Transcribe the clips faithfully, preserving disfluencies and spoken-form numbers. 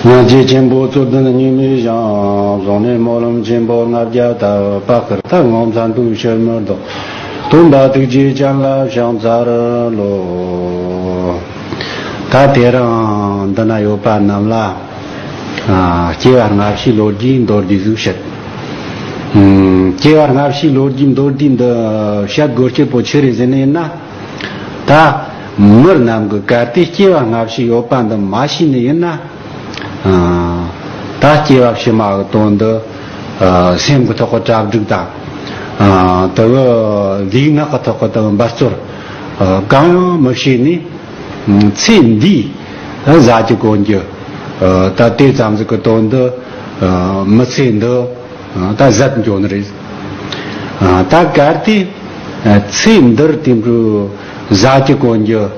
སྙིང་རྗེ་ཆེན་པོ་རྩོད་ལྡན་གཉིས་མེད་ཞིང་། བཟུང་ནས་སྨོན་ལམ་ཆེན་པོ་ལྔ་བརྒྱ་བཏབ། བར་སྐབས་ཐལ་མོ་མཚན་དུ་ཕྱིར་མི་ལྡོག། སྟོན་པ་ཐུགས་རྗེ་ཅན་ལ་ཕྱག་འཚལ་ལོ། ད་དེ་རིང་འདི་ན་ཡོད་པ་རྣམས་ལ། ཨ། སྐྱེ་བ་སྔ་ཕྱིའི་ལོ་རྒྱུས་མདོར་བསྡུས་ཟིག་བཤད། ཨུམ། སྐྱེ་བ་སྔ་ཕྱིའི་ལོ་རྒྱུས་མདོར་བསྡུས་འདི་བཤད་དགོས་རྒྱུ་བོ་ཆི་རེད་ཟེར་ནི་ཡིན་ན། ད་མི་རྣམས་ཀྱིས་གལ་ཏེ་སྐྱེ་བ་སྔ་ཕྱི་ཡོད་པ་འདི་མ་ཤེས་ནི་ཡིན་ན། ཨ། ད་སྐྱེ་བ་ཕྱི་མ་གི་དོན་འདི། ཨ། སེམས་ཀྱི་ཐོག་གི་གྲ་སྒྲིག་དང་། ཨ། དེ་གི་ལུས་ངག་གི་ཐོག་གི་དེ་གི་འབད་རྩོལ། ཨ། གང་ཡང་མི་བྱེད་ནས། ཨ། ཚེ་འདིའི་ཟ་རྒྱུ་གོན་རྒྱུ། ཨ། ད་དེ་ཙམ་ཟིག་གི་དོན་འདི། ཨ། མི་ཚེ་འདི། ཨ། ད་ཟད་འགྱོ་ནི་རེད། ཨ། ད་གལ་ཏེ། ཨ། ཚེ་འདིར་དེ་འདྲའི་ཟ་རྒྱུ་གོན་རྒྱུ།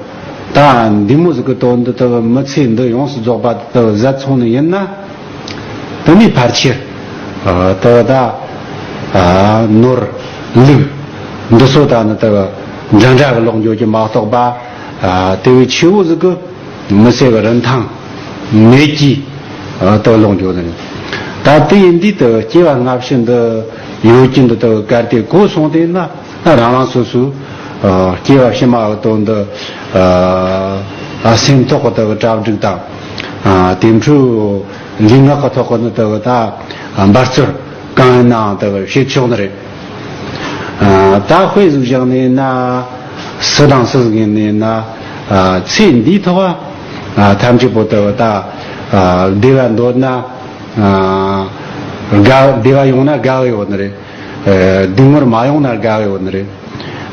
ད་འདི་མོ་ཟིག་གི་དོན་འདི་དག་མི་ཚེ་འདི་ཡོངས་སུ་རྫོགས་པ་དག་ཟད་སོང་ནི་ཡིན་ན། དེ་ནས་ཕལ་ཆེར། ཨ། དག་ད། ཨ། ནོར། ལུག། འདི་ཚོ་ད་ནི་དག་འདྲ་འདྲ་གི་ལོག་འགྱོ་རྒྱུ་མ་གཏོགས་པ། ཨ། དེ་བས་ཆེ་བོ་ཟིག་གི་མི་ཚེ་གི་རིན་ཐང་མེད་ཀི། ཨ། དག་ལོག་འགྱོ་ནི་རེད། ད་དེ་ཡིན་དུས་དག་སྐྱེ་བ་སྔ་ཕྱི་འདི་ཡོད་རྒྱུ་འདི་དག་གལ་ཏེ་གོ་སོང་དེ་ན། ད་རང་རང་སོ་སོའི། ཨ། སྐྱེ་བ་ཕྱི་མ་གི་དོན་འདི། ཨ། སེམས་ཐོག་གི་དག་གྲ་སྒྲིག་དང་། ཨ། དེ་འཕྲོས་ལུས་ངག་གི་ཐོག་གི་ནི་དག་ད་འབད་རྩོལ་གང་ཡིན་ནའང་དག་བྱེད་ཆོག་ནི་རེད། ཨ། ད་དཔེ་ཟིག་བཞག་ནས་ན། སུ་དང་སུ་ཟིག་ཡིན་ནས་ན། ཨ། ཚེ་འདིའི་ཐོག་ཨ། ཐམས་ཅད་པོ་དག་ད། ཨ། བདེ་བ་འདོད་ན། ཨ། དགའ། བདེ་བ་ཡོང་ན་དགའ་གི་ཡོད་ནི་རེད། ཨ། སྡུག་བསྔལ་མ་ཡོང་ན་དགའ་གི་ཡོད་ནི་རེད།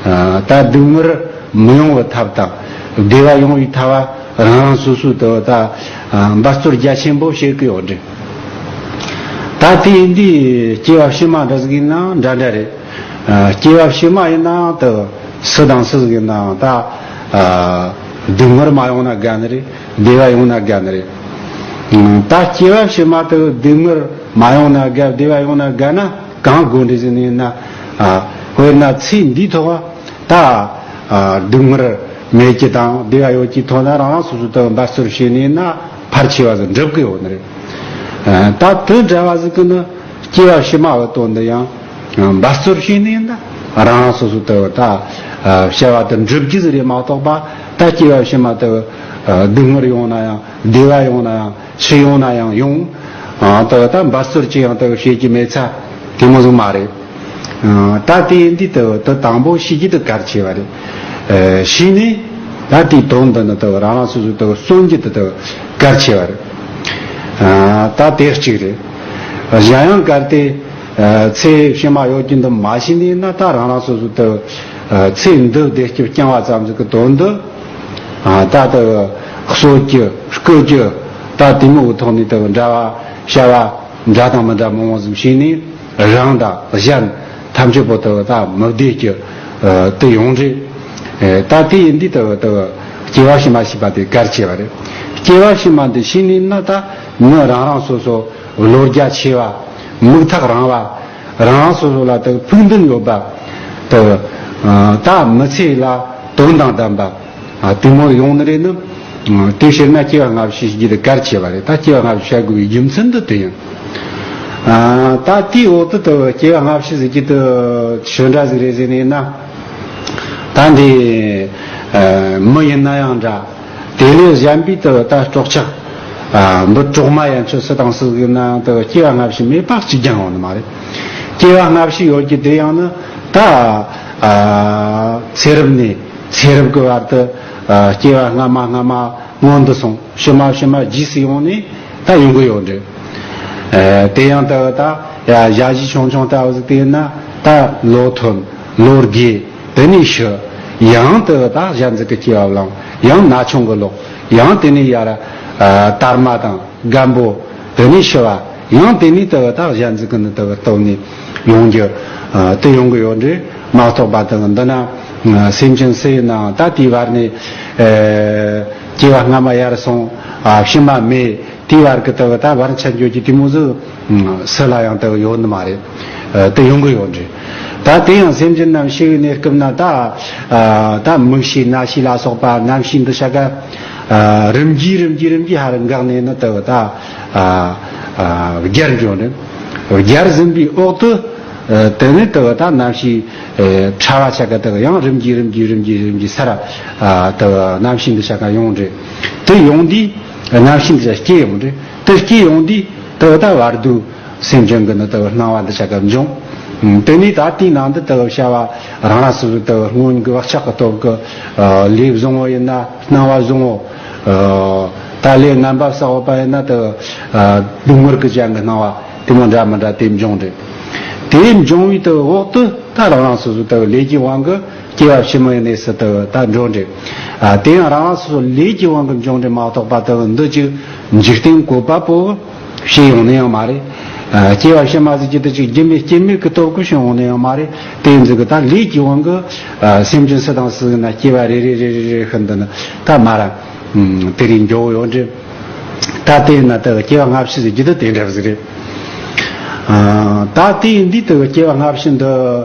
ཨ། ད་སྡུག་བསྔལ་མི་ཡོང་བའི་ཐབས་དང་བདེ་བ་ཡོང་བའི་ཐབས་རང་རང་སོ་སོའི་དག་ད། ཨ། འབད་རྩོལ་རྒྱ་ཆེན་པོ་བྱེད་ཀྱི་ཡོད་རེད། ད་དེ་ཡིན་དུས་སྐྱེ་བ་ཕྱི་མ་འདྲ་ཟིག་ཡིན་ནའང་འདྲ་འདྲ་རེད། ཨ། སྐྱེ་བ་ཕྱི་མ་ཡིན་ནའང་དག་སུ་དང་སུ་ཟིག་ཡིན་ནའང་ད། ཨ། སྡུག་བསྔལ་མ་ཡོང་ན་དགའ་ནི་རེད། བདེ་བ་ཡོང་ན་དགའ་ནི་རེད། ཨ། ད་སྐྱེ་བ་ཕྱི་མ་དག་སྡུག་བསྔལ་མ་ཡོང་ན་དགའ། བདེ་བ་ཡོང་ན་དགའ་ན་གང་དགོས་འདྲི་ཟེར་ནི་ཡིན་ན། ཨ། དཔེར་ན་ཚེ་འདིའི་ཐོག་ད། ཨ། སྡུག་བསྔལ་མེད་རྒྱུ་དང་བདེ་བ་ཡོད་རྒྱུའི་ཐོག་ན་རང་རང་སོ་སོ་དག་འབད་རྩོལ་བྱས་ནས་ན་ཕལ་ཆེ་བ་ཟིག་འགྲུབ་ཀྱི་ཡོད་ནི་རེད། ཨ། ད་དེ་འདྲ་བ་ཟིག་གི་ནི་སྐྱེ་བ་ཕྱི་མ་བའི་དོན་འདི་ཡང་འབད་རྩོལ་བྱས་ནས་ན་རང་རང་སོ་སོ་དག་ད། ཨ། བྱ་བ་དེ་འགྲུབ་རྒྱུ་ཟིག་རེད་མ་གཏོགས་པ། ད་སྐྱེ་བ་ཕྱི་མ་དག། ཨ། སྡུག་བསྔལ་ཡོང་ན་ཡང་བདེ་བ་ཡོང་ན་ཡང་ཆི་ཡོང་ན་ཡང་ཡོང་། ཨ། དག་ད་འབད་རྩོལ་ཅི་ཡང་དག་བྱེད་ཀྱི་མེད་ཚ་དེ་མོ་ཟིག་མ་རེད། ཨ། ད་དེ་ཡིན་དུས་དག་དེ་དང་པོ་ཤེས་རྒྱུ་དེ་གལ་ཆེ་བ་རེད། ཨ། ཤེས་ནས་ད་དེའི་དོན་འདི་ནི་དག་རང་རང་སོ་སོ་དག་བརྩོན་རྒྱུ་དེ་དག་གལ་ཆེ་བ་རེད། ཨ། ད་དེ་གཅིག་རེད། གཞན་ཡང་གལ་ཏེ། ཨ། ཚེ་ཕྱི་མ་ཡོད་རྒྱུ་འདི་མ་ཤེས་ནས་ན་ད་རང་རང་སོ་སོ་དག། ཨ། ཚེ་འདི་བདེ་སྐྱིད་རྐྱང་བ་ཙམ་ཟིག་གི་དོན་འདི། ཨ། ད་དག་གསོད་རྒྱུ་རྐུ་རྒྱུ། ད་དེ་མོ་གི་ཐོག་ནས་དག་འདྲ་བ་བྱ་བ་འདྲ་དང་མི་འདྲ་མང་བོ་ཟིག་བྱས་ནས། རང་དང་གཞན་ཐམས་ཅད་པོ་དག་ད་མི་བདེ་རྒྱུ། ཨ། དེ་ཡོང་རེད། ཨ། ད་དེ་ཡིན་དུས་དག་དག་སྐྱེ་བ་ཕྱི་མ་ཤེས་པ་དེ་གལ་ཆེ་བ་རེད། སྐྱེ་བ་ཕྱི་མ་འདི་ཤེས་ནས་ན་ད་མི་རང་རང་སོ་སོ་བློ་རྒྱ་ཆེ་བ། མིག་ཐག་རིང་བ། རང་རང་སོ་སོ་ལ་དག་ཕུགས་འདུན་ཡོད་པ། དག། ཨ། ད་མི་ཚེ་ལ་དོན་དང་ལྡན་པ། ཨ། དེ་མོ་ཡོང་ནི་རེད་ནི། ཨ། དེ་བྱས་ན་སྐྱེ་བ་སྔ་ཕྱི་ཞིག་གི་གལ་ཆེ་བ་རེད། ད་སྐྱེ་བ་སྔ་ཕྱི་བྱ་དགོས་པའི་རྒྱུ་མཚན་འདི་དེ་ཡིན། ཨ། ད་དེའི་འོག་ཏུ་དུ་སྐྱེ་བ་སྔ་ཕྱི་ཟེར་གྱི་དུ་ཆི་འདྲ་ཟིག་རེད་ཟེར་ནས་ན། ད་འདི། ཨ། མི་ཡིན་ན་ཡང་འདྲ། དེ་ལས་གཞན་པའི་དུ་ད་སྲོག་ཆགས། ཨ། འབུ་གྲོག་མ་ཡན་ཆོད་སུ་དང་སུ་ཟིག་ཡིན་ན་ཡང་དུ་སྐྱེ་བ་སྔ་ཕྱི་མེད་པ་གཅིག་ཀྱང་ཡོང་ནི་མ་རེད། སྐྱེ་བ་སྔ་ཕྱི་ཡོད་ཀྱི་དེ་ཡང་ནི་ད། ཨ། ཚེ་རབས་ནས་ཚེ་རབས་ཀྱི་བར་དུ། ཨ། སྐྱེ་བ་སྔ་མ་སྔ་མ་སྔོན་དུ་སོང་། ཕྱི་མ་ཕྱི་མ་རྗེས་སུ་ཡོང་ནས་ད་ཡོང་གི་ཡོད་རེད། ཨ། དེ་ཡང་ད་ད་ཡ་ཞ་ཞི་ཆུང་ཆུང་ལྟ་བུ་ཟིག་དེ་ཡིན་ན་ད་ལོ་ཐོན། ལོ་རྒས། དེ་ནས་ཤི། ཡང་དུ་ད་གཞན་ཟིག་གི་སྐྱེ་བ་བླངས། ཡང་ན་ཆུང་གི་ལོག། ཡང་དེ་ནས་ཡར། ཨ། དར་མ་དང་རྒན་པོ། དེ་ནས་ཤི་བ། ཡང་དེ་ནས་དུ་ད་གཞན་ཟིག་གི་ནི་དུ་སྟོབས་ནས་ཡོང་རྒྱུ། ཨ། དེ་ཡོང་གི་ཡོད་རེད་མ་གཏོགས་པ། དུ་འདི་ན། ཨ། སེམས་ཅན་སུ་ཡིན་ནའང་ད་དེའི་བར་ནས། ཨ། སྐྱེ་བ་སྔ་མ་ཡར་སོང་། ཨ། ཕྱི་མ་མེད། དེའི་བར་གྱི་དུ་ད་བར་ཆད་འགྱོ་རྒྱུ་དེ་མོ་ཟིག་སུ་ལ་ཡང་དུ་ཡོད་ནི་མ་རེད། ཨ། དུ་ཡོང་གི་ཡོད་རེད། ད་དེ་ཡང་སེམས་ཅན་རྣམས་ཤི་བའི་གནས་སྐབས་ན་ད། ཨ། ད་མིག་ཤེས་རྣ་ཤེས་ལ་སོགས་པ་རྣམ་ཤེས་འདི་ཆ་ག་ཨ་རིམ་གྱིས་རིམ་གྱིས་རིམ་གྱིས་ཧ་ར་འགག་ནས་ནི་དེ་བ་ད་ཨ་ཨ་བརྒྱར་འབྱུང་ནས་བརྒྱར་ཟིན་པའི་འོག་ཏུ། ཨ་དེ་ནས་དེ་བ་ད་རྣམ་ཤེས་ཨ་ཕྲ་བ་ཆ་ག་དེ་བ་ཡང་རིམ་གྱིས་རིམ་གྱིས་རིམ་གྱིས་རིམ་གྱིས་ས་ར་ཨ་དེ་བ་རྣམ་ཤེས་འདི་ཆ་ག་ཡོང་རེད། དེ་ཡོང་དུས་རྣམ་ཤེས་འདི་ཆ་སྐྱེ་ཡོང་རེད། དེ་སྐྱེ་ཡོང་དུས་དེ་བ་ད་བར་དུ། སེམས་ཅན་གྱི་ནི་དེ་སྣང་བ་འདི་ཆ་ག་འབྱུང་། དེ་ནས་ད་དེའི་ནང་དུ་དེ་བྱ་བ་རང་རང་སོ་སོའི་དེ་སྔོན་གྱི་བག་ཆགས་ཀྱི་སྟོབས་ཀྱི་ལས་བཟང་བོ་ཡིན་ན་སྣང་བ་བཟང་བོ། ད་ལས་ངན་པ་བསགས་པ་ཡིན་ན་དེ་སྡུག་བསྔལ་གྱི་ཅན་གྱི་སྣང་བ་དེ་མོ་འདྲ་མི་འདྲ་དེ་འབྱུང་རེད། དེ་འབྱུང་བའི་དེ་འོག་ཏུ་ད་རང་རང་སོ་སོའི་དེ་ལས་ཀྱི་དབང་གིས་སྐྱེ་བ་ཕྱི་མའི་གནས་སུ་དེ་ད་འགྲོ་རེད། དེ་ཡང་རང་རང་སོ་སོའི་ལས་ཀྱི་དབང་གིས་འབྱུང་རེད་མ་གཏོགས་པ་དེ་འདི་ཅིག་འཇིག་རྟེན་བཀོད་པ་པོ། བྱས་ཡོང་ནི་ཡང་མ་རེད། ཨ་སྐྱེ་བ་ཕྱི་མ་ཟེར་གྱི་དེ་ཅིག་རྒྱུ་མེད་རྐྱེན་མེད་ཀྱི་སྟོབས་ཀྱིས་བྱུང་ཡོང་ནི་ཡང་མ་རེད། དེ་ཡིན་ཟིག་གི་ད་ལས་ཀྱི་དབང་གིས་ཨ་སེམས་ཅན་སུ་དང་སུ་ཟིག་ན་སྐྱེ་བ་རེ་རེ་རེ་རེ་རེ་ཤིན་ཏུ་ནི་ད་མ་ར། ཨ་དེ་རིང་མགྱོགས་ཡོང་འདྲི། ད་དེ་ཡིན་ན་ད་སྐྱེ་བ་སྔ་ཕྱི་ཟེར་གྱི་དེ་དེ་འདྲ་ཟིག་རེད། ཨ་ད་དེ་ཡིན་དུས་ད་སྐྱེ་བ་སྔ་ཕྱི་འདི་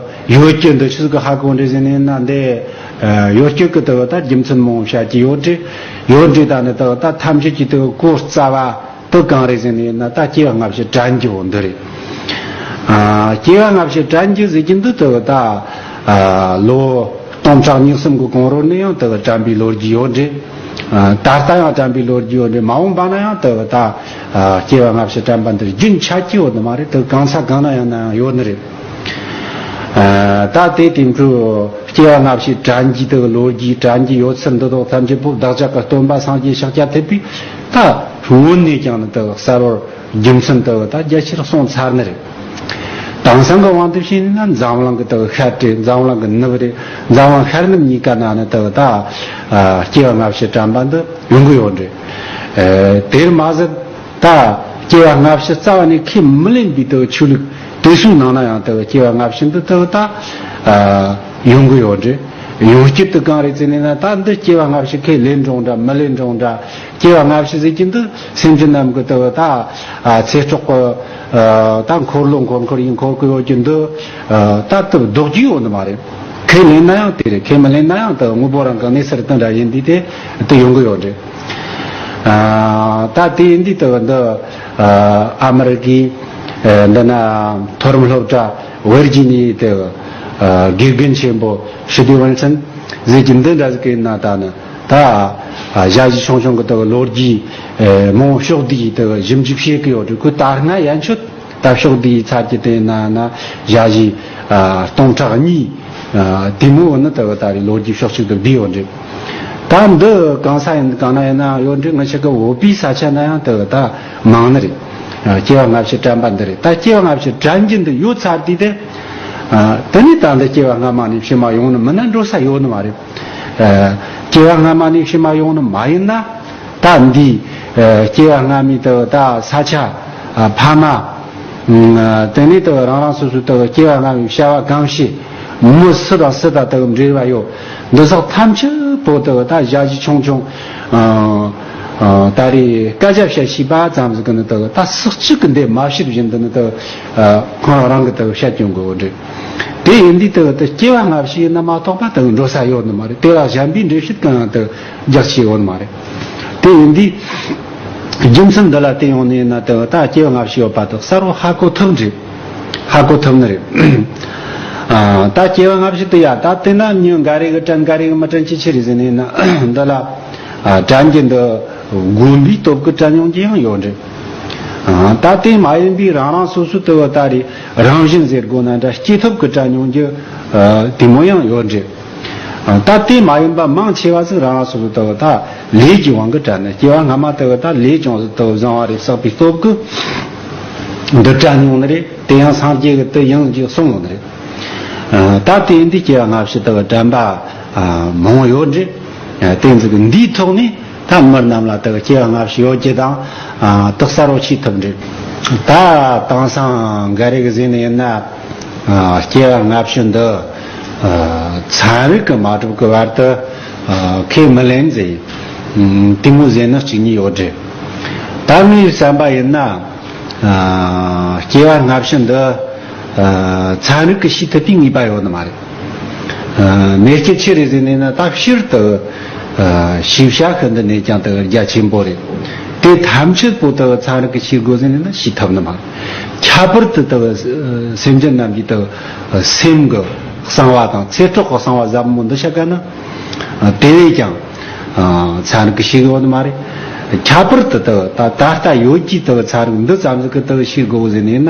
ཡོད་ཀྱི་འདི་ཆི་ཟིག་གི་ཧ་གོ་འདྲི་ཟེར་ནས་ན་འདི་ཨ་ཡོད་ཀྱི་གི་ད་ད་རྒྱུ་མཚན་མང་བོ་བཤད་ཀྱི་ཡོད་འདྲི། ཡོད་འདྲི་ད་ནི་ད་ད་ཐམས་ཅད་ཀྱི་ད་གོ་རྩ་བ། དེ་གང་རེད་ཟེར་ནས་ན་ད་སྐྱེ་བ་སྔ་ཕྱི་དྲན་རྒྱུ་བོ་འདི་རེད། ཨ་སྐྱེ་བ་སྔ་ཕྱི་དྲན་རྒྱུ་ཟེར་གྱི་འདི་དེ་ད་ཨ་ལོ་སྟོང་ཕྲག་གཉིས་གསུམ་གི་གོང་རོལ་ནས་ཡང་དེ་དྲན་པའི་ལོ་རྒྱུས་ཡོད་རེད། ཨ་ད་ལྟ་ཡང་དྲན་པའི་ལོ་རྒྱུས་ཡོད་རེད། མ་འོངས་པ་ན་ཡང་དེ་ད་ཨ་སྐྱེ་བ་སྔ་ཕྱི་དྲན་པ་འདི་རྒྱུན་ཆད་ཀྱི་ཡོད་ནི་མ་རེད། དེ་གང་ས་གང་ན་ཡང་ན་ཡང་ཡོད་ནི་རེད། ཨ་ད་དེ་དེ་འཕྲོས་སྐྱེ་བ་སྔ་ཕྱི་དྲན་རྒྱུ་དེ་ལོ་རྒྱུས་དྲན་རྒྱུ་ཡོད་ཚུལ་འདི་དག་ཐམས་ཅད་པོ་བདག་ཅག་གི་སྟོན་པ་སངས་རྒྱས་ཤཱཀྱ་ཐུབ་པས་ད་སྔོན་ནས་ཀྱང་ནི་དེ་གསལ་བོར་རྒྱུ་མཚན་དེ་ད་རྒྱ་ཆེར་གསུངས་ཚར་ནི་རེད། དེང་སང་གི་དབང་དུ་བྱས་ནས་ན་འཛམ་གླིང་གི་དེ་ཤར་རེད། འཛམ་གླིང་གི་ནུབ་རེད། འཛམ་གླིང་ཤར་ནུབ་གཉིས་ཀ་ན་ནི་དེ་ད་ཨ་སྐྱེ་བ་སྔ་ཕྱི་དྲན་པ་འདི་ཡོང་གི་ཡོད་རེད། ཨ་དེར་མ་ཟད། ད་སྐྱེ་བ་སྔ་ཕྱི་རྩ་བ་ནས་ཁས་མི་ལེན་པའི་དེ་ཆོས་ལུགས་དེ་ཚོའི་ནང་ན་ཡང་དེ་སྐྱེ་བ་སྔ་ཕྱི་འདི་དེ་ད་ཨ་ཡོང་གི་ཡོད་རེད། ཡོང་རྒྱུ་དེ་གང་རེད་ཟེར་ནས་ན། ད་འདི་སྐྱེ་བ་སྔ་ཕྱི་ཁས་ལེན་རུང་འདྲ་མི་ལེན་རུང་འདྲ། སྐྱེ་བ་སྔ་ཕྱི་ཟེར་གྱི་འདི་སེམས་ཅན་རྣམས་ཀྱི་དེ་ད་ཨ་ཚེ་སྲོག་གི་ཨ་ད་འཁོར་ལོ་འཁོར་འཁོར་ཡིན་འཁོར་གི་ཡོད་ཀྱི་འདི་ཨ་ད་དེ་ལྡོག་རྒྱུ་ཡོད་ནི་མ་རེད། ཁས་ལེན་ན་ཡང་དེ་རེད། ཁས་མི་ལེན་ན་ཡང་དེ་དངོས་པོ་རང་གི་གནས་ཚུལ་དེ་འདྲ་ཡིན་དུས་དེ་དེ་ཡོང་གི་ཡོད་རེད། ཨ་ད་དེ་ཡིན་དུས་དེ་འདི་ཨ་ཨ་མི་རི་ཀའི་ཨ་འདི་ན་མཐོ་རིམ་སློབ་གྲྭ་ཝེར་ཇི་ནི་ཡའི་དེ་ཨ་དགེ་རྒན་ཆེན་པོ་ཧྲི་ཏི་ཝན་སན་ཟེར་གྱི་འདི་འདྲ་ཟིག་གི་ན་ད་ནི་ད་ཨ་ཞ་ཞི་ཆུང་ཆུང་གི་དེ་ལོ་རྒྱུས་ཨ་མང་པོ་ཕྱོགས་བསྡུས་ཀྱི་དེ་ཞིབ་འཇུག་བྱེད་ཀྱི་ཡོད་རེད། ཁོས་ད་སྔ་ཡན་ཆོད། ད་ཕྱོགས་འདིའི་ཚར་གྱི་དེ་ན་ན་ཞ་ཞི་ཨ་སྟོང་ཕྲག་གཉིས་ཨ་དེ་མོ་ནི་དེ་ད་རེས་ལོ་རྒྱུས་ཕྱོགས་གཅིག་ཏུ་བསྡུས་ཡོད་རེད། ད་འདི་གང་ས་ཡིན་གང་ན་ཡིན་ན་ཡོད་རེད། ང་ཆ་གི་བོད་པའི་ས་ཆ་ན་ཡང་དེ་ད་མང་ནི་རེད། ཨ་སྐྱེ་བ་སྔ་ཕྱི་དྲན་པ་འདི་རེད། ད་སྐྱེ་བ་སྔ་ཕྱི་དྲན་རྒྱུ་འདི་ཡོད་ཚར་དུས་དེ་ཨ་དེ་ནས་ད་འདི་སྐྱེ་བ་སྔ་མ་ནས་ཕྱི་མ་ཡོང་ནི་མིན་ན་འགྲོ་ས་ཡོད་ནི་མ་རེད། ཨ་སྐྱེ་བ་སྔ་མ་ནས་ཕྱི་མ་ཡོང་ནི་མ་ཡིན་ན། ད་འདི་ཨ་སྐྱེ་བ་སྔ་མའི་དུ་ད་ས་ཆ་ཨ་ཕ་མ་ཨ་དེ་ནས་དུ་རང་རང་སོ་སོའི་དུ་སྐྱེ་བ་སྔ་མའི་བྱ་བ་གང་བྱེད། མི་སུ་དང་སུ་དང་དུ་འབྲེལ་བ་ཡོད། འདི་སོགས་ཐམས་ཅད་པོ་དུ་ད་ཞ་ཞི་ཆུང་ཆུང་ཨ་ཨ་ད་རེས་སྐད་ཆ་བཤད་ཤེས་པ་ཙམ་ཟིག་གི་ནི་དུ་ད་སུ་གཅིག་གི་འདི་མ་བཤད་བཞིན་དུ་ནི་དུ་ཨ་ཁོ་རང་རང་གི་དུ་བཤད་སྐྱོན་དགོས་འདྲི། དེ་ཡིན་དུས་དུ་དུ་སྐྱེ་བ་སྔ་ཕྱི་ཡིན་ན་མ་གཏོགས་པ་དུ་འགྲོ་ས་ཡོད་ནི་མ་རེད། དེ་ལ་གཞན་པའི་འགྲེལ་བཤད་གང་ཡང་དུ་རྒྱག་ཆེ་ཡོད་མ་རེད། དེ་ཡིན་དུས་རྒྱུ་མཚན་འདི་ལ་བརྟེན་ཡོང་ནས་ན་དེ་ད་སྐྱེ་བ་སྔ་ཕྱི་ཡོད་པ་དེ་གསལ་བོ་ཧ་གོ་ཐུབ་འདྲི། ཧ་གོ་ཐུབ་ནི་རེད། ཨ་ད་སྐྱེ་བ་སྔ་ཕྱི་དེ་ཡ་ད་དེ་ན་མྱི་འགའ་རེ་གི་དྲན་འགའ་རེ་གི་མི་དྲན་ཅི་ཆི་རེད་ཟེར་ནས་ན་འདི་ལ་ཨ་དྲན་རྒྱུ་འདི་དགོན་པའི་སྟོབས་ཀྱི་དྲན་མྱོང་རྒྱུ་ཡང་ཡོད་འདྲི། ཨ་ད་དེ་མ་ཡིན་པའི་རང་རང་སོ་སོ་དེ་བ་ད་རེད་རང་བཞིན་ཟེར་དགོས་ན་འདྲ་སྐྱེས་ཐོབ་ཀྱི་དྲན་མྱོང་རྒྱུ་ཨ་དེ་མོ་ཡང་ཡོད་འདྲི། ད་དེ་མ་ཡིན་པ་མང་ཆེ་བ་ཟིག་རང་རང་སོ་སོ་ལྟ་བུ་ད་ལས་ཀྱི་དབང་གིས་དྲན་ནས་སྐྱེ་བ་སྔ་མ་ལྟ་བུ་ད་ལས་ཅུང་ཟད་ལྟ་བུ་བཟང་བ་རེ་བསགས་པའི་སྟོབས་ཀྱིས་འདི་དྲན་མྱོང་ནི་རེད། དེ་ཡང་སངས་རྒྱས་ཀྱིས་དེ་ཡང་ཅིག་གསུངས་ཡོད་ནི་རེད། ད་དེ་འདི་སྐྱེ་བ་སྔ་ཕྱི་ལྟ་བུ་དྲན་པ་མང་ཡོད་རེད། དེ་ཚོ་གི་འདིའི་ཐོག་ནས་ད་མི་རྣམས་ལ་ལྟ་བུ་སྐྱེ་བ་སྔ་ཕྱི་ཡོད་ཀྱི་དང་དེ་གསལ་བོ་ཤེས་ཐུབ་རེད། ད་དེང་སང་འགའ་རེ་གི་ཟེར་ནི་ཡིན་ན། ཨ་སྐྱེ་བ་སྔ་ཕྱི་འདི་ཨ་ཚན་རིག་གི་མ་གྲུབ་ཀྱི་བར་དུ་ཨ་ཁས་མི་ལེན་ཟེར། ཨ་དེ་མོ་ཟེར་ནི་གཅིག་གཉིས་ཡོད་རེད། ད་ངའི་བསམ་པ་ཡིན་ན་ཨ་སྐྱེ་བ་སྔ་ཕྱི་འདི་ཨ་ཚན་རིག་གིས་ཤེས་ཐུབ་པའི་ངེས་པ་ཡོད་ནི་མ་རེད། ཨ་མེད་ཀྱི་ཆི་རེད་ཟེར་ནས་ན་ད་ཕྱིར་དུ་ ཨ། ཤེས་བྱ་ཤིན་ཏུ་ནས་ཀྱང་དག་རྒྱ་ཆེན་པོ་རེད། དེ་ཐམས་ཅད་པོ་དག་ཚན་རིག་གིས་ཤེས་དགོས་ཟེར་ནས་ན་ཤེས་ཐུབ་ནི་མ་རེད། ཁྱད་པར་དུ་དག་སེམས་ཅན་རྣམས་ཀྱི་དག་སེམས་ཀྱི་གསང་བ་དང་ཚེ་སྲོག་གི་གསང་བ་ཟབ་མོ་འདི་ཆ་ག་ན་དེ་བས་ཀྱང་ཚན་རིག་གིས་ཤེས་དགོས་ནི་མ་རེད། ཁྱད་པར་དུ་དག་ད་ད་ལྟ་ཡོད་ཀྱི་དག་ཚན་རིག་འདི་ཙམ་ཟིག་གིས་དག་ཤེས་དགོས་ཟེར་ནས་ན་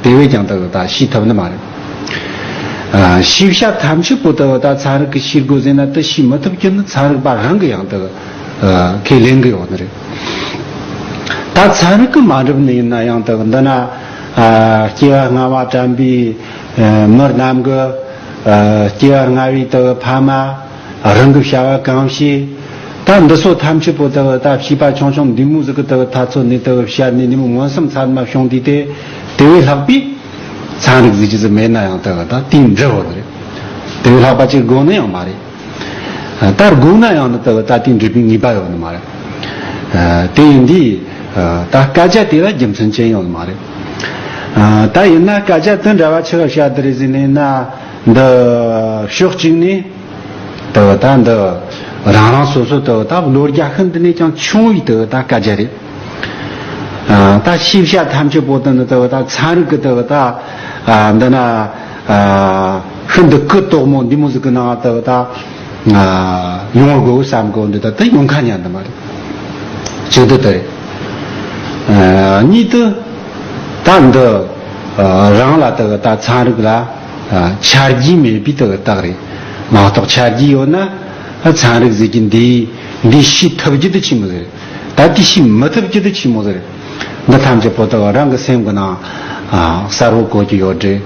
དེ་བས་ཀྱང་དག་ད་ཤེས་ཐུབ་ནི་མ་རེད། ཨ། ཤེས་བྱ་ཐམས་ཅད་པོ་དག་ད་ཚན་རིག་གིས་ཤེས་དགོས་ཟེར་ན་དེ་ཤེས་མི་ཐུབ་རྒྱུ་ནི་ཚན་རིག་པ་རང་གིས་ཡང་དག་ཨ། ཁས་ལེན་གི་ཡོད་ནི་རེད། ད་ཚན་རིག་གིས་མ་འགྲུབ་ནི་ཡིན་ན་ཡང་དག་འདི་ན་ཨ། སྐྱེ་བ་སྔ་མ་དྲན་པའི་ཨ། མི་རྣམས་ཀྱི་ཨ། སྐྱེ་བ་སྔ་བའི་དག་ཕ་མ་རང་གི་བྱ་བ་གང་བྱས། ད་འདི་ཚོ་ཐམས་ཅད་པོ་དག་ད་བྱིས་པ་ཆུང་ཆུང་འདི་མོ་ཟིག་གི་དག་ཐ་ཚོད་ནས་དག་བཤད་ནས་འདི་མོ་མངོན་སུམ་ཚད་མ་བྱུང་དུས་དེ་དེ་བས་ལྷག་པའི་ཚན་རིག་ཟེར་རྒྱུ་ཟིག་མེད་ན་ཡང་དག་ད་དེའི་འགྲུབ་བོ་རེད། དེ་བས་ལྷག་པ་ཅིག་དགོས་ནི་ཡང་མ་རེད། ད་དགོས་ན་ཡང་ནི་དག་ད་དེའི་འགྲུབ་པའི་ངེས་པ་ཡོད་ནི་མ་རེད། དེ་ཡིན་དུས་ད་སྐད་ཆ་དེ་ལ་རྒྱུ་མཚན་ཅན་ཡོད་ནི་མ་རེད། ད་ཡིན་ན་སྐད་ཆ་དེ་འདྲ་བ་ཆི་ག་བཤད་དེ་རེད་ཟེར་ནས་ན། འདི་ཕྱོགས་གཅིག་ནས་དེ་ད་འདི་རང་རང་སོ་སོ་དེ་ད་ལོ་བརྒྱ་ཤིན་ཏུ་ནས་ཀྱང་ཆུང་བའི་དེ་ད་སྐད་ཆ་རེད། ཨ། ད་ཤེས་བྱ་ཐམས་ཅད་པོ་དེ་ནི་དེ་ད་ཚན་རིག་གི་དེ་ད་ཨ། འདི་ན་ཨ། ཤིན་ཏུ་གུ་དོག་མོ་འདི་མོ་ཟིག་གི་ནང་དེ་ད་ཡོང་དགོས་བསམ་གོ་འདི་ད་དེ་ཡོང་ཁ་ཉན་འདི་མ་རེད། གཅིག་དེ་དེ་རེད། ཨ། གཉིས་དེ་ད་འདི་ཨ། རང་ལ་དེ་ད་ཚན་རིག་ལ་ཨ། ཆ་རྒྱུས་མེད་པའི་དེ་རྟགས་རེད། མ་གཏོགས་ཆ་རྒྱུས་ཡོད་ན་ཨ། ཚན་རིག་ཟེར་གྱི་འདི་འདི་ཤེས་ཐུབ་རྒྱུ་དེ་ཆི་མོ་ཟིག་རེད། ད་དེ་ཤེས་མི་ཐུབ་རྒྱུ་དེ་ཆི་མོ་ཟིག་རེད། འདི་ཐམས་ཅད་པོ་དག་རང་གི་སེམས་ཀྱི་ནང་ཨ། གསལ་བོ་གོ་རྒྱུ་ཡོད་རེད།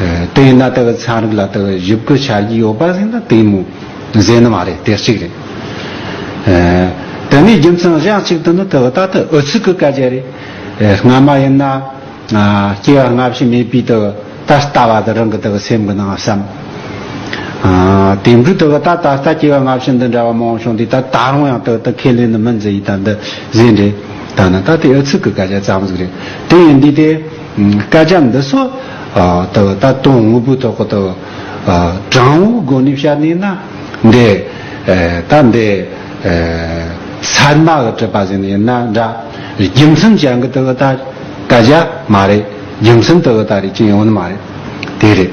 ཨ། དེ་ཡིན་ན་དག་ཚན་རིག་ལ་དག་ཞིབ་ཀྱི་ཆ་རྒྱུས་ཡོད་པ་ཟིག་ན་དེ་མོ་ཟེར་ནི་མ་རེད། དེ་གཅིག་རེད། ཨ། དེ་ནས་རྒྱུ་མཚན་གཞན་གཅིག་དེ་ནི་དག་ད་དེ་ཨུ་ཚུགས་ཀྱི་སྐད་ཆ་རེད། ཨ། སྔ་མ་ཡིན་ན་ཨ། སྐྱེ་བ་སྔ་ཕྱི་མེད་པའི་དག་ད་ལྟ་བ་དེ་རང་གི་དག་སེམས་ཀྱི་ནང་བསམ། ཨ། དེ་འདྲའི་དག་ད་ད་ལྟ་སྐྱེ་བ་སྔ་ཕྱི་འདི་འདྲ་བ་མང་བོ་བྱུང་དུས་ད་ད་རུང་ཡང་དག་ད་ཁས་ལེན་ནི་མིན་ཟེར་ཡི་ད་འདི་ཟེར་འདྲེ། ད་ན་ད་དེ་ཨུ་ཚུགས་ཀྱི་སྐད་ཆ་ཙམ་ཟིག་རེད། དེ་ཡིན་དུས་དེ་སྐད་ཆ་འདི་ཚོ་ཨ། དག་ད་དོན་དངོས་པོའི་ཐོག་གི་དག་ཨ། དྲང་བོའི་སྒོ་ནས་བཤད་ནས་ན་འདི་ཨ། ད་འདི་ཨ། ཚད་མ་གི་གྲུབ་པ་ཟེར་ནས་ཡིན་ན་འདྲ། རྒྱུ་མཚན་ཅན་གྱི་དག་ད་སྐད་ཆ་མ་རེད། རྒྱུ་མཚན་དག་ད་རེད་ཅི་ཡོང་ནི་མ་རེད། དེ་རེད།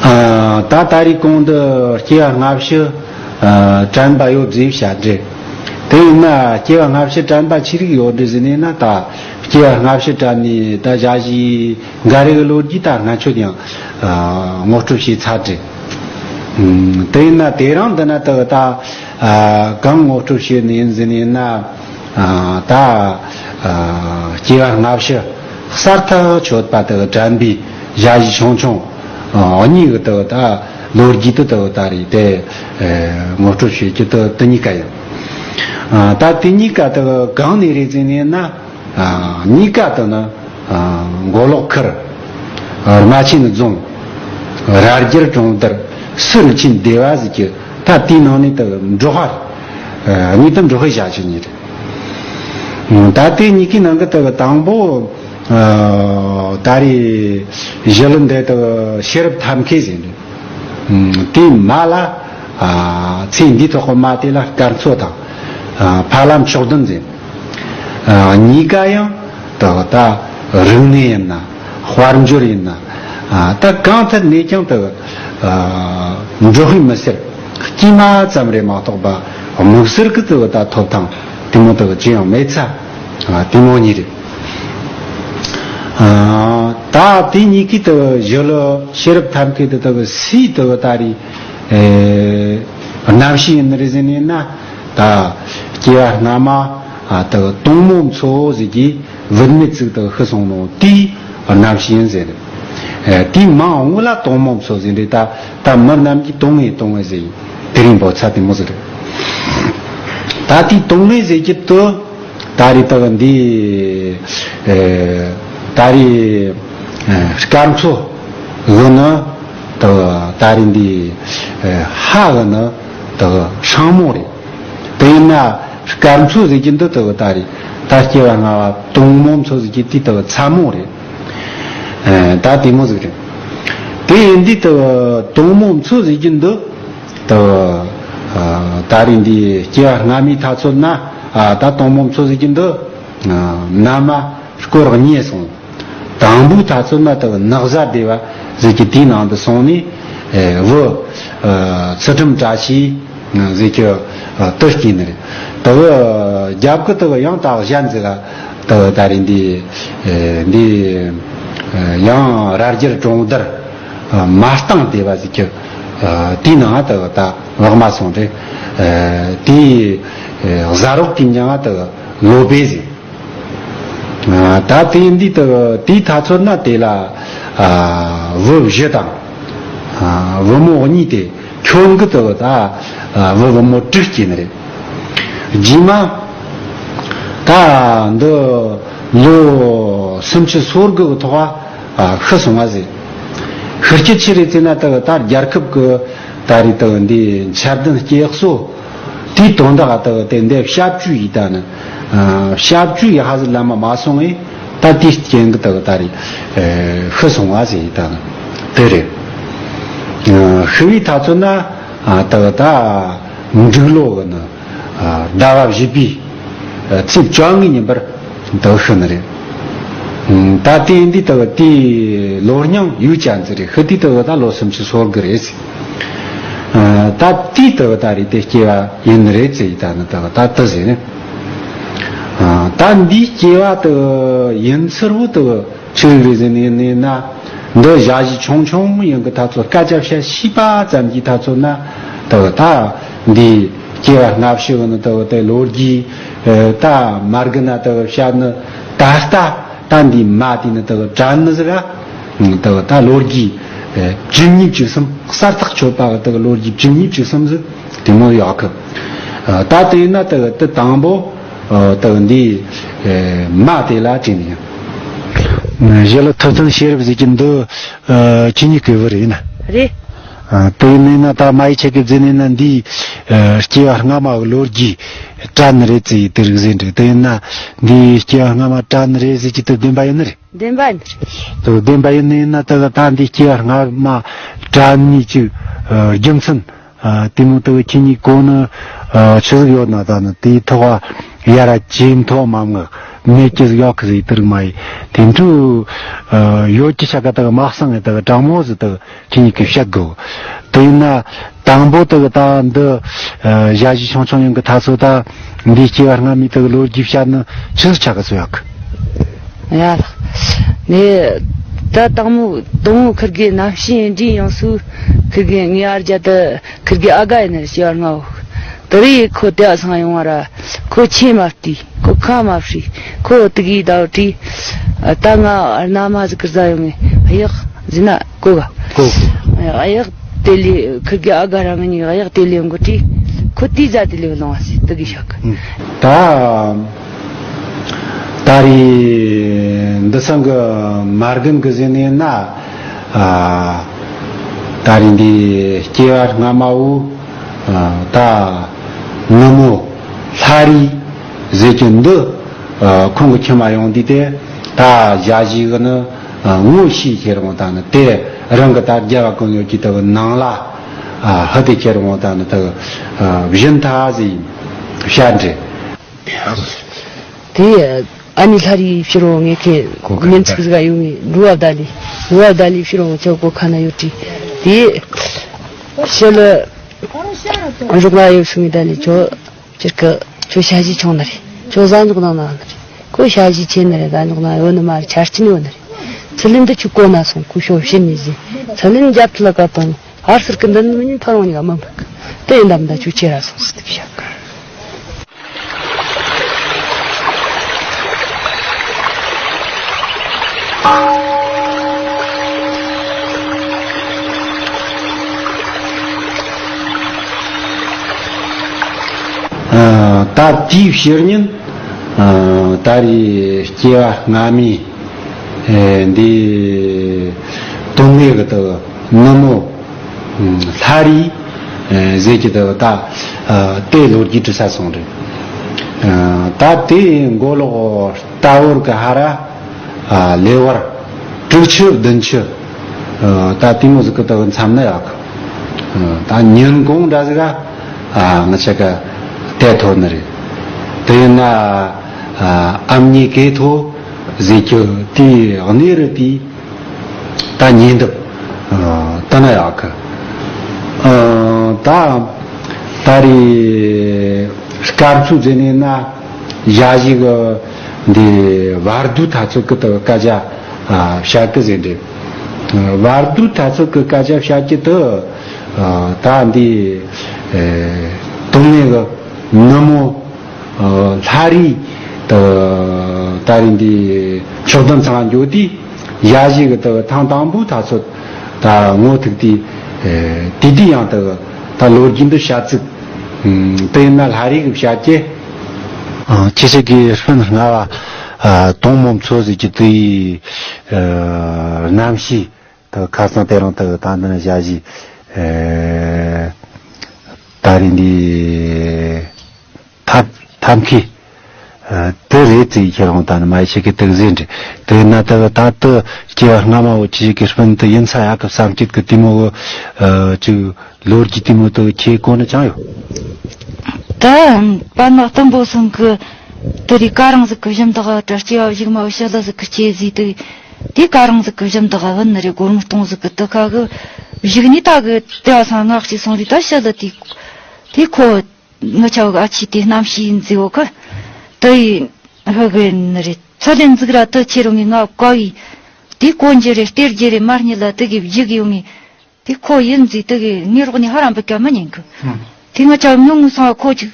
ཨ། ད་ད་རེས་གོང་དུ་སྐྱེ་བ་སྔ་ཕྱི་ཨ། དྲན་པ་ཡོད་ཟེར་བཤད་འདྲེ། དེ་ཡིན་ན་སྐྱེ་བ་སྔ་ཕྱི་དྲན་པ་ཆི་རིགས་ཡོད་འདྲེ་ཟེར་ནས་ན། ད་སྐྱེ་བ་སྔ་ཕྱི་དྲན་ནས་ད་ཞ་ཞི་འགའ་རེ་གི་ལོ་རྒྱུས་ད་ང་ཚོས་ཀྱང་ཨ། ངོ་སྤྲོད་བྱས་ཚར་འདྲེ། ཨུམ། དེ་ཡིན་ན་དེ་རིང་འདི་ན་དག་ད་ཨ། གང་ངོ་སྤྲོད་བྱས་ནས་ཡིན་ཟེར་ནས་ན། ཨ། ད་ཨ། སྐྱེ་བ་སྔ་ཕྱི་གསར་དུ་ཆོད་པ་དག་དྲན་པའི་ཞ་ཞི་ཆུང་ཆུང་ཨ། གཉིས་ཀྱི་དག་ད་ལོ་རྒྱུས་དེ་དག་ད་རེད་དེ་ཨ། ངོ་སྤྲོད་བྱེད་རྒྱུ་དེ་དེ་གཉིས་ཀ་ཡིན། ཨ། ད་དེ་གཉིས་ཀ་དག་གང་ནས་རེད་ཟེར་ནས་ན། ཨ། གཉིས་ཀ་དེ་ནི་ཨ། མགོ་ལོག་ཁུལ། ཨ། རྨ་ཆེན་རྫོང་། རྭ་རྒྱ་གྲོང་རྡལ། སུ་རུ་ཆེན་སྡེ་བ་ཟེར་གྱི་ད་དེའི་ནང་ནས་དག་འབྲོག་པ། ཨ། གཉིས་དེ་འབྲོག་པའི་ཞ་ཞི་གཉིས་རེད། ད་དེ་གཉིས་ཀའི་ནང་གི་དག་དང་པོ་ཨ། ད་རེས་ཞི་ལི་འདི་དག་ཤེས་རབ་ཐབས་མཁས་ཟེར་འདུག་དེའི་མ་ལ་ཨ། ཚེ་འདིའི་ཐོག་གི་མ་དེ་ལ་སྐར་མཚོ་དང་ཨ། ཕ་ལམ་ཕྱོགས་བདུན་ཟེར། ཨ། གཉིས་ཀ་ཡང་དག་ད་རིག་གནས་ཡིན་ན་དཔལ་འབྱོར་ཡིན་ན་ཨ། ད་གང་ཐད་ནས་ཀྱང་དག་ཨ། འབྲོག་པའི་མི་སེར་དཀྱུས་མ་ཙམ་རེད་མ་གཏོགས་པ་དམིགས་བསལ་གྱི་དག་ད་ཐོབ་ཐང་དེ་མོ་དག་ཅི་ཡང་མེད་ཚ། ཨ། དེ་མོ་གཉིས་རེད། ཨ། ད་དེ་གཉིས་ཀྱི་དག་ཞི་ལི་ཤེས་རབ་ཐབས་མཁས་དེ་དག་སུའི་དག་ད་རེད། ཨེ། རྣམ་ཤེས་ཡིན་ནི་རེད་ཟེར་ནས་ན། ད་སྐྱེ་བ་སྔ་མ་ཨ། དག་དོང་མོ་མཚོ་ཟེར་གྱི་བུད་མེད་ཅིག་དག་ཤི་སོང་ནོ་དེའི་རྣམ་ཤེས་ཡིན་ཟེར། ཨེ། དེའི་མིང་ངོ་ལ་དོང་མོ་མཚོ་ཟེར་རེད། ད་ད་མི་རྣམས་ཀྱིས་དོང་ངེ་དོང་ངེ་ཟེར་ཡིན། དེ་རིང་བོ་ཚ་དེ་མོ་ཟེར་རེད། ད་དེའི་དོང་ངེ་ཟེར་གྱི་དུ། ད་རེས་དག་འདི་ཨེ། ད་རེས་ཨེ། སྐར་མཚོ་གི་ནི་དག་ད་རེས་འདི་ཨེ། ཧ་གི་ནི་དག་སྲང་མོ་རེད། དེ་ཡིན་ན་སྐར་མཚོ་ཟེར་གྱི་འདི་དག་ད་རེས་ད་སྐྱེ་བ་སྔ་བ་དོང་མོ་མཚོ་ཟེར་གྱི་དེ་དག་ཚ་མོ་རེད། ཨེ། ད་དེ་མོ་ཟིག་རེད། དེ་ཡིན་དུས་དག་དོང་མོ་མཚོ་ཟེར་གྱི་འདི། དུ་ཨ་ད་རེས་འདི་སྐྱེ་བ་སྔ་མའི་ཐ་ཚོད་ན་ཨ་ད་དང་པོ་མཚོ་ཟེར་གྱི་འདི་ཨ་མནའ་མ་སྐོར་རྙེད་སོང་། དང་པོའི་ཐ་ཚོད་ན་དུ་ནགས་བཟའ་སྡེ་བ་ཟེར་གྱི་དེའི་ནང་དུ་སོང་ནས་ཨེ་བུ་ཨ་ཚུལ་ཁྲིམས་བཀྲ་ཤིས་ཟེར་གྱི་ཨ་དུ་སྐྱེས་ནི་རེད། དུ་རྒྱབ་ཀྱི་དུ་ཡང་ད་གཞན་ཟེར་ལ་དུ་ད་རེས་འདི་ཨེ་འདི་ཨེ་ཡང་རྭ་རྒྱར་གྲོང་རྡལ་ཨ་མ་སྟང་སྡེ་བ་ཟེར་གྱི་ཨ་དེའི་ནང་དུ་ད་བག་མ་སོང་སྟེ་ཨ་དེའི་ཨེ་བཟའ་རོགས་དེ་མྱང་དུ་ལོ་པེ་ཟེར། ཨ་ད་དེ་འདི་དུ་དེའི་ཐ་ཚོད་ན་དེ་ལ་ཨ་བུ་བཞི་དང་ཨ་བུ་མོ་གཉིས་ཏེ་ཁྱོད་ཀྱི་དུ་ད་ཨ་བུ་བུ་མོ་དྲུག་སྐྱེས་ནི་རེད། རྗེས་མ་ད་འདི་ལོ་སུམ་ཅུ་སོ་དགུ་གི་ཐོག་ཨ་ཤི་སོང་བ་ཟེར། ཤི་རྒྱུ་ཆི་རེད་ཟེར་ན་དུ་ད་རྒྱལ་ཁབ་ཀྱི་ད་རེས་དུ་འདི་འཆར་ལྡན་སྐྱེ་གསོ་དེའི་དོན་དག་དག་དེ་འདི་ཞབས་ཞུ་ཡིས་ད་ནི་ཨ་ཞབས་ཞུ་ཡིས་ཧ་ཟི་ལ་མ་མ་སོང་ངས་ད་དེའི་རྐྱེན་གྱིས་དག་ད་རེས་ཨེ་ཤི་སོང་བ་ཟེར་ཡིས་ད་ནི་དེ་རེད། ཨ་ཤི་བའི་ཐ་ཚོད་ན་ཨ་དག་ད་འབྲུག་ལོ་གི་ནི་ཨ་ཟླ་བ་བཞི་པའི་ཨ་ཚེས་བཅོ་ལྔའི་ཉིན་པར་དག་ཤི་ནི་རེད། ཨ་ད་དེ་འདི་དག་དེའི་ལོ་རྙིང་ཡུལ་ཅན་ཟེར་རེད། ཤི་དུས་དག་ད་ལོ་སུམ་ཅུ་སོ་དགུ་རེད། ཨ་ད་དེའི་དུ་ད་རེས་དེ་སྐྱེ་བ་ཡིན་རེད་ཟེར་ཡིས་ད་ནི་དུ་ད་དུ་ཟེར་ནས། ཨ་ད་འདིའི་སྐྱེ་བ་དུ་ཡིན་ཚུལ་བུ་དུ་ཆི་རིགས་རེད་ཟེར་ནས་ནས་ན། འདི་ཞ་ཞི་ཆུང་ཆུང་ཡིན་གི་ཐ་ཚོད་སྐད་ཆ་བཤད་ཤེས་པ་ཙམ་གྱི་ཐ་ཚོད་ན་དུ་ད་འདིའི་སྐྱེ་བ་སྔ་ཕྱི་བུ་ནི་དུ་དེ་ལོ་རྒྱུས་ད་མ་རྒན་ན་དུ་བཤད་ནི་ད་ལྟ་ད་འདིའི་མ་དེ་ནི་དུ་དྲན་ནི་ཟིག་ག་དག་ད་ལོ་རྒྱུས་བཅུ་གཉིས་བཅུ་གསུམ་གསལ་ཐག་ཆོད་པ་གི་དག་ལོ་རྒྱུས་བཅུ་གཉིས་བཅུ་གསུམ་ཟིག་དེ་མོ་ཡོད་གི། ད་དེ་ན་དག་དེ་དང་པོ་དག་འདི་མ་དེ་ལ་དྲིས་ནས་ཡང་ཞི་ལུ་ཐུབ་བསྟན་ཤེས་རབ་ཟེར་གྱི་འདི་ཁྱེད་གཉིས་ཀྱི་བུ་རེད་ན། རེད། དེ་ཡིན་ན་ད་མ་ཡི་ཆེ་གི་ཟེར་ནས་ན་འདི་སྐྱེ་བ་སྔ་མ་གི་ལོ་རྒྱུས་དྲན་རེད་ཟེར་དེ་རིགས་ཟེར་འདྲ། དེ་ཡིན་ན་འདི་སྐྱེ་བ་སྔ་མ་དྲན་རེད་ཟེར་གྱི་དེ་བདེན་པ་ཡིན་ནི་རེད། བདེན་པ་ཡིན། དུ་བདེན་པ་ཡིན་ནི་ཡིན་ན་དུ་ད་འདི་སྐྱེ་བ་སྔ་མ་དྲན་ནི་ཅིག་རྒྱུ་མཚན་དེ་མོ་དུ་ཁྱེད་གཉིས་གོ་ནི་ཆི་ཟིག་ཡོད་ན་ད་ནི་དེའི་ཐོག་ཡ་ར་ཇེ་མཐོ་མ་མངག་མེད་ཀྱི་ཟིག་ཡོད་གི་ཟིག་དུ་རིགས་མ་ཡིན། དེ་འཕྲུ་ཡོད་ཀྱི་ཆ་ག་དུ་མ་གསང་ངེ་དུ་དྲང་མོ་ཟིག་དུ་ཁྱེད་གཉིས་ཀྱིས་བཤད་དགོས། དེ་ཡིན་ན་དང་པོ་དུ་ད་འདི་ཞ་ཞི་ཆུང་ཆུང་ཡོང་གི་ཐ་ཚོད་ད་འདི་སྐྱེ་བ་སྔ་མའི་དུ་ལོ་རྒྱུས་བཤད་ནི་ཆི་ཟིག་ཆ་ག་ཚོད་ཡོད་གི། ཡ་ལགས། ངས་ད་དང་མོ་དང་མོ་ཁིར་གི་རྣམ་ཤེས་འདྲིས་ཡོང་སུ་ཁིར་གི་ངའི་ཨ་རྒྱ་དུ་ཁིར་གི་ཨ་དགའ་ཡིན་ནི་སྐྱེ་བ་སྔ་བོ། དེ་རིང་ཁོ་དེ་ཨ་སང་ཡོང་བ་ར་ཁོ་ཆེ་མ་བལྟས་ཁོ་ཁ་མ་བྲིས་ཁོ་དུ་གི་ཟླ་བ་བྲིས། ད་ང་རྣ་མ་ཟིག་གི་ཟ་ཡོང་ངས་གཡག་ཟིན་ན་གོ་ག་གོ་ག་གཡག་དེ་ལས་ཁིར་གི་ཨ་དགའ་ར་ང་གཉིས་གཡག་དེ་ལས་ཡོང་གི་བྲིས་ཁོ་དེ་ཟ་དེ་ལས་ལོང་བ་ཟིག་དུ་གི་ཤག་གི། ད། ད་རེས་འདི་སང་གི་མ་རྒན་གི་ཟེར་ནས་ན། ཨ་ད་རེས་འདི་སྐྱེ་བ་སྔ་མ་བོ་ཨ་ད་ནུ་མོ་ལྷ་རི་ཟེར་གྱི་འདི་ཨ་ཁོང་གི་ཁྱིམ་མ་ཡོང་དུས་དེ་ད་ཞ་ཞི་གི་ནི་ཨ་ངོ་ཤེས་ཁྱེར་འོང་ད་ནི་དེ་རང་གི་ད་རྒྱལ་བ་ཀུན་ལེགས་ཀྱི་དག་ནང་ལ་ཨ་ཧ་དེ་ཁྱེར་འོང་ད་ནི་དག་ཨ་བཞིན་ཐ་ཟེར་བཤད་འདྲེ། དེ་ཨ་ནི་ལྷ་རིའི་ཕྱི་རོ་ངས་ཁེ་གོ་ཁ་ཉན་ཚིག་ཟིག་ཡོང་ངས་འགྲོ་བ་བདག་ལས་འགྲོ་བ་བདག་ལས་ཕྱི་རོ་ངས་ཆོག་གོ་ཁ་ན་ཡོད་དྲི་དེ་ཕྱི་ལ་རོགས་ལ་ཡོད་སུ་ངས་བདག་ལས་ཆོག་ཅིར་ཀི་ཁྱོད་ཞ་ཞི་ཆུང་ན་རེད། ཁྱོད་བཟའ་འཇོག་ནང་ན་ན་རེད། ཁོ་ཞ་ཞི་ཆེ་ན་རེད། བཟའ་འཇོག་ན་ཡོད་ནི་མ་རེད། ཆ་རྐྱེན་ཡོད་ནི་རེད། ཚུལ་ལེན་འདི་ཁྱོད་གོ་ན་སོང་ཁོ་ཤོ་བྱིན་ནས་ཟིན། ཚུལ་ལེན་རྒྱབ་ཐུལ་ལ་ཀ་པོ་ནི། ཧར་སིར་ཀི་འདི་ནི་མི་ཉིན་ཕ་རོང་ཉི་ག་མི་འབུག་དེ་ཡིན་དམ་ད་ཆུ་ཆེ་ར་སོང་སི་ཏིག་ཤག་ད་དེའི་ཕྱི་ཉིན་ད་རེས་སྐྱེ་བ་སྔ་མའི་ཨེ་འདི་དོན་དངོས་ཀྱི་དུ་ནུ་མོ་ལྷ་རིས་ཨེ་ཟེར་གྱི་དུ་ད་ཨ་དེ་ལོ་རྒྱུས་དྲི་ས་སོང་རེད། ཨ་ད་དེ་མགོ་ལོག་རྟ་བོར་གི་ཧ་ར་ཨ་ལེ་བར་དྲུག་ཅུ་བདུན་ཅུ་ཨ་ད་དེ་མོ་ཟིག་གི་དུ་མཚམས་ན་ཡག་གི། ད་ཉིན་གུང་འདྲ་ཟིག་ག་ང་ཆ་ག་དེ་ཐོ་ནི་རེད། དེ་ཡིན་ན་ཨ་མྱེས་གེ་ཐོ་ཟེར་གྱི་དེའི་གནས་རི་དེའི་ད་ཉེ་འདབས་ད་ན་ཡག་གི། ད་ད་རེས་སྐར་ཚོད་ཟེར་ནས་ན་ཡ་ཞིག་འདི་བར་དུ་ཐ་ཚོད་ཀི་ད་སྐད་ཆ་བཤད་གི་ཟེར་འདྲེ། བར་དུ་ཐ་ཚོད་ཀི་སྐད་ཆ་བཤད་ཀྱི་ད་ད་འདི་དུང་ནས་གི་ནུ་མོ། ལྷ་རི་ད་ད་རིང་འདི་ཕྱོགས་བསྡོམས་ཚང་འགྱོ་དུས་ཡ་གཞི་གི་ད་ཐེངས་དང་པོ་ད་ཚོད་ད་ངོ་ཐུག་དུས་དེ་དུས་ཡང་ད་ད་ལོ་རྒྱུས་འདི་བཤད་ཚིག་དེ་ཡིན་ན་ལྷ་རི་གི་བཤད་ཀྱི། ཁྱེད་ཅག་གི་སྤུན་ལྔ་བ་དུང་མོ་མཚོ་ཟེར་གྱི་དེའི་རྣམ་ཤེས་ད་ཁ་སང་དེ་རིང་ད་ད་འདི་ན་ཞ་ཞི་ད་རིང་འདི་ཐབས་ཐབས་མཁས་དེ་རེད་ཙེ་ཁྱེད་རང་ད་ནི་མ་ཤེས་ཀི་དུག་ཟེར་འདྲི་དེ་ན་ད་ད་ད་སྐྱེ་བ་སྔ་མ་བོ་ཅི་ཞིག་གི་སྤུན་དུ་ཡིན་ས་ཡག་གི་བསམ་སྐྱིད་ཀི་དེ་མོ་བོ་ཅིག་ལོ་རྒྱུས་དེ་མོ་དུ་ཁྱེད་གོ་ནི་ཅང་ཡོད། ད་པ་ན་སྟོན་པོ་སང་གི་དེ་རི་ཀ་རང་ཟིག་གི་བཞམ་དག་དྲ་སྐྱེ་བ་གཞུག་མ་བཤད་ལ་ཟིག་གི་སྐྱེ་ཟིག་དུ། དེ་ཀ་རང་ཟིག་གི་བཞམ་དག་བུན་ནི་རེ་སྒོར་མོ་སྟོང་ཟིག་གི་དུ་ཁ་གི་གཞུག་ནི་ད་གི་དེ་བ་སང་ང་གཅིག་སོང་རི་ད་བཤད་ལ་དེ་དེ་ཁོ་ངི་ཆ་གི་ཨ་ཆི་དེ་རྣམ་ཤེས་ཡིན་ཟིག་འོ་ཁ་དུ་ཡི་ཧི་གི་ནི་རེ་ཚ་ལེན་ཟིག་ར་དུ་ཁྱེད་རང་ངི་ང་བཀའ་བའི་དེ་གོན་རྒྱུ་རེ་སྟེར་རྒྱུ་རེ་མར་ཉིད་ལ་དུ་གི་བཞུགས་ཡོང་ངི། དེ་ཁོ་ཡིན་ཟིག་དེ་གི་ངའི་རོགས་ནི་ཧ་རམ་པ་སྐྱ་མི་ཉན་གི། ཧུམ། དེ་ང་ཅག་ཉུང་ངུ་སོང་བ་ཁོ་ཅིག་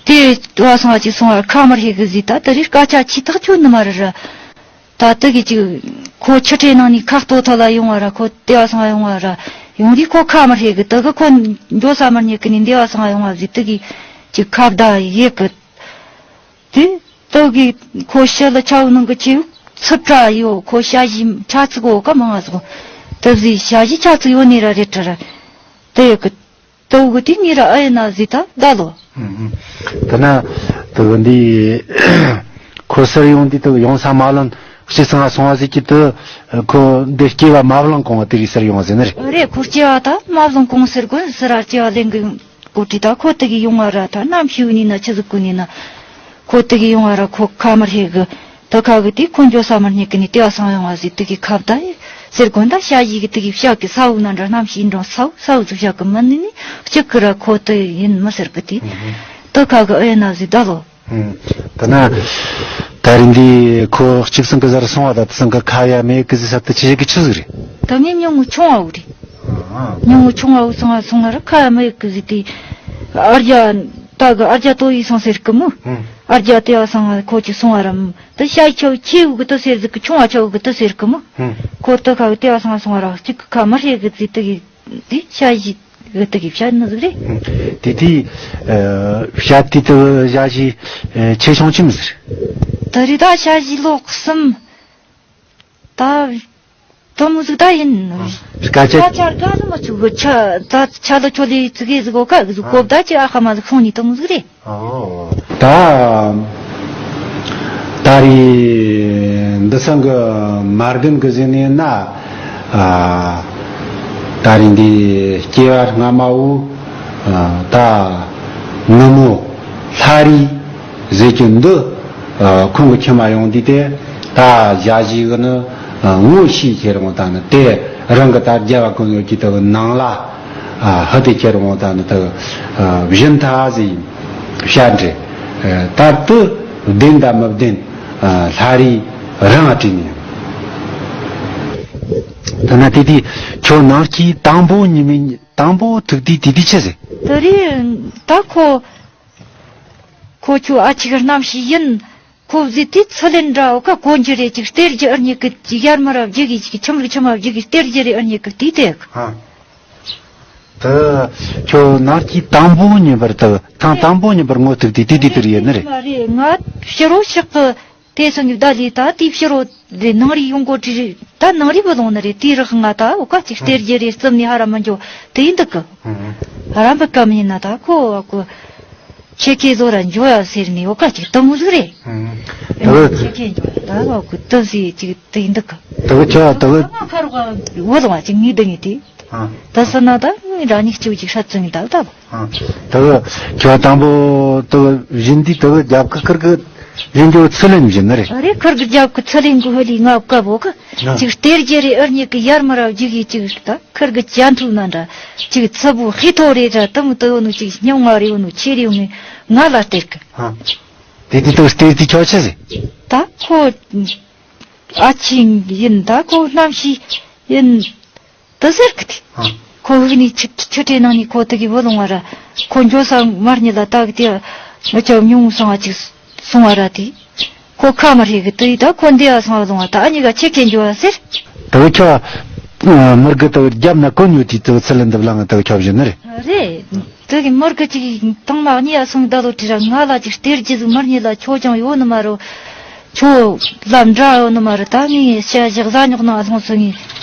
དེ་བ་སོང་བ་ཅིག་སོང་བ་ཁ་མར་ཧེ་གི་ཟིག་ད་དེ་རིགས་སྐད་ཆ་ཆི་ཐག་ཆོད་ནི་མ་རེད་ར། ད་དེ་གི་ཅིག་ཁོ་ཆུ་ཁྲའི་ནང་ནས་ཁ་ལྟོ་ཐོ་ལ་ཡོང་བ་ར་ཁོ་དེ་བ་སོང་བ་ཡོང་བ་ར་ཡོང་དུས་ཁོ་ཁ་མར་ཧེ་གི་དེ་གི་ཁོ་འགྱོ་ས་མར་ཉེ་གི་ནི་དེ་བ་སོང་བ་ཡོང་བ་ཟིག་དེ་གི་ཅིག་ཁ་བརྡ་ཡེ་གི། དེ་ལྟོ་གི་ཁོ་ཤི་ལ་ཆའུ་ནང་གི་ཆེའུ་ཚུབ་དྲ་ཡོད། ཁོ་ཞ་ཞི་ཆ་ཚིག་གོ་ཀ་མང་ང་སོ། དེ་བཟི་ཞ་ཞི་ཆ་ཚིག་ཡོད་ནི་ར་རེད་དྲ་ར། དེ་ཡོད་གི་ལྟོ་གི་དེ་ནི་ར་ཨ་ཡ་ན་ཟི་ད་ད་ལོ། ཧུམ་ཧུམ། དེ་ན་དེ་གི་འདི་ཁོ་སར་ཡོང་དུས་དེ་གི་ཡོང་ས་མ་ལོན་གཅིག་སང་ང་སོང་བ་ཟིག་གི་དེ་ཁོ་འདི་སྐྱེ་བ་མ་བླངས་གོང་བ་དེ་རིགས་སར་ཡོང་བ་ཟེར་ནི་རེད། རེད། ཁོ་སྐྱེ་བ་ད་མ་བླངས་གོང་ཟེར་གོ་ཟེར་ར་སྐྱེ་བ་ལེན་གི། གོ་ཏི་ད་ཁོ་དེ་གི་ཡོང་བ་ར་ད་ནམ་ཤི་བུ་ནི་ན་ཆི་ཟིག་གུ་ནི་ན། ཁོ་དེ་གི་ཡོང་བ་ར་ཁོ་ཁ་མར་ཧེ་གི། ད་ཁ་གི་དེ་ཁོ་འགྱོ་ས་མར་ཉེ་གི་ནི་དེ་བ་སང་ཡོང་བ་ཟི་དེ་གི་ཁབ་ད་ཡི་ཟེར་གོ་ད་ཤ་ཡི་གི་དེ་གི་ཤ་གི་ས་བུ་ན་འདྲ་ནམ་ཤི་འགྲོ་ས་བུ་ས་བུ་ཟིག་ཤ་གི་མ་ནི་ནི་གཅིག་གི་ར་ཁོ་དེ་ཡིན་མི་ཟེར་གི་དེ། ད་ཁ་གི་ཨེ་ན་ཟི་ད་ལོ། ད་ན་ད་རིང་འདི་ཁོ་གཅིག་སང་གི་ཟར་སོང་བ་ད་དེ་སང་གི་ཁ་ཡ་མེ་གི་ཟི་ས་དེ་ཆི་ཞིག་གི་ཆི་ཟིག་རེད། ད་མི་ཉུང་ངུ་ཆུང་བ་བུ་རེད། ཉུང་ངུ་ཆུང་བ་བུ་སོང་བ་སོང་བ་ར་ཁ་མི་ཡོད་གི་ཟི་དེ། ཨར་རྒྱ་ད་གི་ཨར་རྒྱ་ཏོ་ཡི་སོང་ཟེར་གི་མོ། ཨར་རྒྱ་དེ་བ་སང་བ་ཁོ་ཅི་སོང་བ་ར་མོ་ད་ཤ་ཡི་ཆ་བུ་ཆེ་བུ་གི་ཏོ་ཟེར་ཟི་གི་ཆུང་བ་ཆ་བུ་གི་ཏོ་ཟེར་གི་མོ། ཁོ་ད་ཁ་གི་དེ་བ་སང་བ་སོང་བ་ར་གཅིག་གི་ཁ་མི་ཧྲེ་གི་ཟི་དེ་གི་དེ་ཤ་ཡི་གི་དེ་གི་བཤད་ནི་ཟིག་རེད། དེ་དེ་བཤད་དེ་དེ་བཞག་ཞི་ཆེ་ཆུང་ཅི་མི་ཟིག་རེད། ད་རེད་ད་ཤ་ཡི་ལོ་གསུམ། ད་དུ་མོ་ཟིག་ད་ཡིན། སྐད་ཆ། སྐད་ཆ་དགའ་ནི་མ་ཆུ་གི་ཆ་ད་ཆ་ལ་ཆོ་ལི་ཙི་གེ་ཟིག་གོ་ཀ་གི་ཟིག་གོ་བ་ད་ཅི་ཨ་ཁ་མ་ཟིག་སོང་ནི་དུ་མོ་ཟིག་རེད། ད་ད་རེས་འདི་སང་གི་མ་རྒན་གི་ཟེར་ནས་ན། ད་རེས་འདི་སྐྱེ་བ་སྔ་མ་བོ་ད་ནུ་མོ་ལྷ་རི་ཟེར་གྱི་འདི་ཁོང་གི་ཁྱིམ་མ་ཡོང་དུས་དེ་ད་ཞ་ཞི་གི་ནི་ངོ་ཤེས་ཁྱེར་འོང་ད་ནི་དེ་རང་གི་ད་རྒྱ་བ་ཀུན་ཡོད་ཀྱི་དུ་ནང་ལ། ཧ་དེ་ཁྱེར་འོང་ད་ནི་དུ་བཞིན་ཐ་ཟི་བཤད་འདྲེ། ད་དུ་བདེན་ད་མི་བདེན་ལྷ་རི་རང་ཨ་དྲིས་ནས། ད་ན་དེ་དུས་ཁྱོད་ནང་སྐྱིད་དང་པོ་ཉི་མའི་དང་པོ་ཐུག་དུས་དེ་དུས་ཆི་ཟེར། དེ་རིང་ད་ཁོ་ཁོ་ཁྱོད་ཨ་ཅིག་གི་རྣམ་ཤེས་ཡིན། ཁོ་བཟི་དེ་ཚུ་ལེན་འདྲ་འོ་ཀ་གོན་རྒྱུ་རེད་ཅིག་སྟེར་རྒྱུ་ཨར་ཉེ་གི་ཅིག་ཡར་མར་རྒྱུ་གི་ཅིག་ཁྱིམ་རིག་ཁྱིམ་མ་རྒྱུ་གི་སྟེར་རྒྱུ་རེད་ཨར་ཉེ་གི་དེ་དེ། ཧ། དེ་ཁྱོད་ནང་སྐྱིད་དང་པོ་ཉིན་པར་དུ་ཐང་དང་པོ་ཉིན་པར་ངོ་ཐུག་དུས་དེ་དུས་དེར་ཡོད་ནི་རེད། མ་རེད། ང་ཕྱི་རོ་ཤག་གི་དེ་སང་གི་བདག་ལས་ད་དེ་ཕྱི་རོ་རེད། ནང་རི་ཡོང་གོ་དྲི་རེད། ད་ནང་རི་བུ་ལོང་ནི་རེད། དེ་རག་ང་ད་འོ་ཀ་ཅིག་སྟེར་རྒྱུ་རེད་རྩིབ་ནི་ཧ་ར་མི་འཇོ་དེ་ཡིན་འདུག་གི། ཧ་ར་འབུ་ཀ་མི་ཡིན་ན་ད་ཁོ་བ་ཀོ། ཁྱེད་ཀྱིས་བཟོ་ར་འཇོ་ཡ་ཟེར་ནས་འོ་ཀ་ཅིག་དུ་མོ་ཟིག་རེད། དེ་བས་ཁྱེད་ཀྱིས་འཇོ་ད་བ་ཀོ་དུ་ཟིག་ཅིག་དེ་ཡིན་འདུག་གི། དེ་བས་ཁྱོད་དེ་བས། ཁ་རོག་བུ་ལོང་བ་ཅིག་ངའི་འདི་ངའི་དེ། ད་ཟེར་ན་ད་ ངས་རང་ཉིད་གཅིག་གཅིག་ཧྲ་བཙོང་ངས་ད་ལྟ་བ། ཨ། ད་གི་ཁྱོད་དང་པོ་ད་གི་བཞིན་དུས་ད་གི་རྒྱབ་ཁུ་ཁུར་གི་བཞིན་རྒྱུ་ཚུལ་ལེན་བཞིན་ནི་རེད། རེད། ཁུར་གི་རྒྱབ་ཁུ་ཚུལ་ལེན་གི་ཧོ་ལི་ང་བཀབ་བོ་གི། ཨ། ཅིག་སྟེར་རྒྱུ་རེད། ཨུར་ཉིད་གི་ཡར་མི་ར་བརྒྱུག་གི་ཅིག་ད་ཁུར་གི་ཅན་ཐུག་ན་འདྲ། ཅིག་ཚི་བུ་ཧི་ཐོ་རེད་འདྲ། དུ་མི་དུ་ནུ་ཅིག་སྙིང་ང་རེ་བོ་ནུ་ཆེ་རེ་བོ་ངས་ང་ལ་སྟེར་གི། ཨ། དེ་དུས་ད་གི་སྟེར་དུས་ཁྱོད་ཆི་ཟེར། ད་ཁོ་ཨ་ཆེ་ཡིན། ད་ཁོ་རྣམ་ཤེས་ཡིན། དུ་ཟེར་གི་དེ། ཨ། ཁོ་ཧུག་ནི་ཆུ་ཆུ་ཁྲའི་ནང་ནས་ཁོ་དུ་གི་བུ་ལོང་བ་ར། ཁོ་འགྱོ་ས་མར་ཉི་ལ་ད་གི་དེ་ང་ཅག་ཉུང་སོང་བ་ཅིག་སོང་བ་ར་དེ། ཁོ་ཁ་མ་ཧྲེ་གི་དུ་ཡི་ད་ཁོ་འདི་ཡ་སོང་བ་ལོང་བ་ད་ཨ་ཉི་ག་ཆེ་ཁེ་འགྱོ་བ་ཟེར། ད་གི་ཁྱོད་མར་གི་ད་གི་རྒྱབ་ན་ཀུན་ཡོད་དུས་ད་གི་ཚུལ་ལེན་འདི་བླང་ད་གི་ཁྱོད་བཞིན་ནི་རེད། རེད། དེ་གི་མོར་གི་ཅིག་ཐང་མ་གཉིས་ཡ་སོང་ད་ལོ་དྲི་ར་ང་ལ་ཅིག་སྟེར་རྒྱུ་ཟིག་མར་ཉི་ལ་ཁྱོ་ཅང་ཡོད་ནི་མ་རོ། ཁྱོ་ལ་འདྲ་ཡོད་ནི་མ་རེད། ད་ངས་ཤ་ཞག་ཟ་ཉོག་ན་ལྷུང་སོང་ངས་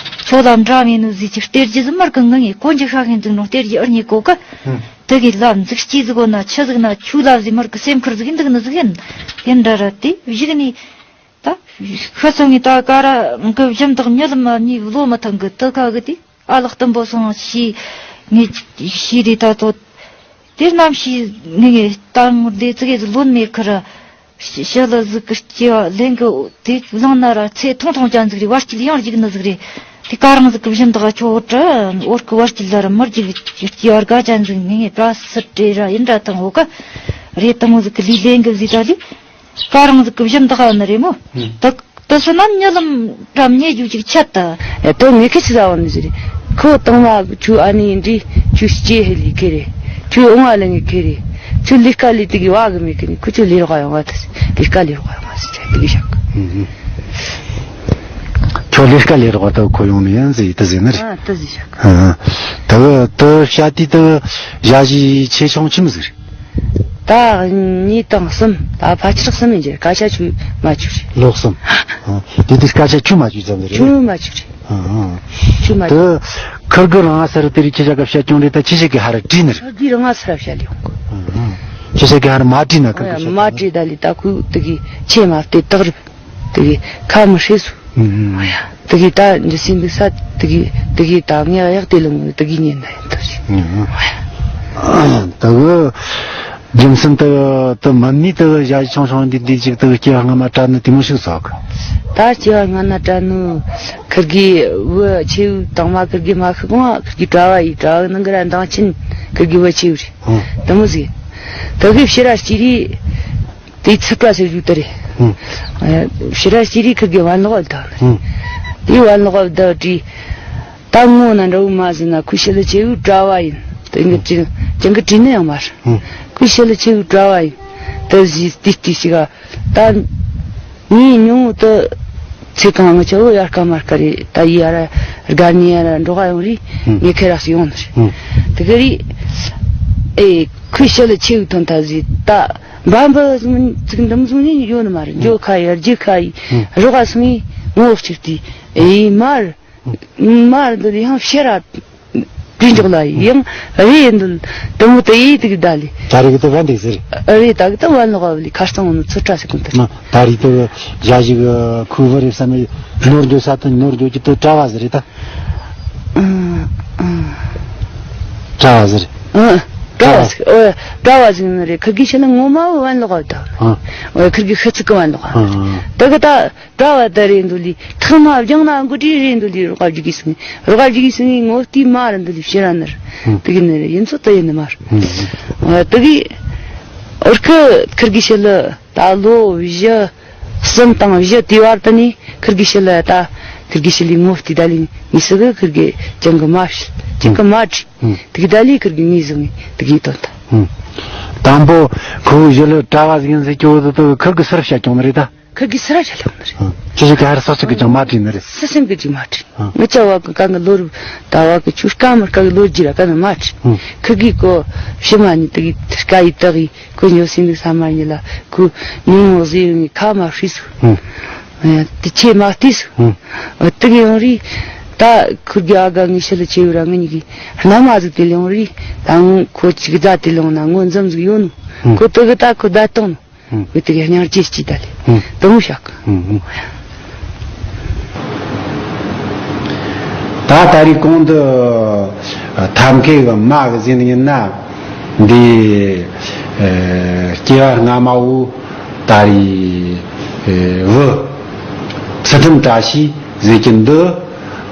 ཁྱོ་ལ་འདྲ་མེད་ནི་ཟིག་ཅིག་སྟེར་རྒྱུ་ཟིག་མར་གི་ངི་ངས་གོན་རྒྱུ་ཤ་ཁན་ཟིག་ནོ་སྟེར་རྒྱུ་ཨར་ཉི་གོ་གི། ཧུམ། དེ་གི་ལ་འཛུགས་སྐྱིད་ཟིག་གོ་ན་ཆི་ཟིག་ན་ཆུ་ལ་ཟིག་མར་གི་སེམས་ཁུར་ཟིག་འདུག་ནི་ཟིག་ཡིན། ཡིན་འདྲ་ར་དེ་བཞུགས་ནི། ད་ཤི་སོང་ངས་ད་ཀ་ར་གི་བཞིན་དག་མྱི་ལ་མ་ནི་ལོ་མི་ཐང་གི་དུ་ཁ་གི་དེ། ཨ་ལགས་དུམ་བུ་སོང་ཤི། ངས་ཤི་རེ་ད་ཚོ། དེ་རྣམ་ཤེས་ངས་ངས་ད་ངུར་དེ་ཙི་གེ་ལོན་མེད་ཁར། ཤི་ལ་ཟིག་གི་སྐྱེ་བ་ལེན་གི་དེ་བླངས་ན་ར་ཚེ་ཐུང་ཐུང་ཅན་ཟིག་རེད། བར་སྐྱིད་ཡང་རྒྱུག་ནི་ཟིག་རེད། དེ་ཀ་རང་ཟིག་གི་བཞིན་དག་ཁྱོ་འོ་དྲ་འོར་གི་བར་སྐྱིད་ལ་ར་མི་རྒྱུག་སྐྱེ་བ་དགའ་ཅན་ཟིག་ངས་ངས་པྲ་སི་ཏྲེ་ར་ཡིན་འདྲ་དང་འོ་ག་རེད། དུམ་བུ་ཟིག་གི་ལུས་ལེན་གི་ཟིག་ད་ལི། ཀ་རང་ཟིག་གི་བཞིན་དག་ནི་རེད་མོ། ཧུམ། དག་དེ་སོ་ན་རྨི་ལམ་འགྲམ་ཉེ་རྒྱུ་ཅིག་ཆད་ད། ཨེ་དོ་ངས་ཁི་ཆི་ཟ་བ་ནི་ཟེར། ཁོ་དང་མ་ཁྱོད་ཨ་ནི་ཡིན་དྲིས་ཁྱོད་སྐྱེ་ཧེ་ལི་ཁེ་རེ། ཁྱོད་ཨོང་ཨ་ལ་ངས་ཁེ་རེ། ཁྱོད་ལས་ཀ་ལས་དེ་གི་བ་གི་མེད་གི་ནི་ཁོ་ཁྱོད་ལས་རོགས་ཡོང་བ་དེ་ལས་ཀ་ལས་རོགས་ཡོང་བ་ཟེར་དེ་གི་བཞག་གི། ཧུམ་ཧུམ། ཁྱོད་ལས་ཀ་ལས་རོགས་ད་ཁོ་ཡོང་ནི་ཡིན་ཟེར་དེ་ཟེར་ནི་རེད། ཨ་དེ་ཟེར་བཞག་གི། ཧུམ་ཧུམ། ད་གི་དེ་བཤད་དུས་དེ་ཞ་ཞི་ཆེ་ཆུང་ཆི་མོ་ཟིག་རེད། ད་གཉིས་དང་གསུམ། ད་ཕལ་ཆེར་གསུམ་ཡིན་རྒྱུ་རེད། སྐད་ཆ་ཆུ་མ་ཆུ་རེད། ལོ་གསུམ། ཨ། དེ་དུས་སྐད་ཆ་ཆུ་མ་ཆུ་ཙམ་རེད། ཆུ་མ་ཆུ་རེད། ཨ། ཨ། ཆུ་མ་ཆུ། དེ་ཁུར་གི་རང་ང་སར་དེ་རིགས་ཁྱེད་ཅག་གི་བཤད་སྐྱོང་རེད། ད་ཁྱེད་ཅག་གི་ཧ་ར་བྲིས་ནི་རེད། ཁུར་གི་རང་ང་སར་བཤད་ལེ་ཡོང་གི། ཨ། ཨ། ཁྱེད་ཅག་གི་ཧ་ར་མ་བྲིས་ན་ཁུར་གི་བཤད་མ་བྲིས་ད་ལི་ད་ཁུ་དེ་གི་ཆེ་མ་བལྟས་དག་རེད། དེ་གི་ཁ་མི་ཧྲེ་སུ། ཨུམ། དེ་གི་ད་འཇི་སྲིད་འདུག་ས་དེ་གི་དེ་གི་ད་ངས་གཡག་དེ་ལ་ངོ་དེ་གི་ཉན་ན་ཡིན་ཐུབ་ཤིག། ཨུམ། ད་གི་རྒྱུ་མཚན་དེ་དེ་མིན་ནི་དེ་གི་ཞ་ཞི་ཆུང་ཆུང་འདི་འདི་ཅིག་དེ་གི་སྐྱེ་བ་སྔ་མ་དྲན་ནི་དེ་མོ་ཞིག་ཚོགས། ད་སྐྱེ་བ་སྔ་ན་དྲན་ནི་ཁུར་གི་བུ་ཆེ་བུ་དང་མ་ཁུར་གི་མ་ཤི་གོང་ཁུར་གི་གྲྭ་བ་ཡི་གྲྭ་བ་ནང་གི་ར་འདང་ཆེན་ཁུར་གི་བུ་ཆེ་བུ་རེད། ཨུམ། དེ་མོ་ཟིག། དེ་གི་ཕྱི་ར་སྐྱེ་རེད། དེའི་ཚིག་པ་ཟེར་རྒྱུ་དེ་རེད། ཨུམ། ཨ། ཕྱི་ར་སྐྱེ་རིགས་ཁུར་གི་བན་ལོག་བདག་ནི། ཨུམ། དེའི་བན་ལོག་བདག་བྲིས། ད་ངོ་ན་འདྲ་བོ་མ་ཟིན་ན་ཁུ་ཤི་ལ་ཆེ་བུ་གྲྭ་བ་ཡིན། དེ་ངས་ཅི་ཅང་གི་བྲིས་ནི་ཡང་མ་རེད། ཨུམ། ཁུ་ཤི་ལ་ཆེ་བུ་གྲྭ་བ་ཡིན། དེ་ཟིག་ཏི་ཏི་ཞིག་ག་ད་ངའི་ཉུང་ངུ་དུ་ཚེ་གང་ང་ཆ་བོ་ཡར་ཀ་མར་ཀ་རེད། ད་ཡི་ཡ་ར་དགའ་ནི་ཡ་ར་འགྲོ་ག་ཡོང་རེད། ཨུམ། ངས་ཁེ་རག་སི་ཡོང་ནི་རེད། ཨུམ། དེ་གི་རེད། ཨེ་ཁུ་ཤི་ལ་ཆེ་བུ་ཐོན་ཐ་ཟིག་ད། འབའ་འབའ་ཟུང་ཚིག་འདམ་ཟུང་ནི་ཡོད་ནི་མ་རེད། འཇོ་ཁ་ཡར་རྒྱུ་ཁ་ཡི་ཧུམ། རོགས་ཨ་སུང་ཡི་ངོ་གཅིག་དེ་ཨེ་མར་མར་འདི་ལི་ཧང་ཕྱེ་ར་བྲིས་འཇོག་ལ་ཡང་རེད་འདུལ་དེ་མོ་དེ་ཡི་དེ་གི་ད་ལི། ད་རེས་གི་དེ་བན་འདུག་ཟེར། རེད་ད་གི་དེ་བན་ལོག་བ་ལི་ཁ་སང་ནི་ཚོ་ཁྲ་ཟེར་གོ་དེ། མ་ད་རེས་དེ་ཞ་ཞི་གི་ཁུ་བུ་རེ་བསམ་ནོར་འགྱོ་ས་དེ་ནོར་འགྱོ་གི་དེ་གྲྭ་བ་ཟེར་རེད་ད། ཨང་ཨང་། གྲྭ་བ་ཟེར། ཨང་། གྲྭ་བ་ཟེར། ཨོ་གྲྭ་བ་ཟེར་ནི་རེད། ཁུར་གི་ཤི་ལ་ངོ་མ་བོ་བན་ལོག་བ་ད། ཨང་། ཨོ་ཁུར་གི་ཤི་ཚིག་གི་བན་ལོག་བ། ཨང་ཨང་། ད་གི་ད་གྲྭ་བ་ད་རེད་འདུལ་ལི་ཐག་མ་བྱང་ན་མགོ་དྲི་རེད་འདུལ་ལི་རོགས་བརྒྱུད་གི་སོང་། རོགས་བརྒྱུད་གི་སོང་ངོ་ཏི་མ་རེད་འདུལ་ལི་ཕྱི་ར་ནི་རེད། ཨང་། དེ་གི་ནི་རེད་ཡིན་ཚོ་ད་ཡིན་ནི་མ་རེད། ཨང་ཨང་། ཨོ་ད་གི་ཨོ་ཁུ་ཁུར་གི་ཤི་ལ་ད་ལོ་བཞི། གསུམ་དང་བཞི་དེའི་བར་དུ་ནི་ཁུར་གི་ཤི་ལ་ད་ཁུར་གི་ཤི་ལི་ངོ་བལྟས་ད་ལི་ངི་སི་གི་ཁུར་གི་ཅང་གི་མ་ཤི་ཅང་གི་མ་བྲིས། ཨང་། དེ་གི་ད་ལི་ཁུར་གི་ངི་ཟུག་ངི་དེ་གི་དོན་ད། ཨང་། དང་པོ་ཁུ་བོ་ཞི་ལི་གྲྭ་བ་ཟིག་ཡིན་ཟེར་གྱི་འོ་དེ་དེ་ཁུར་གི་སུ་ར་བཤད་ཀྱང་ནི་རེད་ད། ཁུར་གི་སུ་ར་བཤད་ཀྱང་ནི་རེད། ཨང་། ཁྱེད་ཀྱི་ག་ར་སོ་སོ་གི་ཅང་མ་བྲིས་ནི་རེད། སུ་སེམས་གི་ཅིག་མ་བྲིས། ཨང་། ངི་ཅག་བ་གི་གང་གི་ལོ་རུ་ད་བ་གི་ཆུ་སྐམ་མི་སྐམ་གི་ལོ་རྒྱུ་ར་ག་ནི་མ་བྲིས། ཨང་། ཁུར་གི་གོ་ཕྱི་མ་ནི་དེ་གི་སྐ་ཡི་དག་གི་ཁོ་ཉོ་སྲིན་འདུག་ས་མ་ཉི་ལ་ཁོ་ཉུང་ངོ་ཟེར་ཡོང་ངི་ཁ་མ་ཧྲིས་སུ། ཨང་། དེ་ཆེ་མ་ལྟས་སུ། ཨང་། དེ་གི་ཡོང་རི་ད་ཁུར་གི་ཨ་ག་ངི་ཤི་ལ་ཆེ་བུ་ར་ངི་གཉིས་གི་རྣ་མ་ཟིག་དེ་ལ་ཡོང་རི་ད་ངོ་ཁོ་ཅིག་ད་དེ་ལ་ཡོང་ན་ངོ་འཛམ་ཟིག་ཡོད་ནོ། ཨང་། ཁོ་དེ་གི་ད་ཁོ་ད་གཏོང་ནོ། ཨང་། ཁོ་དེ་གི་སྙིང་རྗེ་སྐྱིད་ད་ལེ། ཨང་། དེ་མོ་བཤད་གི། ཨང་ཨང་། ད་ད་རེས་གོང་དུ། ཐབས་མཁས་ཀྱི་མ་གི་ཟེར་ནི་ཡིན་ན། འདི་ཨ་སྐྱེ་བ་སྔ་མ་བོ་ད་རེས་ཨ་བུ་ཚུལ་ཁྲིམས་བཀྲ་ཤིས་ཟེར་གྱི་འདི།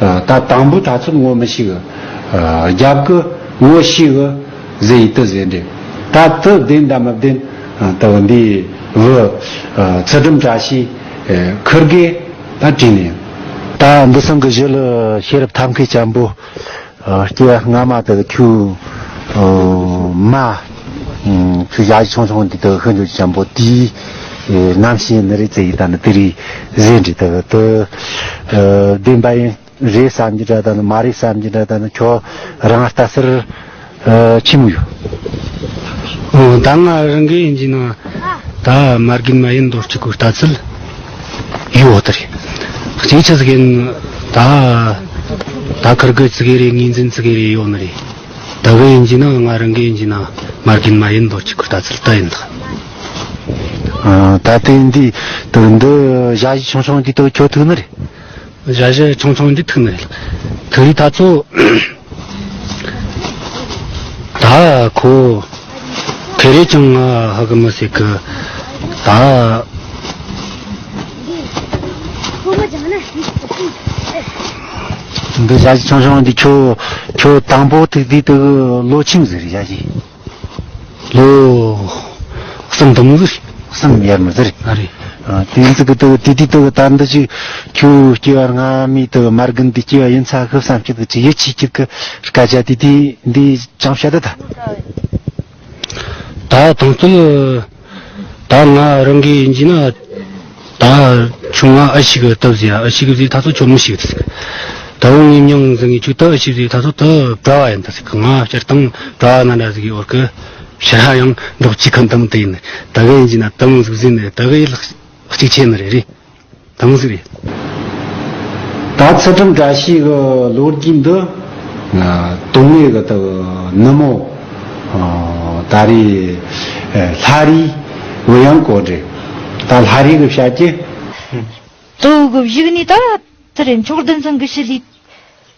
ཨ་ད་དང་པོ་ད་ཚོད་ངོ་མི་ཤེས་གི། ཨ་རྒྱབ་ཀྱི་ངོ་ཤེས་གི་ཟེར་ཡི་དུ་ཟེར་འདི། ད་དུ་བདེན་དང་མི་བདེན། ཨ་ད་འདི་བུ་ཨ་ཚུལ་ཁྲིམས་བཀྲ་ཤིས་ཨ་ཁུར་གེ་ད་དྲིས་ནས། ད་འདི་ཚང་གི་གཞི་ལ་ཤེས་རབ་ཐབས་མཁས་ཅན་པོ། ཨ་སྐྱེ་བ་སྔ་མ་དེ་ཁྱོད་ཨ་མ་ཁྱོད་ཞག་བཞི་ཆུང་ཆུང་འདི་དག་ཤི་འགྲོ་ཅན་པོ་དེའི་ཨེ་རྣམ་ཤེས་ནི་རེད་ཟེར་ཡི་ད་ནི་དེ་རེད་ཟེར་འདྲི་དག་དུ་ཨ་བདེན་པ་ཡིན་རེད་བསམ་གྱི་འདྲ་ད་ནི་མ་རེད་བསམ་གྱི་འདྲ་ད་ནི་ཁྱོད་རང་ལྟ་ཟེར་ཨ་ཆི་མོ་ཡོད། ཨོ་ད་ང་རང་གི་ཡིན་གྱི་ན་ད་མ་རྒན་མ་ཡིན་མདོ་གཅིག་གི་ལྟ་ཚུལ་ཡོད་དེ་རེད། གཅིག་ཆི་ཟིག་ཡིན་ད། ད་ཁུར་གི་ཙི་གེ་རེ་ངོས་འཛིན་ཙི་གེ་རེ་ཡོད་ནི་རེད། ད་གི་ཡིན་གྱི་ན་ང་རང་གི་ཡིན་གྱི་ན་མ་རྒན་མ་ཡིན་མདོ་གཅིག་གི་ལྟ་ཚུལ་ད་ཡིན་ད། ཨ་ད་དེ་འདི་དུ་འདི་ཞག་བཞི་ཆུང་ཆུང་འདི་དུ་ཁྱོད་ཐུག་ནི་རེད། ཞག་བཞི་ཆུང་ཆུང་འདི་ཐུག་ནི་རེད། ཐུག་རི་ད་ཚོ། ད་ཁོ་ཁེ་རེ་ཅང་ང་ཧ་གི་མི་སྲིད་གི། ད་འདི་ཞག་ཆུང་ཆུང་འདི་ཁྱོད་ཁྱོད་དང་པོ་ཐུག་དུས་དུ་ལོ་ཆི་མོ་ཟིག་རེད་ཞག་གི། ལོ་གསུམ་དུ་མོ་ཟིག་རེད། གསུམ་ཡར་མར་ཟིག་རེད། ཨ་རེད། ཨ་དེ་ཚིག་གི་དུ་དེ་དུས་དུ་ད་འདི་ཅིག་ཁྱོད་སྐྱེ་བ་སྔ་མའི་དུ་མ་རྒན་འདི་སྐྱེ་བ་ཡིན་ཚ་ཤི་བསམ་སྤྱི་དུ་ཅིག་ཡིད་ཆེས་ཀྱི་སྐད་ཆ་དེ་དུས་འདི་ཅང་བཤད་ད་ད། ད་དང་ཚོད་ད་ང་རང་གི་ཡིན་གྱི་ན་ད་ཁྱོད་ང་ཨ་ཞིག་གི་སྟབས་ཟེར་ཨ་ཞིག་གི་ཟེར་ད་ཚོད་ཁྱོད་མི་ཞིག་ཟེར། ད་བོ་ངའི་མྱིང་ཟེར་ངས་ཁྱོད་ད་ཨ་ཞིག་ཟེར་ད་ཚོད་ད་བྲ་བ་ཡིན་ད་ཟེར་གི། ང་སྤྱིར་བཏང་བྲ་བ་ན་འདྲ་ཟིག་གི་འོར་གི་ཕྱིར་ཡང་འདོགས་ཅི་ཁ་འདམ་དེ་ཡིན། ད་གི་ཡིན་གྱི་ན་དམ་ཟིག་ཟིན་ནས་ད་གི་ལག་གཅིག་ཆེ་ནི་རེད་རེད། དང་ཟིག་རེད། ད་ཚུལ་ཁྲིམས་བཀྲ་ཤིས་གི་ལོ་རྒྱུས་འདི་ཨ་དོན་དངོས་གི་དུ་ནུ་མོ་ཨ་ད་རེས་ཨ་ལྷ་རིས་བུ་ཡང་གོ་འདྲེ། ད་ལྷ་རིས་གི་བཤད་ཀྱི། དུ་གི་བཞུགས་ནས་ད་དེ་རེད། མཆོག་ལྡན་ཚང་གི་ཞི་ལི་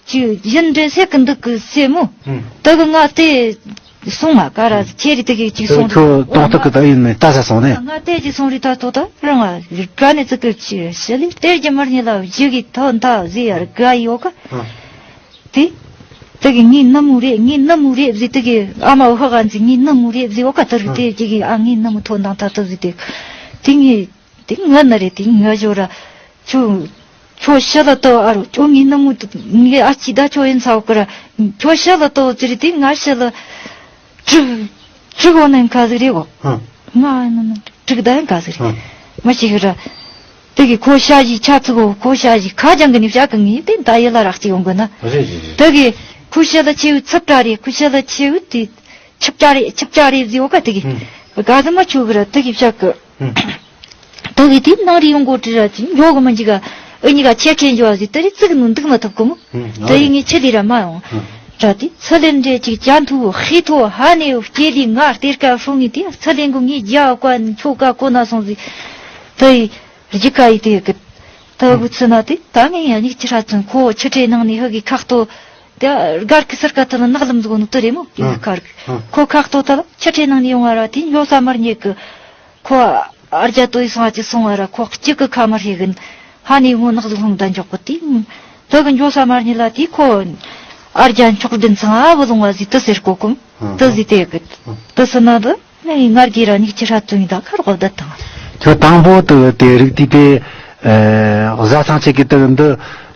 ཅི་ཡིན་འདྲེ་སེ་གི་འདུག་གི་སེ་མོ། ཨུ། དེ་གི་ང་དེ་སོང་ང་ག་ར་ཁྱེད་རི་དེ་གི་ཅིག་སོང་། ཁྱོད་ཏོག་ཏོག་གི་ད་ཡིན་ནི་ལྟ་ས་སོང་ནས། ང་དེ་ཅིག་སོང་རི་ད་ལྟོ་ད་རང་ང་རི་ག་ནས་ཙི་གི་ཅི་ཞི་ལི་སྟེར་གྱི་མར་ཉི་ལ་བཞི་གི་ཐོ་མཐའ་ཟི་ཡར་ག་ཡོད་ག་ཨ། དེ་དེ་གི་ངའི་ནུ་མོ་རེད། ངའི་ནུ་མོ་རེད་ཟི་དེ་གི་ཨ་མ་འོ་ཧ་ག་ཟི་ངའི་ནུ་མོ་རེད་ཟི་འོ་ག་དེ་རི་ཨ། དེ་ཅི་གི་ཨ་ངའི་ནུ་མོ་ཐོ་མཐའ་ཐོ་ཟི་དེ་དེ་ངའི། དེ་ང་ནི་རེད། དེ་ང་ཞོ་ར། ཁྱོད། ཁྱོད་ཤི་ལ་ལྟོས་ཨ་རོ། ཁྱོད་ངའི་ནུ་མོ་ངའི་ཨ་ཅི་ད་ཁྱོད་ཡིན་ཚ་བོ་ཀི་ར། ཁྱོད་ཤི་ལ་ལྟོས་ཟེར་དེ་ང་ཤི་ལ། དྲུག་དྲུག་འོ་ནན་ཁ་ཟིག་རེད་གོ་ཧ། ང་ནི་ནི་དྲུག་ད་ཡང་ཁ་ཟིག་རེད། ཧ། མ་ཤི་གི་ར། དེ་གི་ཁོ་ཤ་ཞིག་ཆ་ཚུགས་གོ་ཁོ་ཤ་ཞིག་ཁ་ཅང་གི་ནི་བྱ་གི་ངའི་དེ་ད་ཡི་ལ་རག་ཅིག་ཡོང་གི་ན། རེད་རེད་རེད། དེ་གི་ཁོ་ཤི་ལ་ཆེ་བུ་ཚབ་གྲ་རེད། ཁོ་ཤི་ལ་ཆེ་བུ་དེ་ཆབ་གྲ་རེད། ཆབ་གྲ་རེད་ཟེར་བོ་ཀ་དེ་གི་ཧུམ། ག་ཟི་མ་ཆུ་གི་ར་དེ་གི་བྱ་གི་ཧུམ། ད་གི་དེ་ནང་རི་ཡོང་གོ་དྲི་ར་ཅི་འཇོག་གི་མི་འཇིག་ག་ཨུ་གཉིས་ཀ་ཆེ་ཁེན་འཇོག་ཟི་དེ་རི་ཙིག་ནུ་འདུག་མ་ཐུབ་གོ་མོ། ཧུམ། དེ་ཡི་ངས་ཆེ་ལི་ར་མ་ཡོང་། ཧུམ། ར་དེ་ཚུར་ལེན་འདྲེ་ཅིག་ཅན་ཐུ་ཧི་ཐོ་ཧ་ནེ་སྐྱེ་ལི་ང་གཏེར་ཀ་ཧྲུང་ངི་དེ་ཚུར་ལེན་གོ་ངས་རྒྱ་བ་ཀ་ཆོ་ཀ་གོ་ན་སོང་ཟི། དེ་ཡི་རྒྱུ་ཀ་ཡི་དེ་གི་ད་གུ་ཚུ་ན་དེ་ད་ངས་ཡ་ཉིག་ཅི་ར་ཚུན་ཁོ་ཆུ་ཁྲའི་ནང་ནས་ཧི་གི་ཁ་ལྟོ། དེ་སྒར་གི་སར་ཀ་ཐ་ལ་ནག་ལམ་ཟིག་ནུ་དུ་རེ་མོ་ཡི་གི་ཁར་གི་ཁོ་ཁ་ལྟོ་ཐ་ལ་ཆུ་ཁྲའི་ནང་ནས་ཡོང་ང་ར་དེ་འཇོ་ས་མར་ཉེ་གི་ཁོ་ཨར་རྒྱ་ཏོ་ཡི་སོང་ཨ་ཅི་སོང་ཨ་ར་ཁོ་གཅིག་གི་ཁ་མར་ཧེ་གིན་ཧ་ནི་ངོ་ནག་ཟིག་ལྷུང་ད་འཇོག་གི་དེ་དེ་གི་འཇོ་ས་མར་ཉེ་ལ་དེ་ཁོ་ཨར་རྒྱ་མཆོག་ལྡན་ཚང་ཨ་བུ་ལུང་བ་ཟི་དུ་ཟེར་གོ་གུམ་དུ་ཟི་དེ་གི་དུ་སི་ན་དུ་ནི་ངར་གི་ར་ཉིག་ཅི་ཧྲ་ཙུ་ཡི་ད་ཁར་གོ་བ་ད་དང་། ཁྱོད་དང་པོ་དུ་དེ་རིག་དུས་དེ་བཟའ་ཚང་ཆེ་གི་དུ་འདི་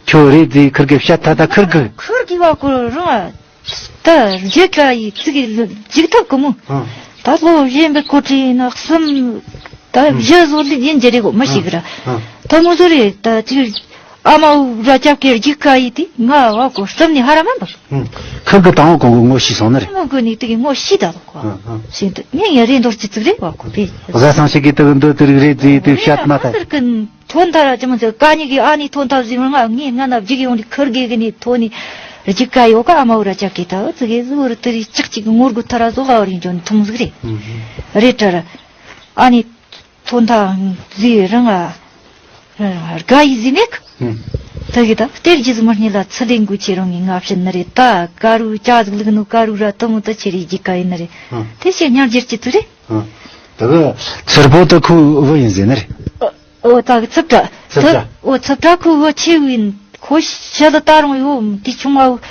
ཁྱོད་རེད་ཟི་ཁིར་གི་བཤད་ཐ་ད་ཁིར་གི་ཁིར་གི་བ་གོ་རང་ཨ། ད་རྒྱུ་ཀ་ཡི་ཙི་གི་ལུ་འཇིག་ཐབས་གི་མོ། ཨང་། ད་ལོ་གཞན་པའི་ཀོ་ཁྲི་ཡིན་ན་གསུམ། ད་ཨང་། བཞི་བཟོ་ལི་ཡིན་རྒྱུ་རེད་གོ་མ་ཤེས་གི་ར། ཨང་། ད་མོ་བཟོ་རེད་ད་ཅི། ཨ་མ་འུ་ར་ཅབ་ཀེར་རྒྱུ་ཀ་ཡི་དེ་ང་བ་གོ་གསུམ་ནི་ཧ་ར་མ་འབབ། ཨང་། ཁིར་གི་དང་བོ་གོང་གི་ངོ་ཤེས་སོང་ནི་རེད། ངོ་གོ་ནི་དེ་གི་ངོ་ཤེས་ད་ལོ་གོ་ཨང་ཨང་། ཤེས་འདུག་ངས་ཡ་རེད་འདོར་ཅི་ཙིག་རེད་བ་གོ་བས། བཟའ་ཚང་ཞིག་གི་དེ་གི་འདི་དེ་རིག་རེད་ཟེར་དེ་བཤད་མ་ཐལ། ཐོན་ཐ་ར་ཅི་མ་ཟེར་ཀ་ཉི་གི་ཨ་ནི་ཐོན་ཐ་ཟི་མ་ང་ངས་ང་ན་བརྒྱུག་ཡོང་དུས་ཁུར་གེ་གི་ནི་ཐོ་ནི་རྒྱུག་ཀ་ཡོད་ཀ་ཨ་མ་འུ་ར་ཅག་གི་ད་ཙི་གེ་ཟི་འུ་ར་དི་རི་ཅག་ཅིག་གི་ངོར་གུ་ཐ་ར་ཟོ་ག་བར་ཡིན་ཅོ་ནི་ཐུམ་ཟིག་རེད། རེད་ཏྲ་ར་ཨ་ནི་ཐོན་ཐ་ཟི་རང་ཨ་རྒ་ཡི་ཟི་མེད་གི། ད་གི་ད་གཏེར་རྒྱུ་ཟིག་མི་རྙེད་ལ་ཚུར་ལེན་དགོས་ཁྱེད་རང་གི་ང་བཤད་ནི་རེད། ད་དཀར་བོའི་ལྕགས་ཟིག་བླུགས་ནོ་དཀར་བོ་ར་དུ་མོ་ད་ཁྱེད་རེ་རྒྱུ་ག་ཡིན་ནི་རེད། ཨང་། དེ་ཞིག་སྙིང་རྗེ་སྐྱིད་ཚུལ་རེད། ཨང་། ད་གི་ཚུར་པོ་ད་ཁོ་བུ་ཡིན་ཟེར་ནི་རེད། ཨོ་ད་གི་ཚུབ་དྲ་ཚུབ་དྲ། ཨོ་ཚུབ་དྲ་ཁོ་བུ་ཆེ་བོ་ཡིན། ཁོ་ཤི་ལ་ད་རུང་ཡོད་དེ་ཆུང་བ་བུ།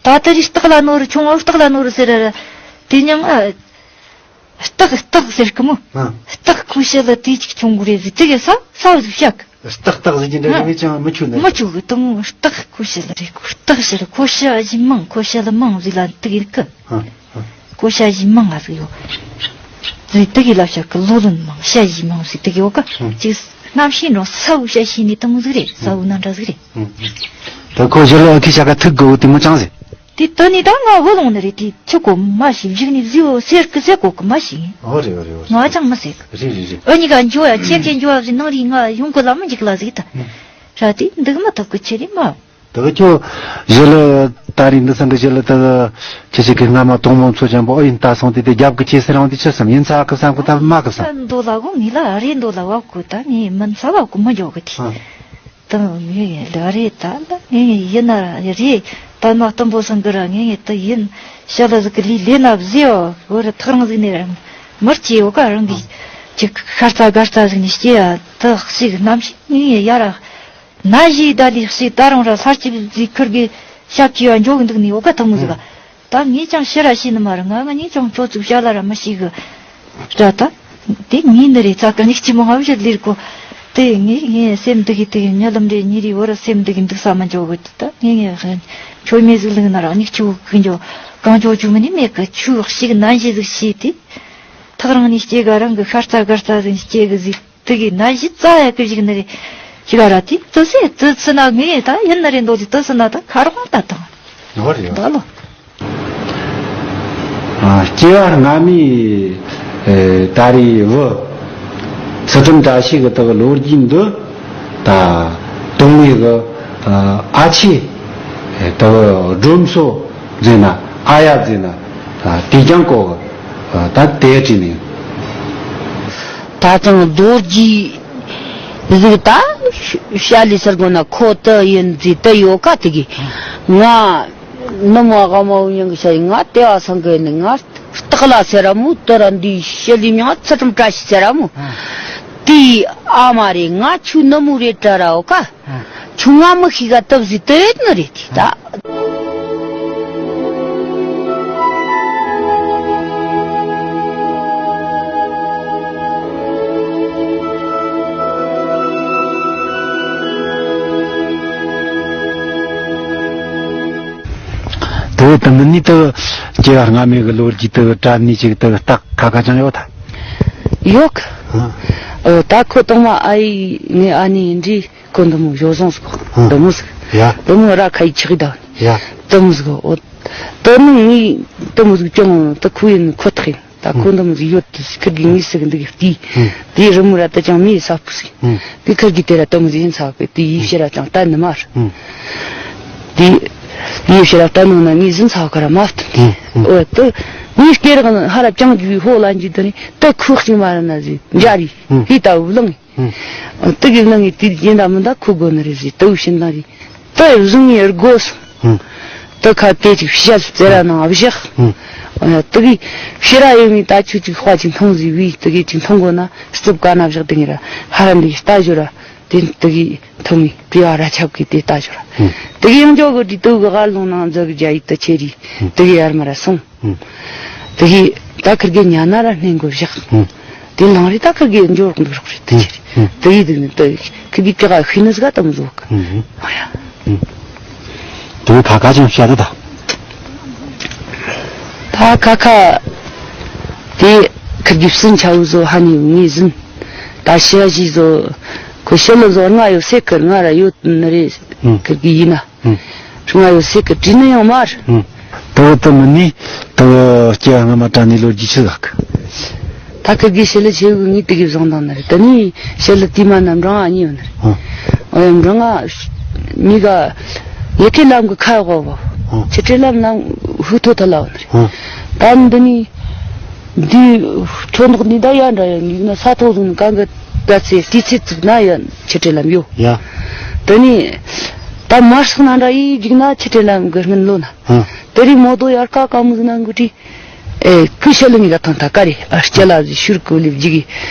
ད་ད་རེས་སྟག་ལ་ནོར་ཆུང་བ་བུ་སྟག་ལ་ནོར་ཟེར་ར་ར། དེ་མྱང་ཨ། སྟག་སྟག་ཟེར་གི་མོ། ཨ། སྟག་ཁོ་ཤི་ལ་དེ་ཅིག་ཆུང་གི་རེད་ཟེར་དེ་གི་ས་ས་བཟོ་བྱ་གི། སྟག་སྟག་ཟེར་གྱི་འདྲ་ཨ། རེད་ཀྱང་མི་ཆུ་ནི་མི་རེད། ཆུ་གི་དུ་མོ་སྟག་ཁོ་ཤི་ལ་རེད། ཁོ་སྟག་ཤི་ལ་ཁོ་ཤི་ཨ་ཞིག་མང་ཁོ་ཤི་ལ་མང་ཟེར་ལ་དེ་གི་གི། ཨ། ཨ། ཁོ་ཤི་ཨ་ཞིག་མང་ང་ཟིག་ཡོད། ཟེར་དེ་གི་ལ་བྱ་གི་ལོ་ལོན་མང་ཤི་ཨ་ཞིག་མང་ཟེར་དེ་གི་ཡོད་གི། ཨ། ཅིག་གནམ་གཤིས་འགྲོ་ས་བོ་ཤི་ཨ་ཞིག་ནི་དུ་མོ་ཟིག་རེད། ས་བོ་ནང་འདྲ་ཟིག་རེད། ཨ། ད་ཁོ་ཤི་ལ་ཨ་ཁི་ཤ་ཀ་ཐུག་གི་འོ་དེ་མོ་ཅང་ཟེར། དེ་དོན་ནི་ད་ང་བུ་ལོང་ནི་རེད། དེ་ཆུ་གོ་མ་ཞིག་བཞུགས་ནི་བཟི་བོ་སེར་གི་ཟེར་གོ་གི་མ་ཞིག་ཡིན། ཨོ་རེད་ཨོ་རེད་ཨོ་རེད། ང་ཅང་མི་ཟེར་གི། རེད་རེད་རེད། ཨ་ནི་ག་འཇུ་ཡ་ཁྱེད་ཁྱེད་འཇུ་ཡ་ཟི་ནང་རི་ང་ཡོང་གི་ལ་མི་འཇིག་ལ་ཟིག་ད། ཨ། ར་དེ་འདུག་མ་ཐུབ་གི་ཆི་རེད་མ། ད་གི་ཁྱོད་ཞི་ལི་ད་རིང་འདི་སང་གི་ཞི་ལི་ད་གི་ཁྱེད་ཅག་གི་སྔ་མ་དུང་མོ་མཚོ་ཆེན་པོ་ཨ་ཡིན་ད་སོང་དེ་དེ་རྒྱབ་གི་ཁྱེད་སེ་རང་དེ་ཆི་སམ་ཡིན་ཚ་གི་བསམ་གི་ད་མ་གི་བསམ། འདོ་ལ་གོ་ངི་ལ་རེ་འདོ་ལ་བབ་གོ་ད་ངི་མིན་ཚ་བབ་གོ་མ་འཇོག་གི་དེ། ཨ། ད་ངས་ལ་རེ་ད་ལ་ངས་ཡིན་ན་རེ་པད་མ་སྟོན་པོ་སང་གི་ར་ངས་ད་ཡིན་ཤ་ལ་ཟིག་གི་ལི་ལེ་ན་བཟི་ཡོ་བོ་ར་ཐག་རང་ཟིག་ནས་ར་མར་སྐྱེ་ཡོ་ག་རང་གི་ཅིག་ཤར་ཚ་གར་ཚ་ཟིག་ནས་སྐྱེ་ཡ་ད་ཞིག་གནམ་ཞིག་ངས་ཡ་ར་ན་ཞིག་ད་ལི་ཞིག་ད་རང་ར་ལྷར་སྐྱེ་ཟིག་ཁུར་གི་ཤ་སྐྱེ་ཡ་འཇོག་གི་འདུག་ནས་ཡོ་ག་ཐག་མོ་ཟིག་ག་ད་ངས་ཀྱང་ཕྱི་ར་ཤེས་ནི་མ་རེད། ང་ང་ངས་ཀྱང་ཁྱོད་ཚོའི་ཞལ་ལ་ར་མི་ཤེས་གི་ར་ད། དེ་ངས་འདི་རེད་ཚ་ག་ཉིག་ཅི་མ་ང་བཞི་ལིར་གོ་དེ་ངས་ངས་སེམས་འདི་གི་དེ་གི་མྱི་ལམ་རེ་ཉི་རེ་བོ་ར་སེམས་འདི་གི་འདུག་ས་མ་འཇོག་གི་ད་ངས་ངས་ཁྱོད་མེ་ཟིག་ལིང་ན་ར་ཉིག་ཅི་གི་འཇོག་གང་འཇོག་ཅུ་མི་ནི་མེད་གི་ཆུ་ཞིག་ནན་ཞིག་ཟིག་ཤེས་དེ་ཐག་རང་ནས་སྐྱེ་ག་རང་གི་ཤ་རྩ་གར་རྩ་ཟིག་སྐྱེ་གི་ཟིག་དེ་གི་ན་གཞི་རྩ་ཡ་ཀི་ཞིག་ནི་རེད། ཞིག་ག་ར་དེ་དུ་སེ་དུ་ཚི་ན་ངས་ད་ཡིན་ནི་རེད་འདོད་ཀྱི་དུ་སི་ན་ད་ཁ་རོག་ད་དང་། ནོར་ཡོད། ད་ལོ། ཨ། སྐྱེ་བ་སྔ་མའི་ཨེ་ད་རེས་བུ་ཚུལ་ཁྲིམས་བཀྲ་ཤིས་ཀྱི་དག་ལོ་རྒྱུས་འདི་ད་དུང་མོའི་གི་ཨ་ཨ་ཆེ་ཨེ་དག་སྒྲོམ་སོ་ཟེར་ན་ཨ་ཡ་ཟེར་ན་ཨ་དེ་ཀྱང་གོ་གི་ཨ་ད་དེ་བྲིས་ནས། ད་ཐེངས་རྡོ་རྗེ་གཟིགས་ད་ཤ་ལི་སར་གོ་ན་ཁོ་ཏི་ཡིན་ཟི་ཏི་ཡོད་ཀ་ཏི་གི་ང་ནུ་མ་ག་མ་བུ་ཡང་གི་ཤ་ཡི་ང་ཏེ་བ་སང་གི་ནི་ང་སྟག་ལ་སེ་ར་མོ་ཏི་ར་འདི་ཤ་ལི་མྱང་ཚུལ་ཁྲིམས་བཀྲ་ཤིས་སེ་ར་མོ་ཏི་ཨ་མ་རེ་ང་ཆུ་ནུ་མོ་རེ་ཏྲ་ར་ཡོད་ཀ་ཆུང་ང་མི་ཤི་ག་སྟབས་ཟིག་དེ་ནི་རེད་དེ་ད། དེ་དུ་མི་ནི་དུ་སྐྱེ་བ་སྔ་མའི་གི་ལོ་རྒྱུས་དུ་དྲ་ནི་ཅིག་དུ་སྟག་ཁ་ཁ་ཅང་ཡོད་ད། ཡོད། ཨ། ཨོ་ད་ཁོ་དང་མ་ཨ་ཡི་ངའི་ཨ་ནི་འདྲི། ཁོ་འདི་མོ་ཞོ་བཟང་ཟིག་ཨ། འདི་མོ་ཟིག་ཡ། འདི་མོ་ར་ཁ་ཡི་ཆག་གི་ད། ཡ། འདི་མོ་ཟིག་འོ། འདི་མོ་ངའི་འདི་མོ་ཟིག་ཅང་ད་ཁོ་ཡིན་ཁོ་ཐག་ཡིན། ད་ཁོ་འདི་མོ་ཟིག་ཡོད་དུ་ཁིར་གི་ངའི་ཟིག་འདི་གི་དེ། ཨ། དེ་རི་མོ་ར་ད་ཅང་མི་ཡི་ས་ཕུ་ཟིག་ཨ། དེ་ཁིར་གི་དེ་ར་འདི་མོ་ཟིག་ཡིན་ས་གི་དེ་ཡི་ཕྱི་ར་ཅང་ད་ནི་མ་ར། ཨ། དེ་ཡི་ཕྱི་ར་ད་ནང་ན་ངའི་ཟིན་ས་ག་ར་མ་ཐུབ། ཨ། ཨ། འོ་དུ་ངའི་སྐེ་རག་ཧ་ར་ཅང་རྒྱུའི་ཧོ་ལ་འཇུ་དུ་ནི་ད་ཁོ་ཞིག་མ་ར་ན་ཟིག་འཇའ་རི། ཨ། ཧི་ད་བུ་ལང་། ཨ། དེ་གི་ནང་གི་དེ་ཡིན་ད་མིན་ད་ཁུ་དགོ་ནི་རེད་ཟེར་དེ་བཞིན་ད་རེད། དེ་བཟུང་ཡི་དགོས་སོང་། ཨ། དེ་ཁ་དེ་ཅིག་བཤད་ཟེར་ར་ནང་བཞག་ཨ། དེ་གི་ཕྱི་ར་ཡོད་མི་ད་ཆུ་ཅིག་དཔའ་ཅིག་མཐོང་ཟིག་བི་དེ་གི་ཅིག་མཐོང་དགོ་ན་རྩིབ་ཀ་ན་བཞག་དེ་ངི་ར་ཧ་ར་འདི་ལྟ་ཞོ་ར་དེ་དེ་གི་མཐོང་ངི་པི་ཨ་ར་ཆབ་གི་དེ་ལྟ་ཞོ་ར་ཨ། དེ་གི་ཡང་འཇོག་གི་དེ་དེ་གི་ཧ་ལོང་ནང་འཛུལ་གི་རྒྱ་ཡི་དེ་ཆེ་རི་དེ་གི་ཡར་མ་ར་སོང་། ཨ། དེ་གི་ད་ཁིར་གི་ཉ་ན་ར་སྣེ་མགོ་བཞག་ཨ། དེ་ལང་རི་ད་ཁིར་གི་འཇོག་འདུག་རོགས་རེད་དེ་ཆེ་རི། ཨ། དེ་གི་དེ་ནི་དེ་ཁིར་གི་ཀི་ག་ཤི་ནི་ཟ་དམ་ཟོག་ཨ། ཨ། ཨ། དེ་གི་ཁ་ཁ་ཅང་བཤད་ད་ད། ད་ཁ་ཁ་དེ་ཁིར་གི་སུན་ཆ་བུ་ཟོ་ཧ་ནི་ངི་ཟིན། ད་ཤི་ཞི་ཟོ་ཁོ་ཤི་ལ་ཟོ་ང་ཡོད་སེ་ཁིར་ང་ར་ཡོད་ནི་རེད། ཨ། ཁིར་གི་ཡིན་ན། ཨ། ང་ཡོད་སེ་གི་བྲིས་ནི་ཡང་མ་རེད། ཨ། དེ་བོ་དེ་མིན་ནི་དེ་བོ་སྐྱེ་བ་སྔ་མ་དྲ་ནི་ལོ་རྒྱུས་ཆི་ཟིག་ད་ཁིར་གི་ཤི་ལ་ཆེ་བོ་ངའི་དེ་གི་བཟང་དང་ནི་རེད། དེ་ནི་ཤི་ལ་དེ་མ་ན་འབྲང་ཨ་ཉི་ཡོད་ནི་རེད། ཨ། ཨོ་ཡ་འབྲང་ཨ་ཉི་ག་ཡི་གེ་ལམ་གི་ཁ་ཡོག་བ། ཨ། ཆི་ཁྲི་ལམ་ནང་ཧུ་ཐོ་ཐ་ལ་ཡོད་ནི་རེད། ཨ། ད་འདི་ནི་འདི་ཐོ་ནག་ནི་ད་ཡ་འདྲ་ཡ་ངིག་ན་ས་ཐོག་བཟུང་ནི་གང་གི་ད་ཚེ་དུས་ཚེ་ཚིག་ན་ཡ་ཆི་ཁྲི་ལམ་ཡོད། ཡ། དེ་ནི་ད་ ཨ་མར་སོང་ན་འདྲ་ཡིས་འཇིག་ན་ཆུ་ཁྲེ་ལ་མགོ་སྔོན་ལོ་ན། ཧ། དེ་རིང་མོ་དོ་ཡར་ཀ་ཀ་མུ་ཟི་ན་འགུ་ཏི། ཨེ་ཁུ་ཤ་ལི་ཉི་ག་ཐང་ཐ་ཀ་རེ་ཨ་སྐྱ་ལ་ཟི་ཤུར་ཀོ་ལི་བརྗིད་གི།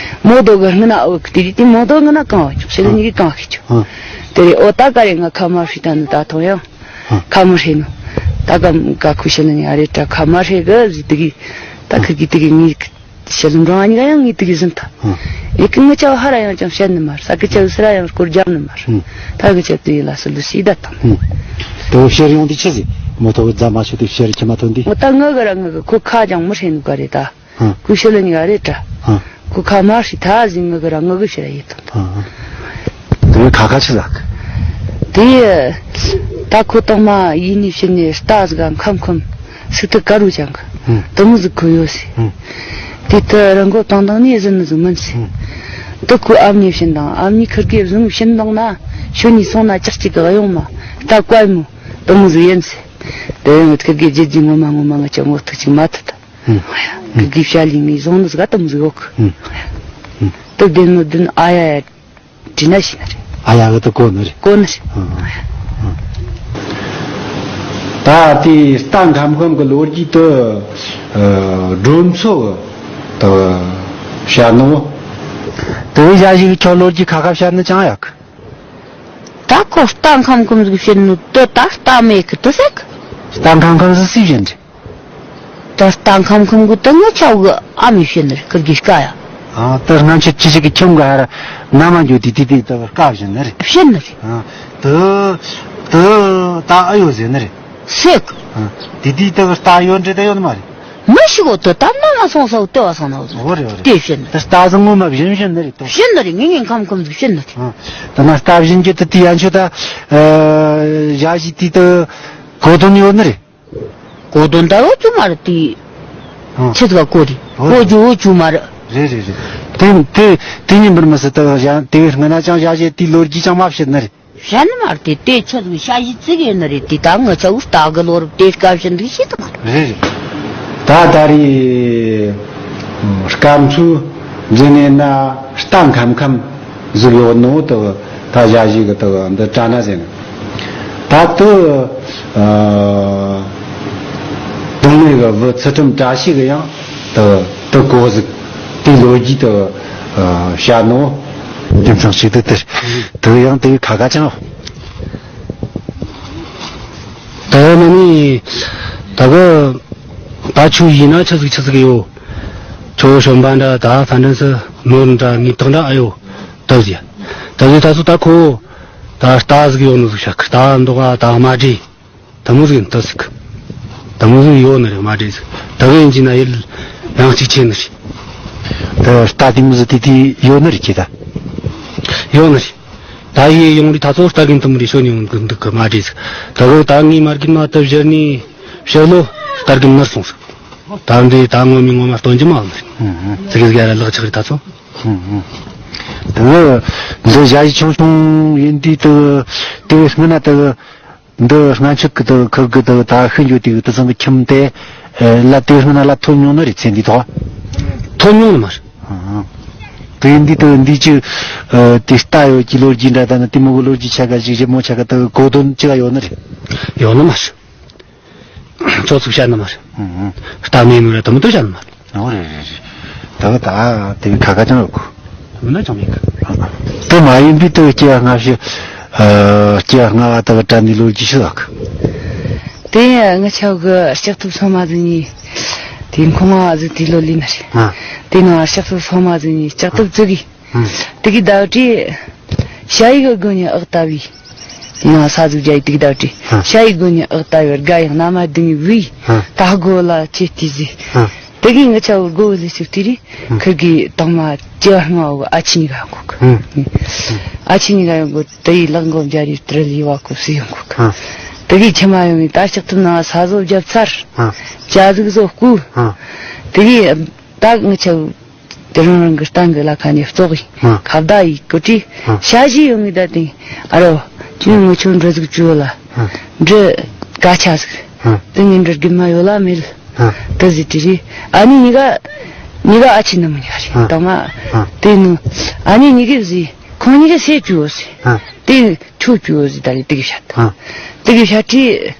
མོ་དོ་གི་སྔུན་ན་ཨོ་ཀི་དེ་རི་དེ་མོ་དོ་སྔུན་ན་གང་བ་ཆོག་ཤ་ལི་ཉི་གི་གང་ཤི་ཆོག་ཧ། དེ་རེ་ཨོ་ད་ཀ་རེ་ང་ཁ་མ་ཧྲི་ད་ནི་ད་ཐོང་ཡང་། ཧ། ཁ་མ་ཧྲེ་ནོ། ད་ཀ་ཀ་ཁུ་ཤ་ལི་ཉི་ཨ་རེ་ཏྲ་ཁ་མ་ཧྲེ་གི་ཟི་དེ་གི། ད་ཁི་གི་དེ་གི་ངི། ཞལ་འགྲོ་ཨ་ཉི་ག་ཡང་ངའི་དུག་གི་ཟིན་ཐ། ཧུམ། ཨེ་ཀི་ངི་ཅའོ་ཧ་ར་ཡང་ཅང་བཤད་ནི་མར་ས་ཀི་ཅའོ་སི་ར་ཡང་སྐོར་རྒྱབ་ནི་མར། ཧུམ། ཐ་གི་ཅའོ་དུ་ཡི་ལ་སི་ལུ་སི་ད་ཐང་། ཧུམ། དེ་བོ་ཤེར་ཡོང་དུས་ཆི་ཟིག་མོ་ཐོ་རྫ་མ་ཆུ་དུ་ཤེར་ཁྱི་མ་ཐོན་དུས། མོ་ད་ངི་གི་ར་ངི་གི་ཁོ་ཁ་ཅང་མི་ཧྲེ་ནུ་ག་རེ་ད། ཧུམ། ཁུ་ཤེ་ལ་ཉི་ག་རེ་ད། ཧུམ། ཁོ་ཁ་མ་ཧྲི་ཐ་ཟིག་ངི་གི་ར་ངི་གི་ཤེ་ར་ཡི་ཐང་། ཧུམ། དེ་བས་ཁ་ཁ་ཆི་ལགས། དེ་ད་ཁོ་ཏོག་མ་ཡིན་ནི་ཕྱིན་ནི་རྟ་ཟིག་ག་ཁམ་ཁམ་སི་ཏི་ཀ་རུ་ཅང་གི། ཧུམ། དུ་མི་ཟིག་ཁོ་ཡོད་སི། ཧུམ། དེ་ཏི་རང་གོ་དང་དང་ནི་ཟིན་ནི་ཟིག་མིན་སི། ཧུམ། དུ་ཁོ་ཨམ་ཉི་ཕྱིན་དང་ཨམ་ཉི་ཁིར་གི་བཟུང་ཕྱིན་དང་ན་ཤོ་ཉི་སོང་ན་ཅག་ཅིག་གི་གཡོང་མ་རྟ་ཀོའི་མོ་དུ་མི་ཟིག་ཡིན་སི། དེ་ཡང་ཁིར་གི་རྗེ་རྗེ་ངོ་མ་ངོ་མ་ང་ཅག་ངོ་ཐུག་ཅིག་མ་ཐུག་ད། ཧུམ། ཁིར་གི་ཤ་ལི་ངི་བཟུང་ནི་ཟིག་ག་དུ་མི་ཟིག་ཡོད་གི། ཧུམ། ཧུམ། དུ་བདེན་མི་བདེན་ཨ་ཡ་ཡ། དྲི་ན་ཤི་ན་རེད། ཨ་ཡ་གི་དུ་གོ་ནི་རེད། གོ་ནི་རེད། ཨ། ཨ། ད་དེ་རྟ་ཁམ་ཁམ་གི་ལོ་རྒྱུས་དུ། ཨ། སྒྲོམ་ཚོ་གི་དུ་བཤད་ནོ། དུ་བའི་ཞ་ཞིག་ཁྱོད་ལོ་རྒྱུས་ཁ་ཁ་བཤད་ནི་ཅང་ཡག་གི། ད་ཁོ་རྟ་ཁམ་ཁམ་ཟིག་བཤད་ནོ་དུ་ད་རྟ་མེད་གི་དུ་ཟེར་གི། རྟ་ཁམ་ཁམ་ཟིག་སུས་བཤད་ནི་རེད། ད་རྟ་ཁམ་ཁམ་གི་དུ་ངི་ཆའོ་གི་ཨ་མི་བཤད་ནི་རེད་ཁིར་གི་སྐ་ཡ། ཨ། ད་སྔ་ཆད་ཅི་ཞིག་གི་ཁྱིམ་ག་ཧ་ར་ན་མ་འགྱོ་དེ་དེ་དེ་ད་སྐ་བཤད་ནི་རེད། བཤད་ནི་རེད། ཨ། དུ་དུ་ད་ཨ་ཡོད་ཟེར་ནི་རེད། སེག་ཨ། དེ་དེ་ད་རྟ་ཡོད་འདྲེ་ད་ཡོད་ནི་མ་རེད། མི་ཞིག་གོ་དུ་ད་ན་མ་སོང་ས་བོ་ལྟེ་བ་སོང་ན་བོ། འོ་རེད་འོ་རེད། དེ་བཤད་ནི་ད་རྟ་ཟིག་ངོ་མ་བཞིན་བཤད་ནི་རེད་དོ། བཤད་ནི་རེད། ངེ་ངེ་ཁམ་ཁམ་ཟིག་བཤད་ནི་རེད། ཨ། ད་ན་རྟ་བཞིན་གྱི་དུ་དེ་ཡན་ཆོད་ད། ཨ། ཞ་ཞི་དེ་ད་གོ་དོན་ཡོད་ནི་རེད། གོ་དོན་ད་འོ་ཅུ་མ་རེད་དེ། ཨ། ཆི་ཟིག་གོ་དེ་ཨོ་གོ་རྒྱུ་འོ་ཅུ་མ་རེད། རེད་རེད་རེད། དེ་དེ་དེ་ཉིན་པར་མི་སྲིད་ད་ཞ་དེ་སྔ་ན་ཅང་ཞ་ཞེ་དེའི་ལོ་རྒྱུས་ཅང་མ་བཤད་ནི་རེད། བཤད་ནི་མ་རེད་དེ་དེ་ཆི་ཟིག་ཞ་ཞེ་ཙིག་ཡོད་ནི་རེད་དེ་ད་ངི་ཆ་འུ་རྟ་གི་ལོ་རབས་དེ་སྐབས་བཤད་འདུག་ཤེས་ཐུབ་མ་རེད། རེད་རེད། ད་ད་རེས་སྐམ་ཚུལ་འཛིན་ནས་ན་རྟ་ཁམ་ཁམ། ཟིག་ཡོད་ནོ་དུ་ད་ཞ་ཞི་གི་དུ་འདི་དྲ་ན་ཟེར་ནི། ད་དུ་ཨ་དུང་ལེ་གི་བུ་ཚུལ་ཁྲིམས་བཀྲ་ཤིས་གི་ཡང་དུ་དུ་གོ་ཟིག་དེ་ལོ་རྒྱུས་དུ་ཨ་བཤད་ནོ། དེ་ཚང་ཞིག་དུ་དེར་དུ་ཡང་དེ་ཁ་ཁ་ཅང་། ད་ནི་ད་གི་ད་ཆུ་ཡིན་ན་ཆི་ཟིག་ཆི་ཟིག་ཡོད། ཁྱོད་ཤོམ་པ་འདྲ་ད་ས་འདྲ་སི་ནོར་འདྲ་ངའི་དག་འདྲ་ཨ་ཡོད། ད་ཟེར། ད་ཟེར་ད་ཚོ་ད་ཁོ། ད་རྟ་ཟིག་ཡོད་ནོ་ཟིག་ཤག་གི་རྟ་མདོག་ག་ད་དམར་འདྲེ། ད་མོ་ཟིག་ཡིན་ད་ཟིག་ད་མོ་ཟིག་ཡོད་ནི་རེད་དམར་འདྲེ་ཟིག་ད་གི་ཡིན་གྱི་ན་ཡིད་ཡང་གཅིག་ཆེ་ནི་རེད། ད་རྟ་དེ་མོ་ཟིག་དེ་དེ་ཡོད་ནི་རེད་ཀྱི་ད། ཡོད་ནི་རེད། ད་ཡེ་ཡོང་རི་ད་ཚོ་རྟ་རྒན་དུ་མོ་རེ་ཤོ་ཉི་འོང་གི་འདུག་གི་དམར་འདྲེ་ཟིག་ད་གི་ད་ངའི་མ་རྒན་མ་ད་བཞར་ནི་བཞར་ལོ་རྟ་རྒན་མར་སོང་ཟིག་ད་འདི་ད་ངོ་མི་ངོ་མ་སྟོན་གྱི་མ་འོང་ནི་རེད། ཟིག་ཟིག་ཡ་ར་ལག་ཆགས་རི་ད་ཚོ། ཧུམ་ཧུམ། དེ་གི་འདི་ཞ་ཡི་ཆུང་ཆུང་ཡིན་དུས་དེ་གི་དེ་གི་སྔོན་ན་དེ་གི་འདི་སྔ་ཕྱི་གི་དེ་གི་ཁུར་གི་དེ་གི་ད་ཤི་འགྱོ་དུས་གི་དེ་ཚང་གི་ཁྱིམ་དེ་ལ་དེ་གི་སྔོན་ན་ལ་ཐོན་མྱོང་ནི་རེད་ཚེ་འདི་ཐོག་ཐོན་མྱོང་ནི་མ་རེད། ཧུམ་ཧུམ། དེ་ཡིན་དུས་དེ་གི་འདི་ཅི་དེ་ལྟ་ཡོད་ཀྱི་ལོ་རྒྱུས་འདྲ་ད་ནི་དེ་མོ་གི་ལོ་རྒྱུས་ཆ་ག་ཞིག་རི་མོ་ཆ་ག་དེ་གི་གོ་དོན་ཅི་ག་ཡོད་ནི་རེད། ཡོད་ནི་མ་རེད། ཚོ་ཚུགས་བཤད་ནི་མ་རེད། ཧུམ་ཧུམ། རྟ་མེད་ནོ་ར་དུ་མི་དུ་བཤད་ནི་མ་རེད། ཨོ་རེད་རེད་རེད། ད་གི་ད་དེ་གི་ཁ་ཁ་ཅང་རོགས་གོ་དུ་མི་ན་ཅང་མེད་གི་དུ་མ་ཡིན་པའི་དུ་སྐྱེ་བ་སྔ་ཕྱི་ཨ་སྐྱེ་བ་སྔ་བ་དུ་གི་དྲན་ནི་ལོ་རྒྱུས་ཤི་ལགས། དེ་ངི་ཆ་གི་ལྕགས་ཐུབ་སོ་མ་ཟིག་ནི་དེ་ཁོང་ང་ཟིག་དེ་ལོ་ལི་ནི་རེད། ཨ། དེ་ནང་ལྕགས་ཐུབ་སོ་མ་ཟིག་ནི་ལྕགས་ཐུབ་ཙི་གི་ཧུམ། དེ་གི་ཟླ་བྲིས། ཞ་ཡི་གི་དགོན་ནི་ཨག་ཏ་བི། དེ་ནང་ས་ཟུག་རྒྱ་ཡི་དེ་གི་ཟླ་བྲིས། ཧུམ། ཞ་ཡི་དགོན་ནི་ཨག་ཏ་བི་དགའ་ཡང་ན་མ་དེ་ནི་བི། ཧུམ། ད་སྒོ་ལ་ཆེ་ཏི་ཟི། ཧུམ། དེ་གི་ངི་ཆ་བུ་སྒོ་ལི་ཆུ་ཏི་རི། ཧུམ། ཁིར་གི་དང་མ་ཅི་བ་སྔ་བུ་ཨ་ཆི་ནི་ག་ཡོང་གོ་གི་ཧུམ། ཨ་ཆི་ནི་ག་ཡོང་གོ་དེ་ཡི་ལག་མགོ་འཇའ་རི་ཏྲི་ལི་བ་གོ་སི་ཡོང་གོ་གི་ཧུམ། དེ་གི་ཁྱི་མ་ཡོང་ངི་ད་ལྕགས་ཐུབ་ནང་ས་ཟོ་རྒྱབ་ཚར། ཧུམ། ཅ་ཟུག་ཟོ་སྐུ། ཧུམ། དེ་གི་ད་ངི་ཆ་བུ། དེ་རང་རང་གི་སྟེང་གི་ལ་ཁ་ནས་བཙོག་ཡིན། ཧ། ཁ་བརྡ་ཡིས་གོ་དྲིས། ཧ། ཞ་ཞི་ཡོང་ངི་ད་དེ་ཨ་རོ་ཁྱོད་ངོ་ཆུང་འདྲི་ཟིག་བཅུ་ལ། ཧ། འདྲི་ཀ་ཆ་ཟིག་ཧ། དེ་ངས་འདྲི་རྒྱུ་མ་ཡོད་ལ་མེད། ཧ། དེ་ཟི་དྲི་རི་ཨ་ནི་གཉིས་ཀ་གཉིས་ཀ་ཨ་ཆི་ནི་མི་གཉིས་ཀ་རེད་ཧ། དང་མ་ཧ། དེ་ནི་ཨ་ནི་གཉིས་ཀའི་ཟི་ཁོང་གཉིས་ཀ་སེ་བཅུ་ཡོད་ཟི་ཧ། དེ། ཁྱོད་ཁྱོད་ཟིག་ད་རེ་དེ་གི་བཤད་ད། ཨ། དེ་གི་བཤད་དྲི།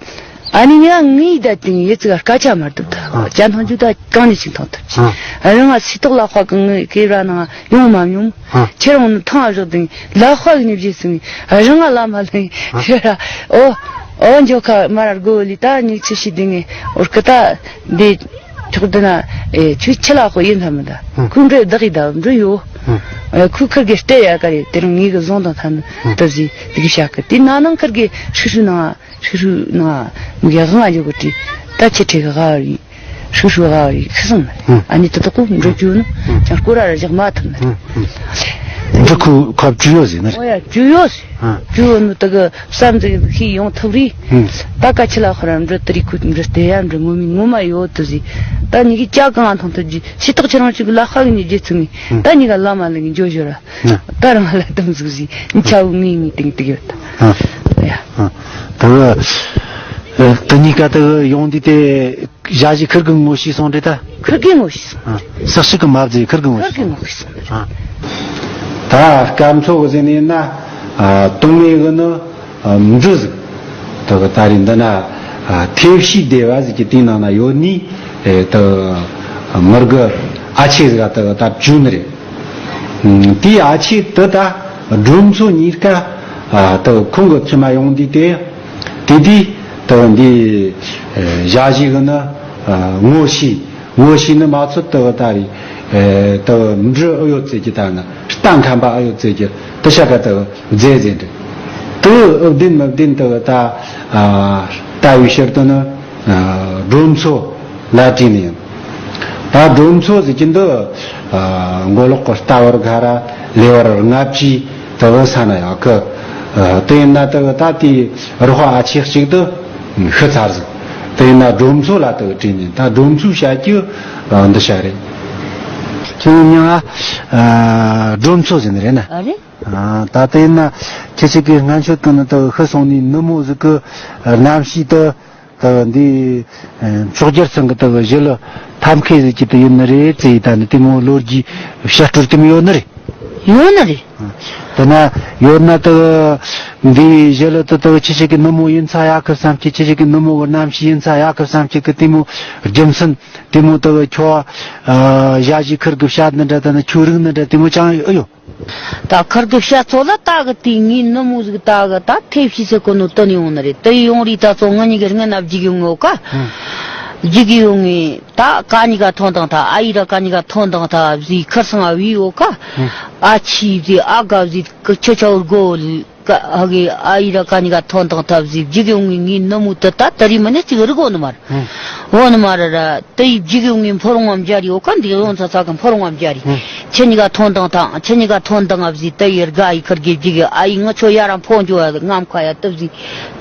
ཨ་ནི་ཉ་ངའི་ད་དེ་ཡི་ཙི་ག་སྐད་ཆ་མ་འདུག་ད། ཨ། ཅན་ཐང་ཅུ་ད་གང་ནས་ཞིག་ཐང་ཐུབ་ཅི། ཨ། རང་ང་སི་ཏོག་ལ་ཁ་གི་ངའི་ཁེ་ར་ན་ཡོང་མ་ཡོང་། ཨ། ཁྱེད་རང་ནི་ཐང་ཨ་ཞོག་དེ་ལ་ཁ་གི་ནི་བཞེས་སི་ངའི་རང་ང་ལ་མ་ལེ། ཨ། ཁྱེད་ར་ཨོ་ཨོ་འཇོ་ཁ་མ་ར་རྒོ་ལི་ད་ཉིག་ཆི་ཤི་དེ་ངའི་ཨོར་ཀི་ད་དེ། ཁྱོད་འདི་ན་ཨེ་ཁྱོད་ཁྱི་ལ་ཁོ་ཡིན་ཐ་མི་ད། ཧུམ། ཁོས་འདྲེ་བདག་གི་ད་འདྲེ་ཡོད། ཧུམ། ཨེ་ཁོས་ཁིར་གི་སྟེ་ཡ་ག་རེ་དེ་རིང་ངེད་གི་བཟུང་དང་ཐ་ནི་ཧུམ། ད་ཟི་དེ་གི་བྱ་གི་དེ་ན་ནང་ཁིར་གི་ཧྲི་ཧྲུ་ན་ཧྲི་ཧྲུ་ན་མི་གི་དབང་ཡོད་གི་དྲི། ད་ཁྱི་ཁྲི་གི་ག་རེ་ཧྲི་ཧྲུ་ག་རེ་ཁི་སང་ཧུམ། ཨ་ནི་ད་ད་ཁོ་འདྲེ་རྒྱུ་ནི་ཧུམ། ཅང་སྐོར་ར་ར་བཞག་མ་ཐུབ་ནི། ཧུམ། ཧུམ། འདི་ཁོ་ཁབ་བཅུ་ཡོད་ཟེར་ནི་རེད། ཨོ་ཡ་བཅུ་ཡོད་ཟེར། ཨ། ཇོ་ནུ་ད་གི་བསམ་ཚིག་ཤི་ཡོང་ཐུབ་རི། ཧུམ། ད་ཀ་ཆི་ལ་ཁོ་ར་འདྲི་ཏི་རི་ཁུ་འདྲི་སྟེ་ཡ་འདྲི་ངོ་མི་ངོ་མ་ཡོད་དུ་ཟི། ད་ཉི་གི་ཅག་གང་ཐོང་ཐུབ་ཇི་སི་ཏོག་ཆི་རང་ཅིག་ལ་ཁ་གི་ཉི་ཇི་ཚུ་ངི། ཧུམ། ད་ཉི་ག་ལ་མ་ལ་ངི་ཇོ་ཇོ་ར། ན། ད་རང་ལ་དམ་ཟུག་ཟི་ཉི་ཆ་བུ་ངི་ངི་ཏིང་ཏིག་ཡོད་ད། ཨ། ཡ། ཨ། ད་གི་ད་ཉི་ཀ་ད་གི་ཡོང་དུས་དེ། ཞ་ཞི་ཁིར་གི་ངོ་ཤེས་སོང་རེད་ད། ཁིར་གི་ངོ་ཤེས་སོང་། ཨ། ས་ཞིག་གི་མ་བཟོས་ཁིར་གི་ངོ་ཤེས། ཁིར་གི་ངོ་ཤེས་སོང་། ཨ། ད་སྐམ་ཚོ་གི་ཟེར་ནས་ན། ཨ། དུང་ངེ་གི་ནི། ཨ། འབྲུ་ཟིག་ད་གི་ད་རེས་འདི་ན། ཨ། ཐེབས་ཤིག་སྡེ་བ་ཟིག་གི་དེའི་ནང་ན་ཡོད་ནི། ཨེ། ད་མི་རྒི་ཨ་ཆེ་ཟིག་ད་གི་ད་བཅུག་ནི་རེད། ཨ། དེའི་ཨ་ཆེ་དེ་ད་སྒྲོལ་མཚོ་གཉིས་ཀ། ཨ། ད་གི་ཁོང་གི་ཚུལ་མ་ཡོང་དུས་དེ། དེ་དུས་དུ་འདི་ཞག་ཞིག་གི་ནི་ངོ་ཤེས། ངོ་ཤེས་ནི་མ་ཚོད་དུ་ད་རེས་དུ་འབྲུ་ཨུ་ཡོད་ཚེ་གི་ད་ནི་རྟ་མཁན་པ་ཨུ་ཡོད་ཚེ་གི་དུ་ཤ་ཀ་དུ་རྫས་རྫས་འདྲ་དུ་ཨུ་བདེན་མི་བདེན་དུ་ད་ལྟ་བའི་ཕྱིར་དུ་ནི་སྒྲོལ་མཚོ་ལ་བྲིས་ནས་ཡིན། ད་སྒྲོལ་མཚོ་ཟེར་གྱི་འདི། ཨ། མགོ་ལོག་གི་ལྟ་བར་ག་ར་ལེ་བར་ལྔ་བཅུའི་དུ་བུ་ས་ན་ཡག་གི། ཨ། དེ་ཡིན་ན་དུ་བུ་ད་དེའི་རོགས་ཨ་ཆེ་གཅིག་ཏུ་ཤི་ཚར་ཟིག་དེ་ཡིན་ན་སྒྲོལ་མཚོ་ལ་དུ་བུ་བྲིས་ནས་ད་སྒྲོལ་མཚོའི་བྱ་རྒྱུ། ཨ། འདི་བྱ་རེད། ཁྱོད་མྱིང་ང་། ཨ། སྒྲོལ་མཚོ་ཟེར་ནི་རེད་ན། ཨ་རེད། ཨ། ད་དེ་ཡིན་ན་ཁྱེད་ཅག་གི་སྔན་ཆད་དུ་ནི་དུ་བུ་ཤི་སོང་ནི་ནུ་མོ་ཟིག་གི་རྣམ་ཤེས་དུ། ད་འདི་མཆོག་རྒྱལ་ཚང་གི་ད་གཞི་ལ་ཐབས་མཁས་ཟིག་ཅིག་ཏུ་ཡོད་ནི་རེད་ཟེར་ཡི་ད་ནི་དེ་མོ་ལོ་རྒྱུས་བཤད་སྲོལ་དེ་མོ་ཡོད་ནི་རེད། ཡོད་ནི་རེད། དེ་ན་ཡོད་ན་ད་འདི་གཞི་ལ་ད་ད་ཁྱེད་ཅག་གི་ནུ་མོ་ཡིན་ཚ་ཡག་གི་བསམ་གྱི་ཁྱེད་ཅག་གི་ནུ་མོ་གི་རྣམ་ཤེས་ཡིན་ཚ་ཡག་གི་བསམ་གྱི་གི་དེ་མོ་རྒྱུ་མཚན་དེ་མོ་ད་ཁྱོད་ཞག་ཞིག་ཁིར་གི་བཤད་ནི་འདྲ་ད་ནི་ཁྱོད་རིག་ནི་འདྲ་དེ་མོ་ཅང་ཡོད། ད་ཁར་གི་བཤད་ཚོ་ལ་ད་གི་དེ་ངའི་ནུ་མོ་ཟིག་ད་གི་ད་ཐེབས་ཤི་སེ་གོ་ནོ་ཏི་ནི་ཡོང་ནི་རེད། ཏི་ཡོང་རི་ད་ཚོ་ང་གཉིས་གི་སྔན་ན་བརྒྱུག་ཡོང་ངོ་ཀ། བརྒྱུག་ཡོང་ངི་ད་ཀ་གཉིས་ཀ་ཐོན་དང་ད་ཨ་ཡི་ར་ཀ་གཉིས་ཀ་ཐོན་དང་ད་བཟི་ཁར་སང་ཨ་བི་ཡོ་ཀ། ཨ་ཆི་བཟི་ཨ་ག་བཟི་ཀི་ཆོ་ཆོ་རྒོ་ལི་ཀ་ཨ་གི་ཨ་ཡི་ར་ཀ་གཉིས་ཀ་ཐོན་དང་ད་བཟི་བརྒྱུག་ཡོང་ངི་ངའི་ནུ་མོ་ཏི་ད་ཏི་རི་མ་ནི་ཅིག་རི་གོ་ནི་མ་རེད། འོ་ནི་མ་ར་ར། ཏི་ཡི་བརྒྱུག་ཡོང་ངི་ཕོ་རོང་ངམ་རྒྱ་རི་འོ་ཀ་འདི་ཡོང་ཚ་ཚ་གི་ཕོ་རོང་ངམ་རྒྱ་རི། ཁྱེད་གཉིས་ཀ་ཐོན་དང་དང་ཁྱེད་གཉིས་ཀ་ཐོན་དང་ཨ་བཟི་ཏི་ཡི་དགའ་ཡི་ཁར་གི་བརྒྱུག་ཡི་ཨ་ཡི་ང་ཆོ་ཡ་རང་ཕོ་འཇོ་ཡ་ངམ་ཁ་ཡ་ཏི་བཟི་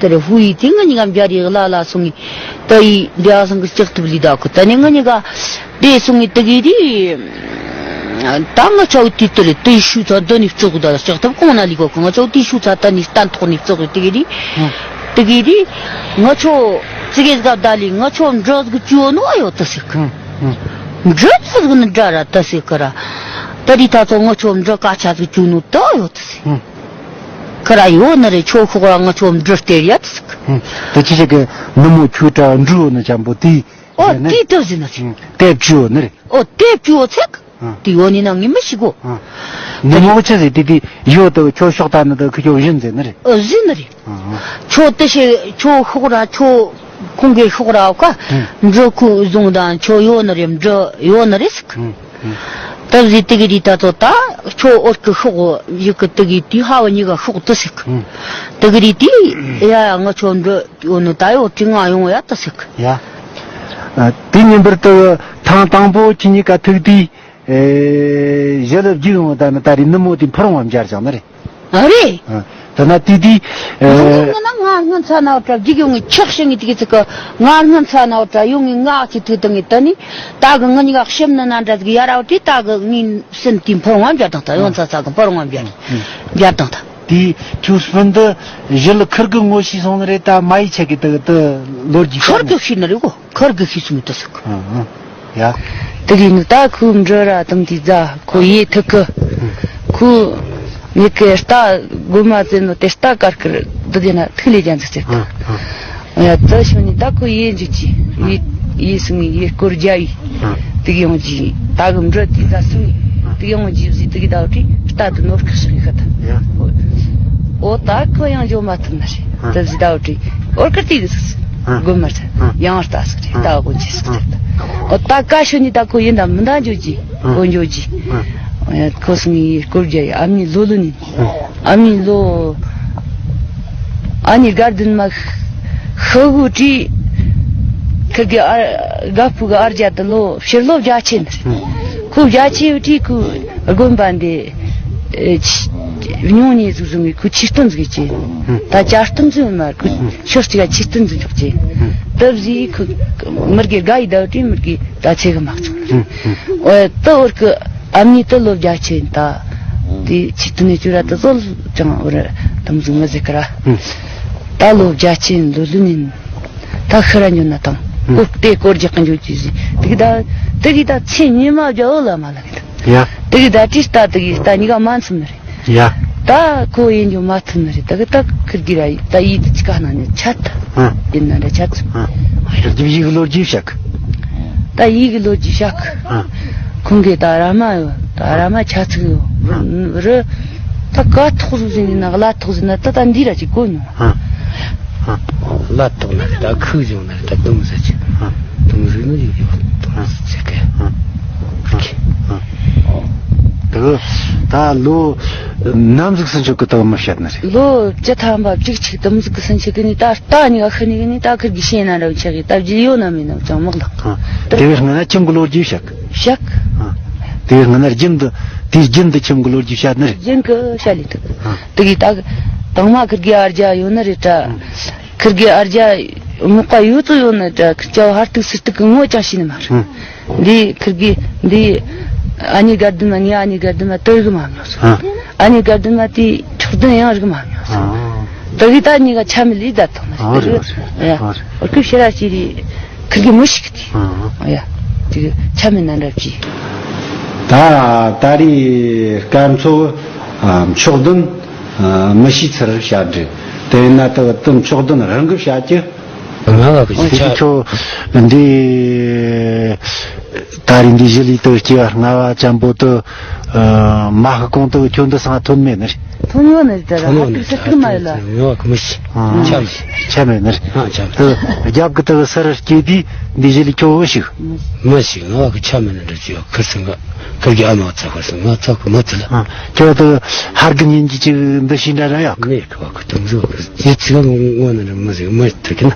ཏི་རེ་ཧུ་ཡི་ཏི་ང་གཉིས་ཀ་རྒྱ་རི་ལ་ལ་སོང་ངི་ཏི་ཡི་འདི་ཨ་སང་གི་ལྕགས་ཐུབ་ལི་ད་ཁུ་ཏི་ནི་ང་གཉིས་ཀ་དེ་སོང་ངི་ཏི་གི་རི། ད་ང་ཆོ་ཏི་ཏི་རེ་ཏི་ཡི་ཤུ་ཚ་ཏི་ནི་བཙོག་གི་ད་ལྕགས་ཐུབ་གོང་ན་ལི་གོ་ཁུ་ང་ཆོ་ཏི་ཤུ་ཚ་ཏི་ནི་སྟན་ཐོག་ནི་བཙོག་གི་ཏི་གི་རི། དེ་གི་རི། ང་ཆོ་ཙི་གེ་སྒབ་ད་ལི་ང་ཆོ་འབྲུ་ཟིག་བཅུ་ནོ་ཡོད་ཏི་སི་ཁ། འབྲུ་ཙི་གི་ནི་འདྲ་ར་ཏི་སི་ཁ་ར། ཏི་རི་ད་ཚོ་ང་ཆོ་འབྲུ་ཀ་ཆ་ཟིག་བཅུ་ནོ་ཏི་ཡོད་ཏི་སི། ཁ་ར་ཡོད་ནི་རེ་ཆོ་ཤོག་ར་ང་ཆོ་འབྲུ་སྟེར་ཡ་ཏི་སི་ཁ། དེ་ཅི་ཞིག་གི་ནུ་མོ་ཆུ་དྲ་འབྲུ་ཡོད་ནི་ཅམ་པོ་དེ། ཨོ་དེ་ཏི་ཟི་ནི་སི། དེ་བཅུ་ཡོད་ནི་རེ། ཨོ་དེ་བཅུ་ཡོད་ཚེ། ཨ། དེ་ཡོད་ནི་ན་ངས་མི་ཤེས་གོ། ཨ། ནུ་མོ་ཆི་ཟེར་དེ་དེ་ཡོད་དོ་ཁྱོད་ཤོག་ད་ནི་དོ་ཁི་ཁྱོད་བཞིན་ཟེར་ནི་རེད། ཨ་བཞིན་ནི་རེད། ཨ། ཁྱོད་དེ་ཤེས་ཁྱོད་ཤོག་ར་ཁྱོད་ཁོང་གི་ཤོག་ར་ཨོ་ཀ། ཨ། འབྲུ་ཁུ་བཟུང་དང་ཁྱོད་ཡོད་ནི་རེད་འབྲུ་ཡོད་ནི་རེད་ཟེར་གི། ཨ། ཨ། ད་བཟི་དེ་གི་རི་ད་ཚོ་ད་ཁྱོད་ཨོ་ཀི་ཤོག་ཡི་གི་དེ་གི་དེ་ཧ་བ་ཉི་ག་ཤོག་དེ་ཟེར་གི། ཨ། དེ་གི་རི་དེ་ཡ་ཡ་ང་ཁྱོད་འབྲུ་ཡོད་ནི་ད་ཡོད་དྲི་ང་ཡོང་ཡ་དེ་ཟེར་གི། ཡ། ཨ། དེ་ཉིན་པར་དུ་ཐེངས་དང་པོ་ཁྱེད་གཉིས་ཀ་ཐུག་དུས། ཨེ། ཞི་ལི་བརྒྱུད་ཡོང་ད་ནི་ད་རེས་ནུ་མོ་དེ་ཕུ་རུང་བ་འབྱར་བཞག་ནི་རེད། ཨ་རེད། ཨ། ད་ན་དེ་དེ། ཨེ། ང་ན་ང་སྔོན་ཚ་ན་བ་ཏྲ་བརྒྱུད་ཡོང་ངི་ཆག་ཤེས་ངི་དེ་གི་ཚིག་གི་ང་སྔོན་ཚ་ན་བ་ཏྲ་ཡོང་ངི་ང་ཅི་ཐུག་ད་ངི་ད་ནི་ད་གི་ང་གཉིས་ཀ་ཤེམ་ན་ན་འདྲ་ཟིག་ཡ་ར་བ་དེ་ད་གི་ངི་སེམས་དེ་ཕུ་རུང་བ་འབྱར་དང་ད་ཡོང་ཚ་ཚ་གི་ཕུ་རུང་བ་འབྱར་འབྱར་དང་ད། དེ་ཁྱོད་སྤུན་དུ་ཞི་ལི་ཁུར་གི་ངོ་ཤེས་སོང་ནི་རེད་ད་མ་ཡི་ཆ་གི་ད་གི་ད་ལོ་རྒྱུས་ཁུར་གི་ཤེས་ནི་རེད་གོ། ཁར་གི་ཤི་སུ་མི་ཏི་སི་ཁུ། ཡ། དེ་གི་ནི་ད་ཁུ་འབྲུ་ར་དམ་དི་ཛ་ཁུ་ཡེ་ཐི་ཁུ། ཁུ། ངེད་ཀྱི་རྟ་རྒོད་མ་བཙལ་ནོ་དེ་རྟ་དཀར་དཀར་འདི་དེ་ན་ཐིག་ལེ་རྒྱ་འཛུགས་ཟེར་ད། ཡ་ད་ཤོ་ནི་ད་ཁོ་ཡེ་འཇུ་ཅི་ཡེ་ཡེ་སུ་ངི་ཡེ་སྐོར་རྒྱ་ཡི། དེ་གི་ཡོང་ཅི་ད་གི་འབྲུ་དེ་ད་སུ་ངི་དེ་གི་ཡོང་ཅི་ཟི་དེ་གི་ད་བྲི་རྟ་དུ་ནོར་ཁ་ཤི་ཁ་ད། འོ་ད་ཁོ་ཡང་འཇོ་མ་ཐུབ་ན་ཤི་ད་ཟི་ད་བྲི་འོར་ཁར་དེ་གི་ཟི་རྒོད་མ་ཟི་ཡང་རྟ་ཟི་རི་ད་གོ་ཅི་ཟི་ད། འོ་ད་ཀ་ཤོ་ནི་ད་ཁོ་ཡིན་ད་མི་ད་འཇོ་ཅི་གོ་འཇོ་ཅི། ཁོ་སུ་ངི་ཡེ་སྐོར་རྒྱ་ཡི་ཨ་མྱེས་ལོ་ལོ་ནི། ཨ་མྱེས་ལོ། ཨ་ནི་དགའ་ལྡན་མ་ཤི་གུ་བྲིས། ཁི་གི་ཨ་དགའ་ཕུ་གི་ཨར་རྒྱ་དུ་ལོ་ཕྱིར་ལོ་བརྒྱ་ཆེན། ཁོ་བརྒྱ་ཆེན་བྲིས་ཁོ་དགོན་པ་འདི་ཉུང་ཉེ་ཟིག་བཟུང་གི་ཁོ་ཆིག་སྟོང་ཟིག་ཅེ། ད་བརྒྱ་སྟོང་ཟིག་མ་ཁོ་ཤོར་ཅིག་ག་ཆིག་སྟོང་ཟིག་འཇོག་ཅེ། ད་བཟི་ཁོ་མི་རྒྱ་དགའ་ཡི་ད་བྲིས་མི་རྒྱ་ད་ཆེ་གི་མ་བཙུགས། ད་འོར་གི་ཨ་མྱེས་དུ་ལོ་བརྒྱ་ཆེན་ད། དེ་ཆི་ཏུ་ནས་ཅུ་ར་དུ་ཟོལ་ཅང་བར་དམ་ཟུ་མ་ཟེ་ཀ་ར། ད་ལོ་བརྒྱ་ཆེན་ལོ་ལུ་ནིན། ད་ཤི་ར་ཉོ་ན་དང་། ཀོ་ཏེ་སྐོར་རྒྱག་གི་འཇོ་ཅི་ཟི། དེ་གི་ད་དེ་གི་ད་ཚེ་ཉི་མ་བརྒྱ་འོ་ལ་མ་ལ་གི་ད། ཡ། དེ་གི་ད་ཏི་ལྟ་དེ་གི་ད་ཉི་ག་མ་ཚུམ་ནི་རེད། ཡ། ད་ཁོ་ཡིན་རྒྱུ་མ་ཐུབ་ནི་རེད། ད་གི་ད་ཁིར་གི་ར་ད་ཡིད་ཅི་ག་ན་ནི་ཆད་ད། ཡིན་ན་འདྲ་ཆད་ཚུལ། ཡིག་གི་ལོ་རྒྱུས་བཤད། ད་ཡིག་གི་ལོ་རྒྱུས་བཤད། ཁོང་གི་ད་ར་མ་ཡོད། ད་ར་མ་ཆ་ཚིག་ཡོད་རེད། ད་ཀ་ཐོག་ཟིག་ཟིན་ན་གླ་ཐོག་ཟིན་ན་ད་ད་འདི་ར་ཅིག་གོ་མྱོང་། གླ་ཐོག་ན་ད་ཁུག་བྱུང་ན་ད་དུང་ཟེར་ཅིག་དུང་ཟིག་ནི་ཡོད་ཡོད་དུང་ཟེར་ཅིག་གི། དེ་ད་ལོ་ནམ་ཟིག་སུན་ཆོད་གི་ད་མི་བཤད་ན་རེད། ལོ་བཅུ་ཐམ་པ་བཅུ་གཅིག་དུམ་ཟིག་གི་སུན་ཆོད་གི་ནི་ད་རྟ་ནི་ག་ཤི་ནི་གི་ནི་ད་ཁིར་གི་ཤེས་ན་ར་བཅག་གི་ད་བརྗེད་ཡོད་ན་མིན་ན་ཅང་མག་ལག་དེ་བས་སྔ་ན་ཁྱིམ་གི་ལོ་རྒྱུས་བཤད། བཤད། དེ་བས་སྔ་ན་རྒྱུན་དུ་དེའི་རྒྱུན་དུ་ཁྱིམ་གི་ལོ་རྒྱུས་བཤད་ནི་རེད། རྒྱུན་གི་བཤད་ལི་འདུག་དེ་གི་ད་དང་མ་ཁིར་གི་ཨར་རྒྱ་ཡོད་ནི་རེད་ད། ཁིར་གི་ཨར་རྒྱ་མག་པ་ཡོད་ཚོ་ཡོད་ནི་ད་ཁིར་ཅའོ་ཧར་ཏུག་སིར་ཏུག་གི་ངོ་ཅང་ཤེས་ནི་མ་རེད། འདི་ཁིར་གི་འདི་ཨ་ནི་དགའ་ལྡན་མ་ངའི་ཨ་ནི་དགའ་ལྡན་མ་དོ་རིག་མ་མྱོང་སོང་། ཨ་ནི་དགའ་ལྡན་མ་དེ་མཆོག་ལྡན་ཡང་རིག་མ་མྱོང་སོང་། དེ་གི་ད་གཉིས་ཀ་ཆ་མི་ལི་ད་ཐོག་ནི་རེད། ཡ་འོ་ཁུ་ཤེ་ར་ཤི་རི་ཁིར་གི་མི་ཤིག་དེ། ཡ་དེ་གི་ཆ་མི་ན་འདྲ་བྱི། ད་ད་རེས་སྐར་མཚོ་མཆོག་ལྡན་མི་ཤིག་ཚུར་བྱ་འདྲི་དེ་ན་ད་དུ་མཆོག་ལྡན་རང་གི་བྱ་རྒྱུ། ང་ལ་གི་ཁྱོད་འདི་ད་རིང་འདི་གཞི་ལི་དུ་སྐྱེ་བ་སྔ་བ་ཅན་པོ་དུ་མ་ཧི་གོང་དུ་ཁྱོད་འདི་སང་ཐོན་མེད་ནི། ཐོན་ཡོད་ནི་དེ་ར་ཧ་ཏུ་སི་ཏུ་མ་ཡོད་ལ། ང་གི་མི་ཤི་ཆ་མེད། ཆ་མེད་ནི། ཨ་ཆ་མེད། དུ་རྒྱབ་གི་དུ་སར་སྐྱེ་དུས་འདི་གཞི་ལི་ཁྱོད་བུ་ཞིག་མི་ཤི་ང་གི་ཆ་མེད་ནི་འདྲ་ཅི་ཡོད་ཁིར་སི་ང་ཁིར་གི་ཨ་མ་ཚ་ཁིར་སི་ང་ཚ་གི་མི་ཚི་ལ། ཁྱོད་དུ་ཧར་གི་ཉིན་གྱི་ཅིག་འདི་ཤི་འདྲ་ར་ཡོད་གི། ཁ་བ་ཁ་དུང་ཟོ་ཁ་ཡི་ཚིག་ངོ་ན་ར་མི་ཟིག་མི་ཐུག་གི་ན།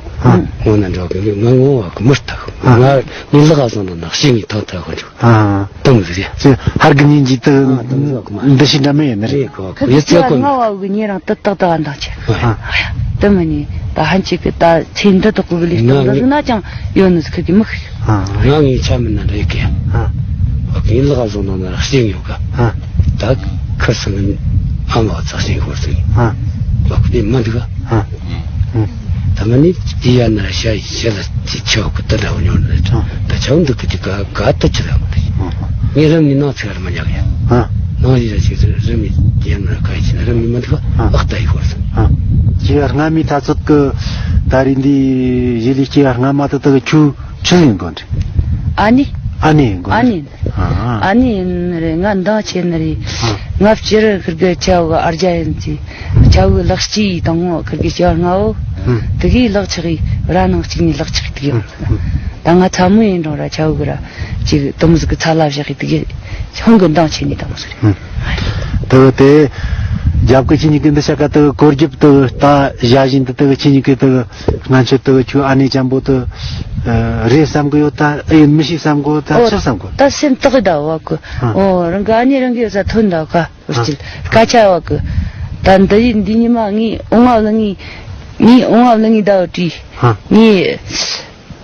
ངོ་ན་འགྲོ་གི་ང་ངོ་བ་གི་མི་ཐུག་ང་ངི་ལག་བཟང་དང་ནག་ཤི་ངི་ཐང་ཐ་ཁོ་འགྲོ་དུང་ཟིག་ཡ། ཧར་གི་ཉིན་གྱི་དུ་འདི་ཤི་འདྲ་མི་ཡིན་ནི་རེད། ཁ་བ་ཁ་ཡི་ཚིག་ཁོ་ང་བ་གི་ཉེ་རང་ཏག་ཏག་ཏག་འདང་ཆེ། དུ་མི་ནི་ད་ཧན་ཅིག་གི་ད་ཚེ་འདི་དག་གི་ལས་སྟངས་འདི་ཟིག་ན་ཅང་ཡོད་ནི་ཟིག་གི་མི་ཤི། ང་ངི་ཆ་མི་ན་རེད་གི། ངི་ལག་བཟང་དང་ནག་ཤི་ངི་ཡོད་ག་ད་ཁིར་སང་ཨ་མ་ཚགས་ཤིང་ཤོར་སོང་། ཨ། ལོག་པའི་མི་འདུག་ཨ། ཨ། ཨ། ད་མ་ནི་དེ་ཡ་ན་ཤ་ཡི་ཤ་ལ་ཅི་ཆོག་གི་ད་འདྲ་བ་ཉོར་ནས། ཨ། ད་ཆང་འདུག་གི་ཅི་ག་ག་ད་ཅི་ལ་མ་རེད། ཨ། ངས་རང་ནི་ནང་ཚིག་ར་མ་ཉག་ཡ། ཨ། ནང་ཡི་ར་ཅིག་རི་མི་ཡ་ན་ག་ཡི་ཅི་ན་རི་མི་མི་འདུག་ཨ། ཨ་ལག་ད་ཡི་ཤོར་སོང་། ཨ། ཅི་ཡ་སྔ་མའི་ད་ཚོད་གི་ད་རིང་འདི་ཡི་ལི་སྐྱེ་ཡ་སྔ་མ་ད་ད་གི་ཆུ་ཆུ་ཡིན་དགོས་འདྲ། ཨ་ནི། ཨ་ནི་ཡིན་དགོས་ཨ་ནི། ཨ་ནི་ཡིན་ནི་རེད། ང་འདང་ཆེ་ནི་རེད། ང་སྤྱིར་ཁིར་གི་ཆའོ་གི་ཨར་རྒྱ་ཡིན་ཚེ། ཆའོ་གི་ལག་སྐྱེས་ཡི་དང་ངོ་ཁིར་གི་སྐྱེ་བ་ལྔ་བོ། དེ་གི་ལག་ཆགས་ཡི་ར་ནང་གཅིག་ནི་ལག་ཆགས་དེ་ཡོད། ད་ང་ཚ་མོ་ཡིན་རུང་ར་ཆའོ་གི་ར་ཅིག་དུམ་ཟིག་གི་ཚ་ལ་བཞག་གི་དེ་གི་ཧོང་གི་འདང་ཆེ་ནི་དང་ཟེར། དེ་དེ་རྒྱབ་གི་ཁྱི་གཉིས་ཀི་འདི་ཤ་ཀ་དེ་གི་སྐོར་རྒྱབ་དེ་གི་ད་བཞག་བཞིན་དུ་དེ་གི་ཁྱི་གཉིས་ཀི་དེ་གི། ང་ཚོ་དུ་ཁྱོད་ཨ་ནེ་ཅན་པོ་དུ་རེད་བསམ་གི་ཡོད་ད། ཨེ་མི་ཤེས་བསམ་གི་ཡོད་ད། ཨོ་ཆི་བསམ་གི་ད་སེམས་ཏག་ད་བ་གི། ཨོ་རང་གི་ཨ་ནེ་རང་གི་ས་ཐོན་ད་ག་ཨོ་སྐད་ཆ་བ་གི། ད་འདི་ཡི་འདི་ཉི་མ་ངའི་ཨོང་ཨ་ལ་ངའི་ངའི་ཨོང་ཨ་ལ་ངའི་ཟླ་བ་བྲིས་ངའི་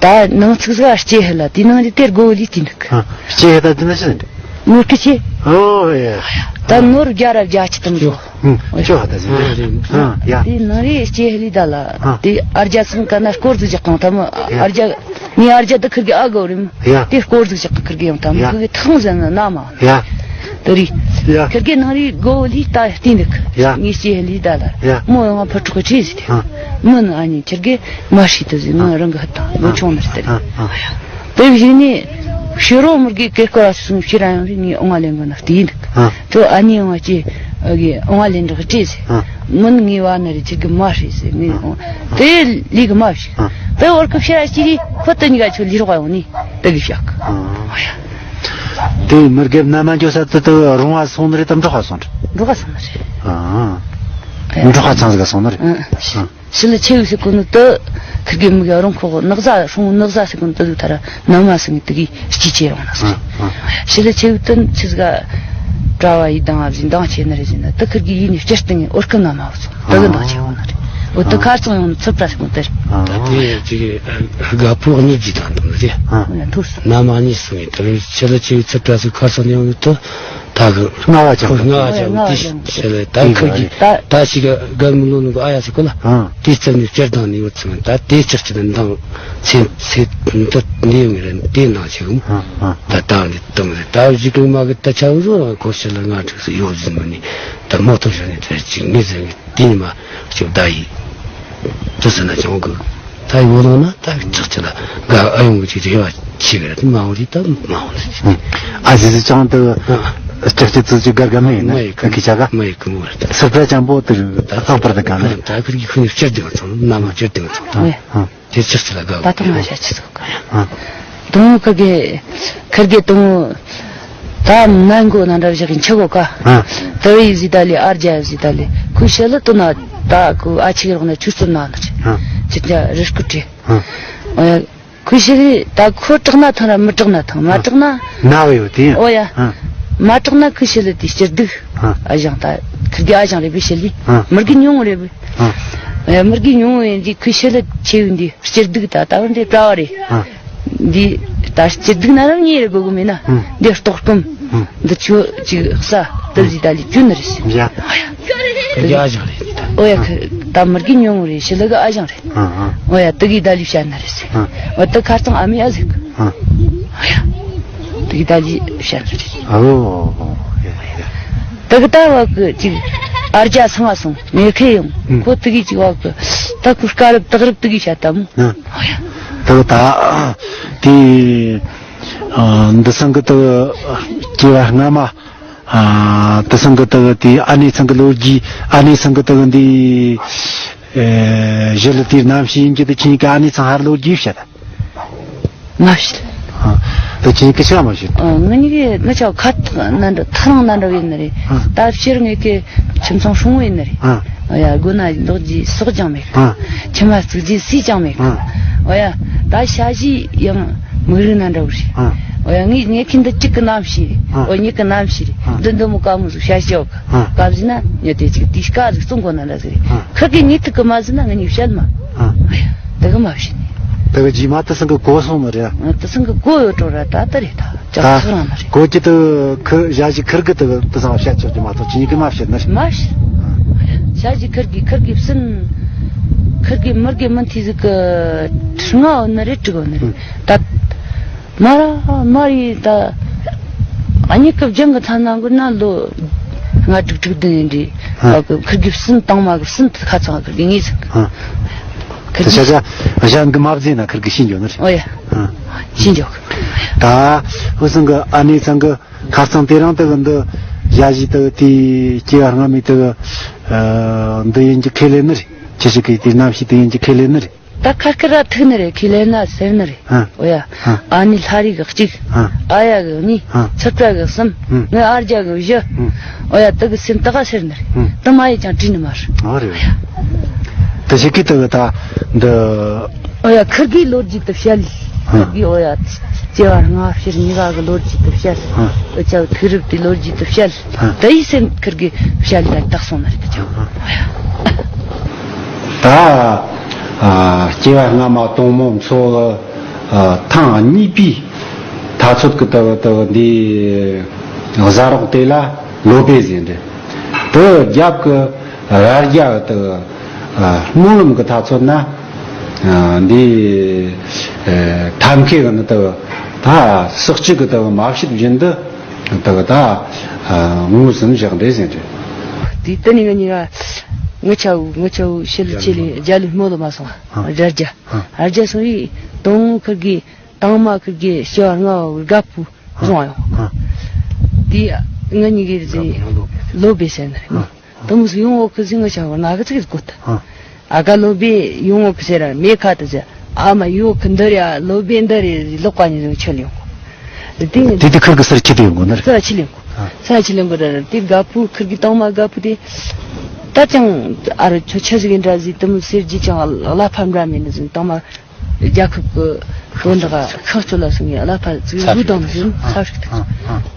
ད་ནང་ཚིག་ཟ་སྐྱེ་ཧི་ལ་དེ་ནང་ལི་དེར་གོ་ལི་དེ་འདུག་སྐྱེ་ཧི་ད་དེ་ན་ཤི་འདུག་ངོ་སྐད་ཆེ། ཨོ་ཡ། ད་ནོར་བརྒྱ་ར་བརྒྱ་ཆི་དང་འགྲོ། ཅོ་ཧ་ད་ཟེར། ཨ་ཡ། དེ་ནང་རེ་སྐྱེ་ཧི་ལི་ད་ལ། དེ་ཨར་རྒྱ་སང་ཀ་ན་སྐོར་དུ་རྒྱག་གང་ཐམ་ཨར་རྒྱ། ངའི་ཨར་རྒྱ་དུ་ཁིར་གི་ཨ་གོ་རིམ། ཡ། དེ་སྐོར་དུ་རྒྱག་གི་ཁིར་གི་ཡང་ཐམ་ཡ། ཁིར་གི་ཐང་ཟན་ན་མ། ཡ། དེ་རི། ཡ། ཁིར་གེ་ནང་རི་སྒོ་ལི་ད་བལྟས་འདུག་ཡ། ངས་ཅི་ལི་ད་ལ། ཡ། མོ་ཡང་ཕར་ཕྲུག་ཁྲིད་ཟིག་དེ། ཨ། མོ་ནི་ཨ་ནི་ཁིར་གེ་མ་ཤི་དུ་ཟིག་ང་རང་གི་ཧ་ད་ལོ་ཆུང་ནར་དེ། ཨ། ཨ། དེ་བཞིན་ནི་ཕྱི་རོ་མུར་གི་ཀེ་ཀོ་ར་སུ་ཕྱི་ར་ཡང་རི་ངས་ཨོང་ང་ལེན་གོ་ན་བལྟས་འདུག་ཨ། དེ་ཨ་ནི་ཨོང་ང་ཅི་ཨ་གི་ཨོང་ང་ལེན་འདྲ་ཁྲིད་ཟིག་ཨ། མོ་ནི་ངའི་བ་ན་རི་ཁིར་གེ་མ་ཤི་ཟིག་ངས་ཨོང་དེ་ལི་གི་མ་ཤི། ཨ། དེ་བར་གི་ཕྱི་ར་ཅི་རི་ཁོ་དེ་གཉིས་ཀ་ཆུ་ལི་རོགས་ཡོང་ནི་དེ་གི་ཤག་ཨ། ཨོ་ཡ། དེ་མི་རྒན་མནའ་མ་འཇོག་ས་དེ་དུ་རོང་བ་སོང་ནི་རེད་དམ་འབྲོག་པ་སོང་རེད། འབྲོག་པ་སོང་ནི་རེད། ཨ། ཨེ། འབྲོག་པ་ཚང་ཟིག་ག་སོང་ནི་རེད། ཨ། ཨ། ཞི་ལི་ཆེ་བའི་སི་ཀུ་ནི་དུ་ཁིར་གེ་མི་ག་རོང་ཁོག་ནག་ཟ་སྲུང་ནག་ཟ་སི་ཀུ་ནི་དུ་དུ་ཐ་ར་མནའ་མ་སི་ནི་དུ་གི་སྐྱིད་ཆེ་ཡོང་ན་སོང་། ཨ། ཨ། ཞི་ལི་ཆེ་བའི་དུ་ཆི་ཟིག་ག་གྲྭ་བ་ཡི་དང་བ་བཞིན་དང་ཆེ་ནི་རེད་ཟིན་ན་དུ་ཁིར་གེ་ཡིན་ནི་སྤྱིར་བཏང་གི་འོར་ཁི་མནའ་མ་བ་སོང་དུ་གི་དང་ཆེ་ཡོང་ན་རེད། འོ་དུ་ཁ་ཚང་ཡོང་ནི་ཚུར་ཕྲ་སི་ཀུ་ནི་དུ་རེད། ཨ། དེ་ཅིག་དགའ་པོ་གཉིས་ཀྱི་དང་དུ་རེད། ཨ། ཐུར་སོང་། མནའ་མ་གཉིས་སོང་ཡིན་དུ་རེད། ཆི་ལི་ཆེ་བའི་ཚུར་ཕྲ་སི་ཁ་ཚང་ཡོང་ནི་དུ། ད་གི་ལྔ་བ་ཅང་ལྔ་བ་ཅང་ལྔ་བ་ཅང་དེ་ཞེས་ལས་ད་ཁོ་གི་ད་ད་ཞིག་ག་མི་ལོ་ནུ་གི་ཨ་ཡ་སི་ཁོ་ལ་ཨ། དེ་རྩིབ་ནས་བཅར་དང་ནི་ཡོད་ཚང་ད་དེ་ཅག་ཅི་ན་འདང་ཚེ་ཚེ་འདི་འདི་ཡོང་ངེ་རེད་དེ་ནང་ཞིག་ཨ། ཨ། ད་ད་འདི་དང་རེད། ད་གཞིས་ཀུན་མ་གི་ད་ཆ་བཟོ་རང་ཁོ་ཞིག་ལ་ང་ཁྲིག་སུ་ཡོད་ཟིན་མ་ནི་ད་མོ་ཐོ་ཞོན་ནས་དེར་ཅིག་ངེ་ཟེར་ངེ་དེ་ཉི་མ་ཅིག་ད་ཡི་དུ་ཟེར་ན་ཅང་གི་ད་ཡོད་ལོ་ན་ད་ཅག་ཅི་ལ་ག་ཨ་ཡོང་གི་ཅིག་རེ་བ་ཆེ་གི་རེད། མ་འོང་རེད། ད་མ་འོང་རེད། ཨ་ཟི་ཟི་ཅང་དུ་ཨ། ལྕགས་ཀྱི་ཙི་ཙི་གར་ག་མེ་ཡིན་ན་མེ་ཡི་ཁ་ཁི་ཆ་ག་མེ་ཡི་ཁུ་མོ་རེད། ད་སུ་པྲ་ཅང་པོ་དུ་ད་ལྷག་པར་དུ་ག་མེ་ད་ཁུར་གི་ཁུ་ནི་སྤྱིར་དེ་བ་ཚང་ན་མ་སྤྱིར་དེ་བ་ཚང་ཨ། ཨ། དེ་ཅག་ཅི་ལ་ག་ད་ཐོག་མ་བྱ་ཆི་ཚོགས་ག་ཨ། དུང་ཁ་གེ་ཁར་གེ་དུང་ད་ནང་གོ་ན་འདྲ་བཞག་གི་འཆི་གོ་ག་ཨ། ད་བི་ཟི་ད་ལི་ཨར་ཇ་ཟི་ད་ལི་ཁུ་ཤེ་ལི་དུ་ན་ད་ཁུ་ཨ་ཆི་གི་རོགས་ན་ཆུ་སུ་ན་ན་ཆི་ཨ། ཅི་ད་རི་སྐུ་ཏྲི། ཨ། ཨོ་ཡ། ཁུ་ཤི་ལི་ད་ཁོ་དྲག་ན་ཐང་ར་མི་དྲག་ན་ཐང་མ་དྲག་ན། ན་བ་ཡོད་དེ། ཨོ་ཡ། ཨ། མ་དྲག་ན་ཁུ་ཤི་ལི་དེ་སྤྱིར་སྡུག་ཨ། ཨ་ཞང་ད་ཁུ་གི་ཨ་ཞང་རེ་བི་ཤི་ལི། ཨ། མི་གི་ཉུང་རེ་བི། ཨ། ཨོ་ཡ་མི་གི་ཉུང་བའི་འདི་ཁུ་ཤི་ལི་ཆེ་བའི་འདི་སྤྱིར་སྡུག་ད་ད་བ་འདི་གྲྭ་བ་རེ། ཨ། འདི་ད་སྤྱིར་སྡུག་ན་རང་ཉེ་རེ་དགོས་གི་མེད་ན། ཨ། འདི་ལྟོགས་སྐོམ། ཨ། འདི་ཆུ་ཅིག་ས་དེ་ཟིག་ད་ལི་ཅུ་ནི་རེད་ཟེར། ཡ། ཡ་ཞིག་རེད། ཨོ་ཡ་ཁི་ད་མི་རྒན་ཉུང་རེད་ཤི་ལི་གི་ཨ་ཞང་རེད། ཨ་ཨ། ཨོ་ཡ་དེ་གི་ད་ལི་བཤད་ནི་རེད་ཟེར། ཨ། ཨོ་དེ་ཁ་རྩང་ཨ་མའི་ཨ་ཟིག་ཨ། ཨོ་ཡ་དེ་གི་ད་ལི་བཤད་ནི་རེད། ཨོ་ཡ་ཡ། དེ་གི་ད་བ་གི་ཅིག་ཨར་ཇ་སང་ང་སོང་ངས་ཁེ་ཡོང་ཨ། ཁོ་དེ་གི་ཅིག་བ་གི་ད་ཁུ་དཀའ་རབ་དག་རབ་དེ་གི་བཤད་ད་མོ། ཨ། ཨོ་ཡ། དེ་གི་ད་དེ་འདི་སང་གི་དེ་གི་སྐྱེ་བ་སྔ་མ། ཨ། དེ་སང་གི་དེ་གི་དེ་ཨ་ནེ་ཚང་གི་ལོ་རྒྱུས་ཨ་ནེ་ཚང་གི་དེ་གི་འདི་ཨེ་ཞི་ལི་དེ་རྣམ་ཤེས་ཡིན་གྱི་དེ་ཁྱེད་ཀྱི་ཨ་ནེ་ཚང་ཧར་ལོ་རྒྱུས་བཤད། མ་བཤད། ཨ། དེ་ཁྱེད་ཀྱི་ཆ་མ་བཤད། ཨ། ང་གཉིས་ཀྱི་ང་ཆ་ཁ་ཐག་ན་འདྲ་ཐ་རང་ན་འདྲ་ཡིན་ནི་རེད། ཨ། ད་ཕྱིར་ངེད་ཀྱི་ཁྱིམ་ཚང་སྲུང་བོ་ཡིན་ནི་རེད། ཨ། ཨ་ཡ་སྒོ་ན་འདོགས་རྒྱུ་སོག་ཅང་མེད། ཨ། ཁྱིམ་མ་བཙུགས་རྒྱུ་སུས་ཀྱང་མེད། ཨ། ཨ་ཡ་ད་ཞ་ཞི་ཡང་མི་རིགས་ན་འདྲ་བོ་རེད། ཨ། ཨོ་ཡ་ངས་ངས་ཁྱིམ་འདི་གཅིག་གི་རྣམ་ཤེས་རེད། ཨ། ཨོ་གཉིས་ཀྱི་རྣམ་ཤེས་རེད། ཨ། འདི་འདི་མོ་དཀའ་མོ་ཟིག་བྱ་ཤོག་གི་ཨ། སྐབས་ཟིན་ན་ཉོ་དེ་གཅིག་དེ་དཀའ་ཟིག་གསུང་གོ་ན་འདྲ་ཟིག་རེད། ཨ། ཁ་གི་ཉིད་ཐུག་གི་མ་ཟིན་ན་ང་གཉིས་བཤད་མ། ཨ། དེ་གི་མ་བཤད་ནི། དེ་གི་རྗེས་མ་དེ་སང་གི་གོ་སོང་ནི་རེད། ཨ། དེ་སང་གི་གོ་ཡོད་འགྲོ་ར་ད་ལྟ་རེད་ད་ཅག་ད་ཐག་རང་ནི་རེད། གོ་གི་དེ་ཁི་བྱ་ཞིག་ཁིར་གི་དེ་དེ་སང་བཤད་ཆོག་གི་མ་གཏོགས་ཁྱེད་གཉིས་གི་མ་བཤད་ནི་རེད། མ་བཤད། བྱ་ཞིག་ཁིར་གི་ཁིར་གི་བསམ། ཁིར་གི་མིར་གི་མི་ཐི་ཟིག་གི་ཧྲི་ང་འོ་ནི་རེད་དྲུག་འོ་ནི་རེད། ཨ། ད། མ་ར་མ་རི་ད། ཨ་ནི་སྐབས་ལྗང་གི་ཐ་ན་གི་ན་ལོ། ལྔ་དྲུག་དྲུག་བདུན་ཡིན་འདྲི། ཨ། ཨ་གི་ཁིར་གི་སུན་དང་མ་གི་སུན་ཁ་ཚང་ཁིར་གི་ངེས་ཟིན། ཨ། ཁིར་གི་ཤ་ཤ་ཞང་གི་མ་བཟས་ན་ཁིར་གི་ཤི་འགྱོ་ནི་རེད། ཨོ་ཡ། ཨ། ཤི་འགྱོ་གི། ད་ཧུ་སང་གི་ཨ་ནེ་ཚང་གི་ཁ་ཚང་དེ་རང་དེ་གི་འདི་ཞ་ཞི་དེ་གི་དེ་སྐྱེ་བ་སྔ་མའི་དེ་གི་འདི་ཡིན་གྱི་ཁས་ལེན་ནི་རེད། ཁྱེད་ཞིག་གིས་དེ་རྣམ་ཤེས་དེ་ཡིན་གྱི་ཁས་ལེན་ནི་རེད། ད་ཁར་ཁར་ར་ཐུག་ནི་རེད། ཁས་ལེན་ན་ཟེར་ནི་རེད། ཨ། ཨོ་ཡ། ཨ། ཨ་ནི་ལྷ་རི་གི་གཅིག་ཨ། ཨ་ཡ་གི་གཉིས། ཨ། ཚུར་པ་གི་གསུམ། ཨ། ངའི་ཨར་རྒྱ་གི་བཞི། ཨ། ཨོ་ཡ་དེ་གི་སེམས་ད་ག་ཟེར་ནི་རེད། ཨ། དེ་མ་ཡི་ཅང་དྲིས་ནི་མ་རེད། ཨོ་རེད། དེ་ཞིག་གིས་དེ་གི་ད་འདི། ཨོ་ཡ་ཁིར་གི་ལོ་རྒྱུས་དེ་བཤད། ཨ། ཁིར་གི་ཨོ་ཡ་སྐྱེ་བ་སྔ་ཕྱིར་གཉིས་ཀ་གི་ལོ་རྒྱུས་དེ་བཤད། ཨ། ཨོ་ཅག་ཐུག་རབས་དེ་ལོ་རྒྱུས་དེ་བཤད། ཨ། དེ་ཡི་སེམས་ཁིར་གི་བཤད་ལ་བཏགས་སོང་ནི་རེད་དེ་ཅང་། ཨ། ད། ཨ། སྐྱེ་བ་སྔ་མ་དང་པོ་མཚོ་ལ། ཨ། ཐེངས་གཉིས་པའི་ཐ་ཚོད་ཀྱི་དུ་དུ་འདི་བཟའ་རོགས་དེ་ལ་ལོ་པེ་ཟེར་འདི། དུ་རྒྱབ་ཀྱི་ར་རྒྱ་དུ་སྨོན་ལམ་གྱི་ཐ་ཚོད་ན་འདི་ཐབས་མཁས་ཀྱི་ནི་དུ་ད་སྲོག་གཅོད་ཀྱི་དུ་མ་བྱེད་བཞིན་དུ། ད་ག་ད་ངོས་ཟིན་བཞག་འདྲེ་ཟིན་འདྲེ། དེ་ལྟ་ནི་ང་གཉིས་ཀ་ངི་ཆ་བུ་ངི་ཆ་བུ་ཤི་ལི་ཆི་ལི་རྒྱ་ལི་སྨོ་ལོ་མ་སོང་། ཨ། རྒྱ་རྒྱ། ཨ། རྒྱ་སོང་ཡི་དོང་ཁུར་གི་དང་མ་ཁུར་གི་ཤི་བ་ང་བུ་དགའ་བུ་བཟུང་ཡོང་། ཨ། དེ་ང་གཉིས་ཀྱི་ལོ་བེ་ཟེར་ནི་རེད། ཨ། དུ་མོ་ཟིག་ཡོང་འོག་གི་ཟིག་ང་ཆ་བུ་ང་གི་ཚིག་གི་གོ་ད། ཨ། ཨ་ཀ་ལོ་བེ་ཡོང་འོག་གི་ཟེར་ར་མེ་ཁ་ད་ཟེར། ཨ་མ་ཡོ་ཁི་འདི་རེད། ཨ་ལོ་བེ་འདི་རེད། ལོག་པ་ཉིད་ཆོད་ཡོང་གོ། དེ་དེ་དེ་ཁུར་གི་སར་ཁྱི་དེ་ཡོང་གོ་ན་རེད། སར་ཆི་ལེན་གོ། ཨ། སར་ཆི་ལེན་གོ་རེད། དེ་དགའ་པོ་ཁུར་གི་དང་མ་དགའ་པོ་དེ་ད་ཅང་ཨ་རོ་ཆོ་ཆ་ཟིག་འདྲ་ཟིག་དུ་མོ་སེར་གྱི་ཅང་ལ་ཕམ་འདྲ་མེད་ནི་ཟིག་དང་མ་རྒྱལ་ཁབ་གི་དོན་དག་ཤོག་ཆོ་ལ་སོང་ཡ་ལ་ཕ་ཟིག་བུ་དང་ཟིག་ས་ཧྲིག་ཏུ་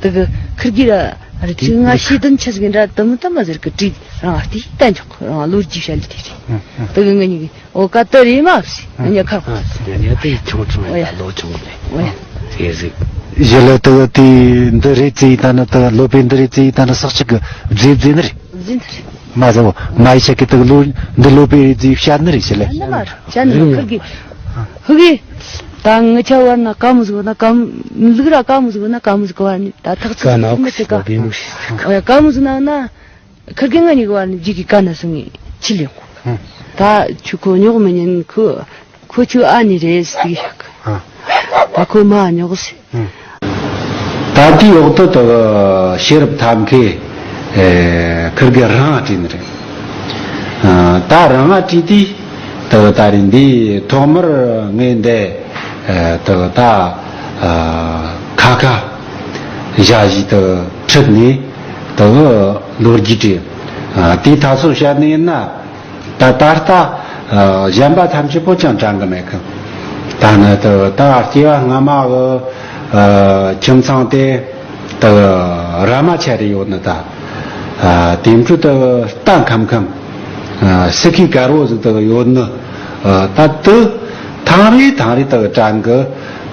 དེ་གི་ཁུར་གི་ར་རི་ཆི་ང་ཤི་དུན་ཆ་ཟིག་འདྲ་དུ་མོ་དུ་མ་ཟེར་གི་དྲིས་རང་ཨ་ཏི་ལྟ་འཇོག་རང་ལོ་རྒྱུས་བཤད་ལི་དེ་རེད། དེ་གི་ང་གཉིས་གི་ཨོ་ཀ་ཏི་རེད་མ་བྱས། ཨ་ཉ་ཁ་ཁོ་ཨ་ཚོ་དེ་ནས་དེ་ཆུང་ཆུང་ཡ་ལོ་ཆུང་ནས། ཨོ་ཡ། དེ་ཟིག་ཞི་ལི་དེ་དེ་འདི་རེད་ཟེར་ཡི་ད་ནི་དེ་ལོ་པེ་འདི་རེད་ཟེར་ཡི་ད་ནི་སག་ཅིག་གི་རྫས་རྫས་ནི་རེད། རྫས་ནི་རེད། མ་ཟེར་བོ་མ་ཡི་ཆ་གི་དེ་ལོ་འདི་ལོ་པེ་རེད་ཟེར་བཤད་ནི་རེད་ཞི་ལི། ཨ་ནི་མ་རེད་བཤད་ནི་རེད་ཁུར་གི། ཧུ་གི། ད་ངི་ཆ་བར་ན་ཀ་མོ་ཟིག་ན་ཀ་མོ་ལུག་ར་ཀ་མོ་ཟིག་ན་ཀ་མོ་ཟིག་བར་ནི་ད་ཐག་ཚིག་ཀ་ན་མི་ཚེ་ཀ། ཨོ་ཡ་ཀ་མོ་ཟིག་ན་ན། ཁུར་གི་ང་གཉིས་ཀྱི་བར་ནས་རྒྱུད་ཀྱི་དཀའ་ན་སོང་ངས་ཆི་ལེན་གོ། ཨང་། ད་ཁྱོད་ཁོ་ཉོག་མི་ཉན་ཁོ། ཁོ་ཁྱོད་ཨ་ནི་རེད་ཟེར་གི་ཡོད་གི། ཨང་། ད་ཁོ་མ་ཉོག་ཟེར། ཨང་། ད་དེའི་འོག་ཏུ་དུ་ཤེས་རབ་ཐབས་མཁས་ཨེ་ཁུར་གི་རང་ང་བྲིས་ནི་རེད། ཨ་ད་རང་ང་བྲིས་དུས་དུ་ད་རེས་འདི་ཐོག་མར་ངས་འདི་ཨེ་དུ་ད་ཨ་ཁ་ཁ་ཞ་ཞི་དུ་ཁྲིད་ནས། དེ་གི་ལོ་རྒྱུས་བྲིས། ཨ་དེའི་ཐ་ཚོད་བཤད་ནི་ཡིན་ན། ད་ད་ལྟ་ཨ་གཞན་པ་ཐམས་ཅད་པོ་ཅང་དྲན་གི་མེད་གི། ད་ནི་དེ་ད་སྐྱེ་བ་སྔ་མ་གི་ཨ་ཁྱིམ་ཚང་དེ་དེ་ར་མ་ཆ་རེ་ཡོད་ནི་ད། ཨ་དེ་འཕྲོ་དེ་རྟ་ཁམ་ཁམ། ཨ་སི་ཁི་དཀར་བོ་ཟིག་དེ་ཡོད་ནི། ཨ་ད་དེ་ཐང་རེ་ཐང་རེ་དེ་དྲན་གི།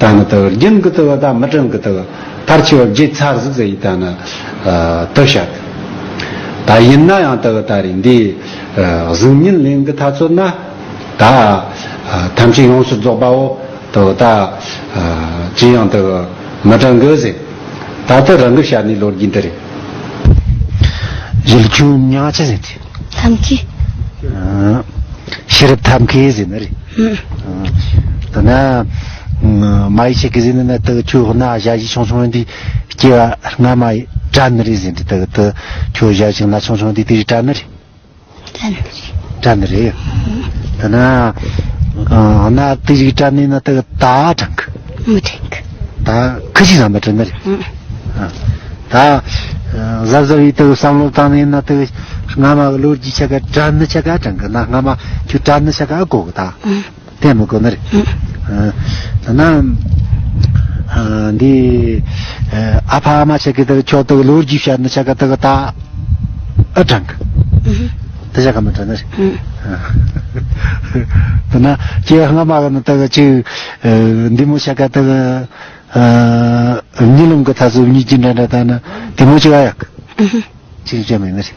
ད་ནི་དེ་རྒྱུན་གི་དེ་ད་མི་དྲན་གི་དེ། ཕལ་ཆེ་བ་བརྗེད་ཚར་ཟིག་ཟེར་ཡི་ད་ནི་ཨ་དེ་བཤད། ད་ཡིན་ན་ཡང་དེ་གི་ད་རེས་འདི་ཨ་གཟུགས་བརྙན་ལེན་གི་ཐ་ཚོད་ན་ད་ཨ་ཐམས་ཅད་ཡོངས་སུ་རྫོགས་པའོ། དེ་གི་ད་ཨ་ཅི་ཡང་དེ་གི་མི་དྲན་གི་ཟེར། ད་དེ་རང་གི་བཤད་ནི་ལོ་རྒྱུས་འདི་རེད། ཡིད་ཆུང་ཉག་ཆ་ཟེར་ཏེ། ཐབས་མཁས། ཨ་ཤེས་རབ་ཐབས་མཁས་ཟེར་ནི་རེད། ཨ་ད་ན་མ་ཡི་ཆེ་གི་ཟེར་ནི་ན་དེ་ཁྱོད་ན་ཞ་ཞི་ཆུང་ཆུང་འདི་སྐྱེ་བ་སྔ་མ་དྲན་ནི་རེད་ཟེར་འདི་དེ་དེ་ཁྱོད་ཞ་ཞི་ན་ཆུང་ཆུང་འདི་དེ་རེད་དྲན་ནི་རེད། དྲན་ནི་རེད། དྲན་ནི་རེད། ད་ན་ཨ་ན་དེ་ཞིག་དྲན་ནི་ན་དེ་ད་དྲན་གི། མི་དྲན་གི། ད་ཁི་ཞིག་ཟ་མ་དྲན་ནི་རེད། ཨ་ད་གཟབ་གཟབ་ཡིད་དུ་བསམ་བློ་བཏང་ནས་ན་དེ་སྔ་མ་གི་ལོ་རྒྱུས་ཆ་ག་དྲན་ནི་ཆ་ག་དྲན་གི་ན་སྔ་མ་ཁྱོད་དྲན་ནི་ཆ་ག་གོ་གི་ད། དེ་མི་གོ་ནི་རེད། ཨ་ད་ན་ཨ་འདི་ཨ་ཨ་ཕ་ཨ་མ་ཆ་གི་དེ་ཁྱོད་དེ་ལོ་རྒྱུས་བཤད་ནི་ཆ་ག་དེ་གི་ད་ཨ་དྲན་གི། དེ་ཆ་ག་མི་དྲན་ནི་རེད། ཨ་ད་ན་ཁྱེད་སྔ་མ་གི་ནི་དེ་གི་ཅིག་ཨ་འདི་མོ་ཆ་ག་དེ་གི་ཨ་གཉིད་ལམ་གི་ཐ་ཚོ་གཉིད་ཀྱི་འདྲ་འདྲ་ད་ན་དེ་མོ་ཆ་ག་ཡག་གི། ཅིག་བྱས་མེད་ནི་རེད།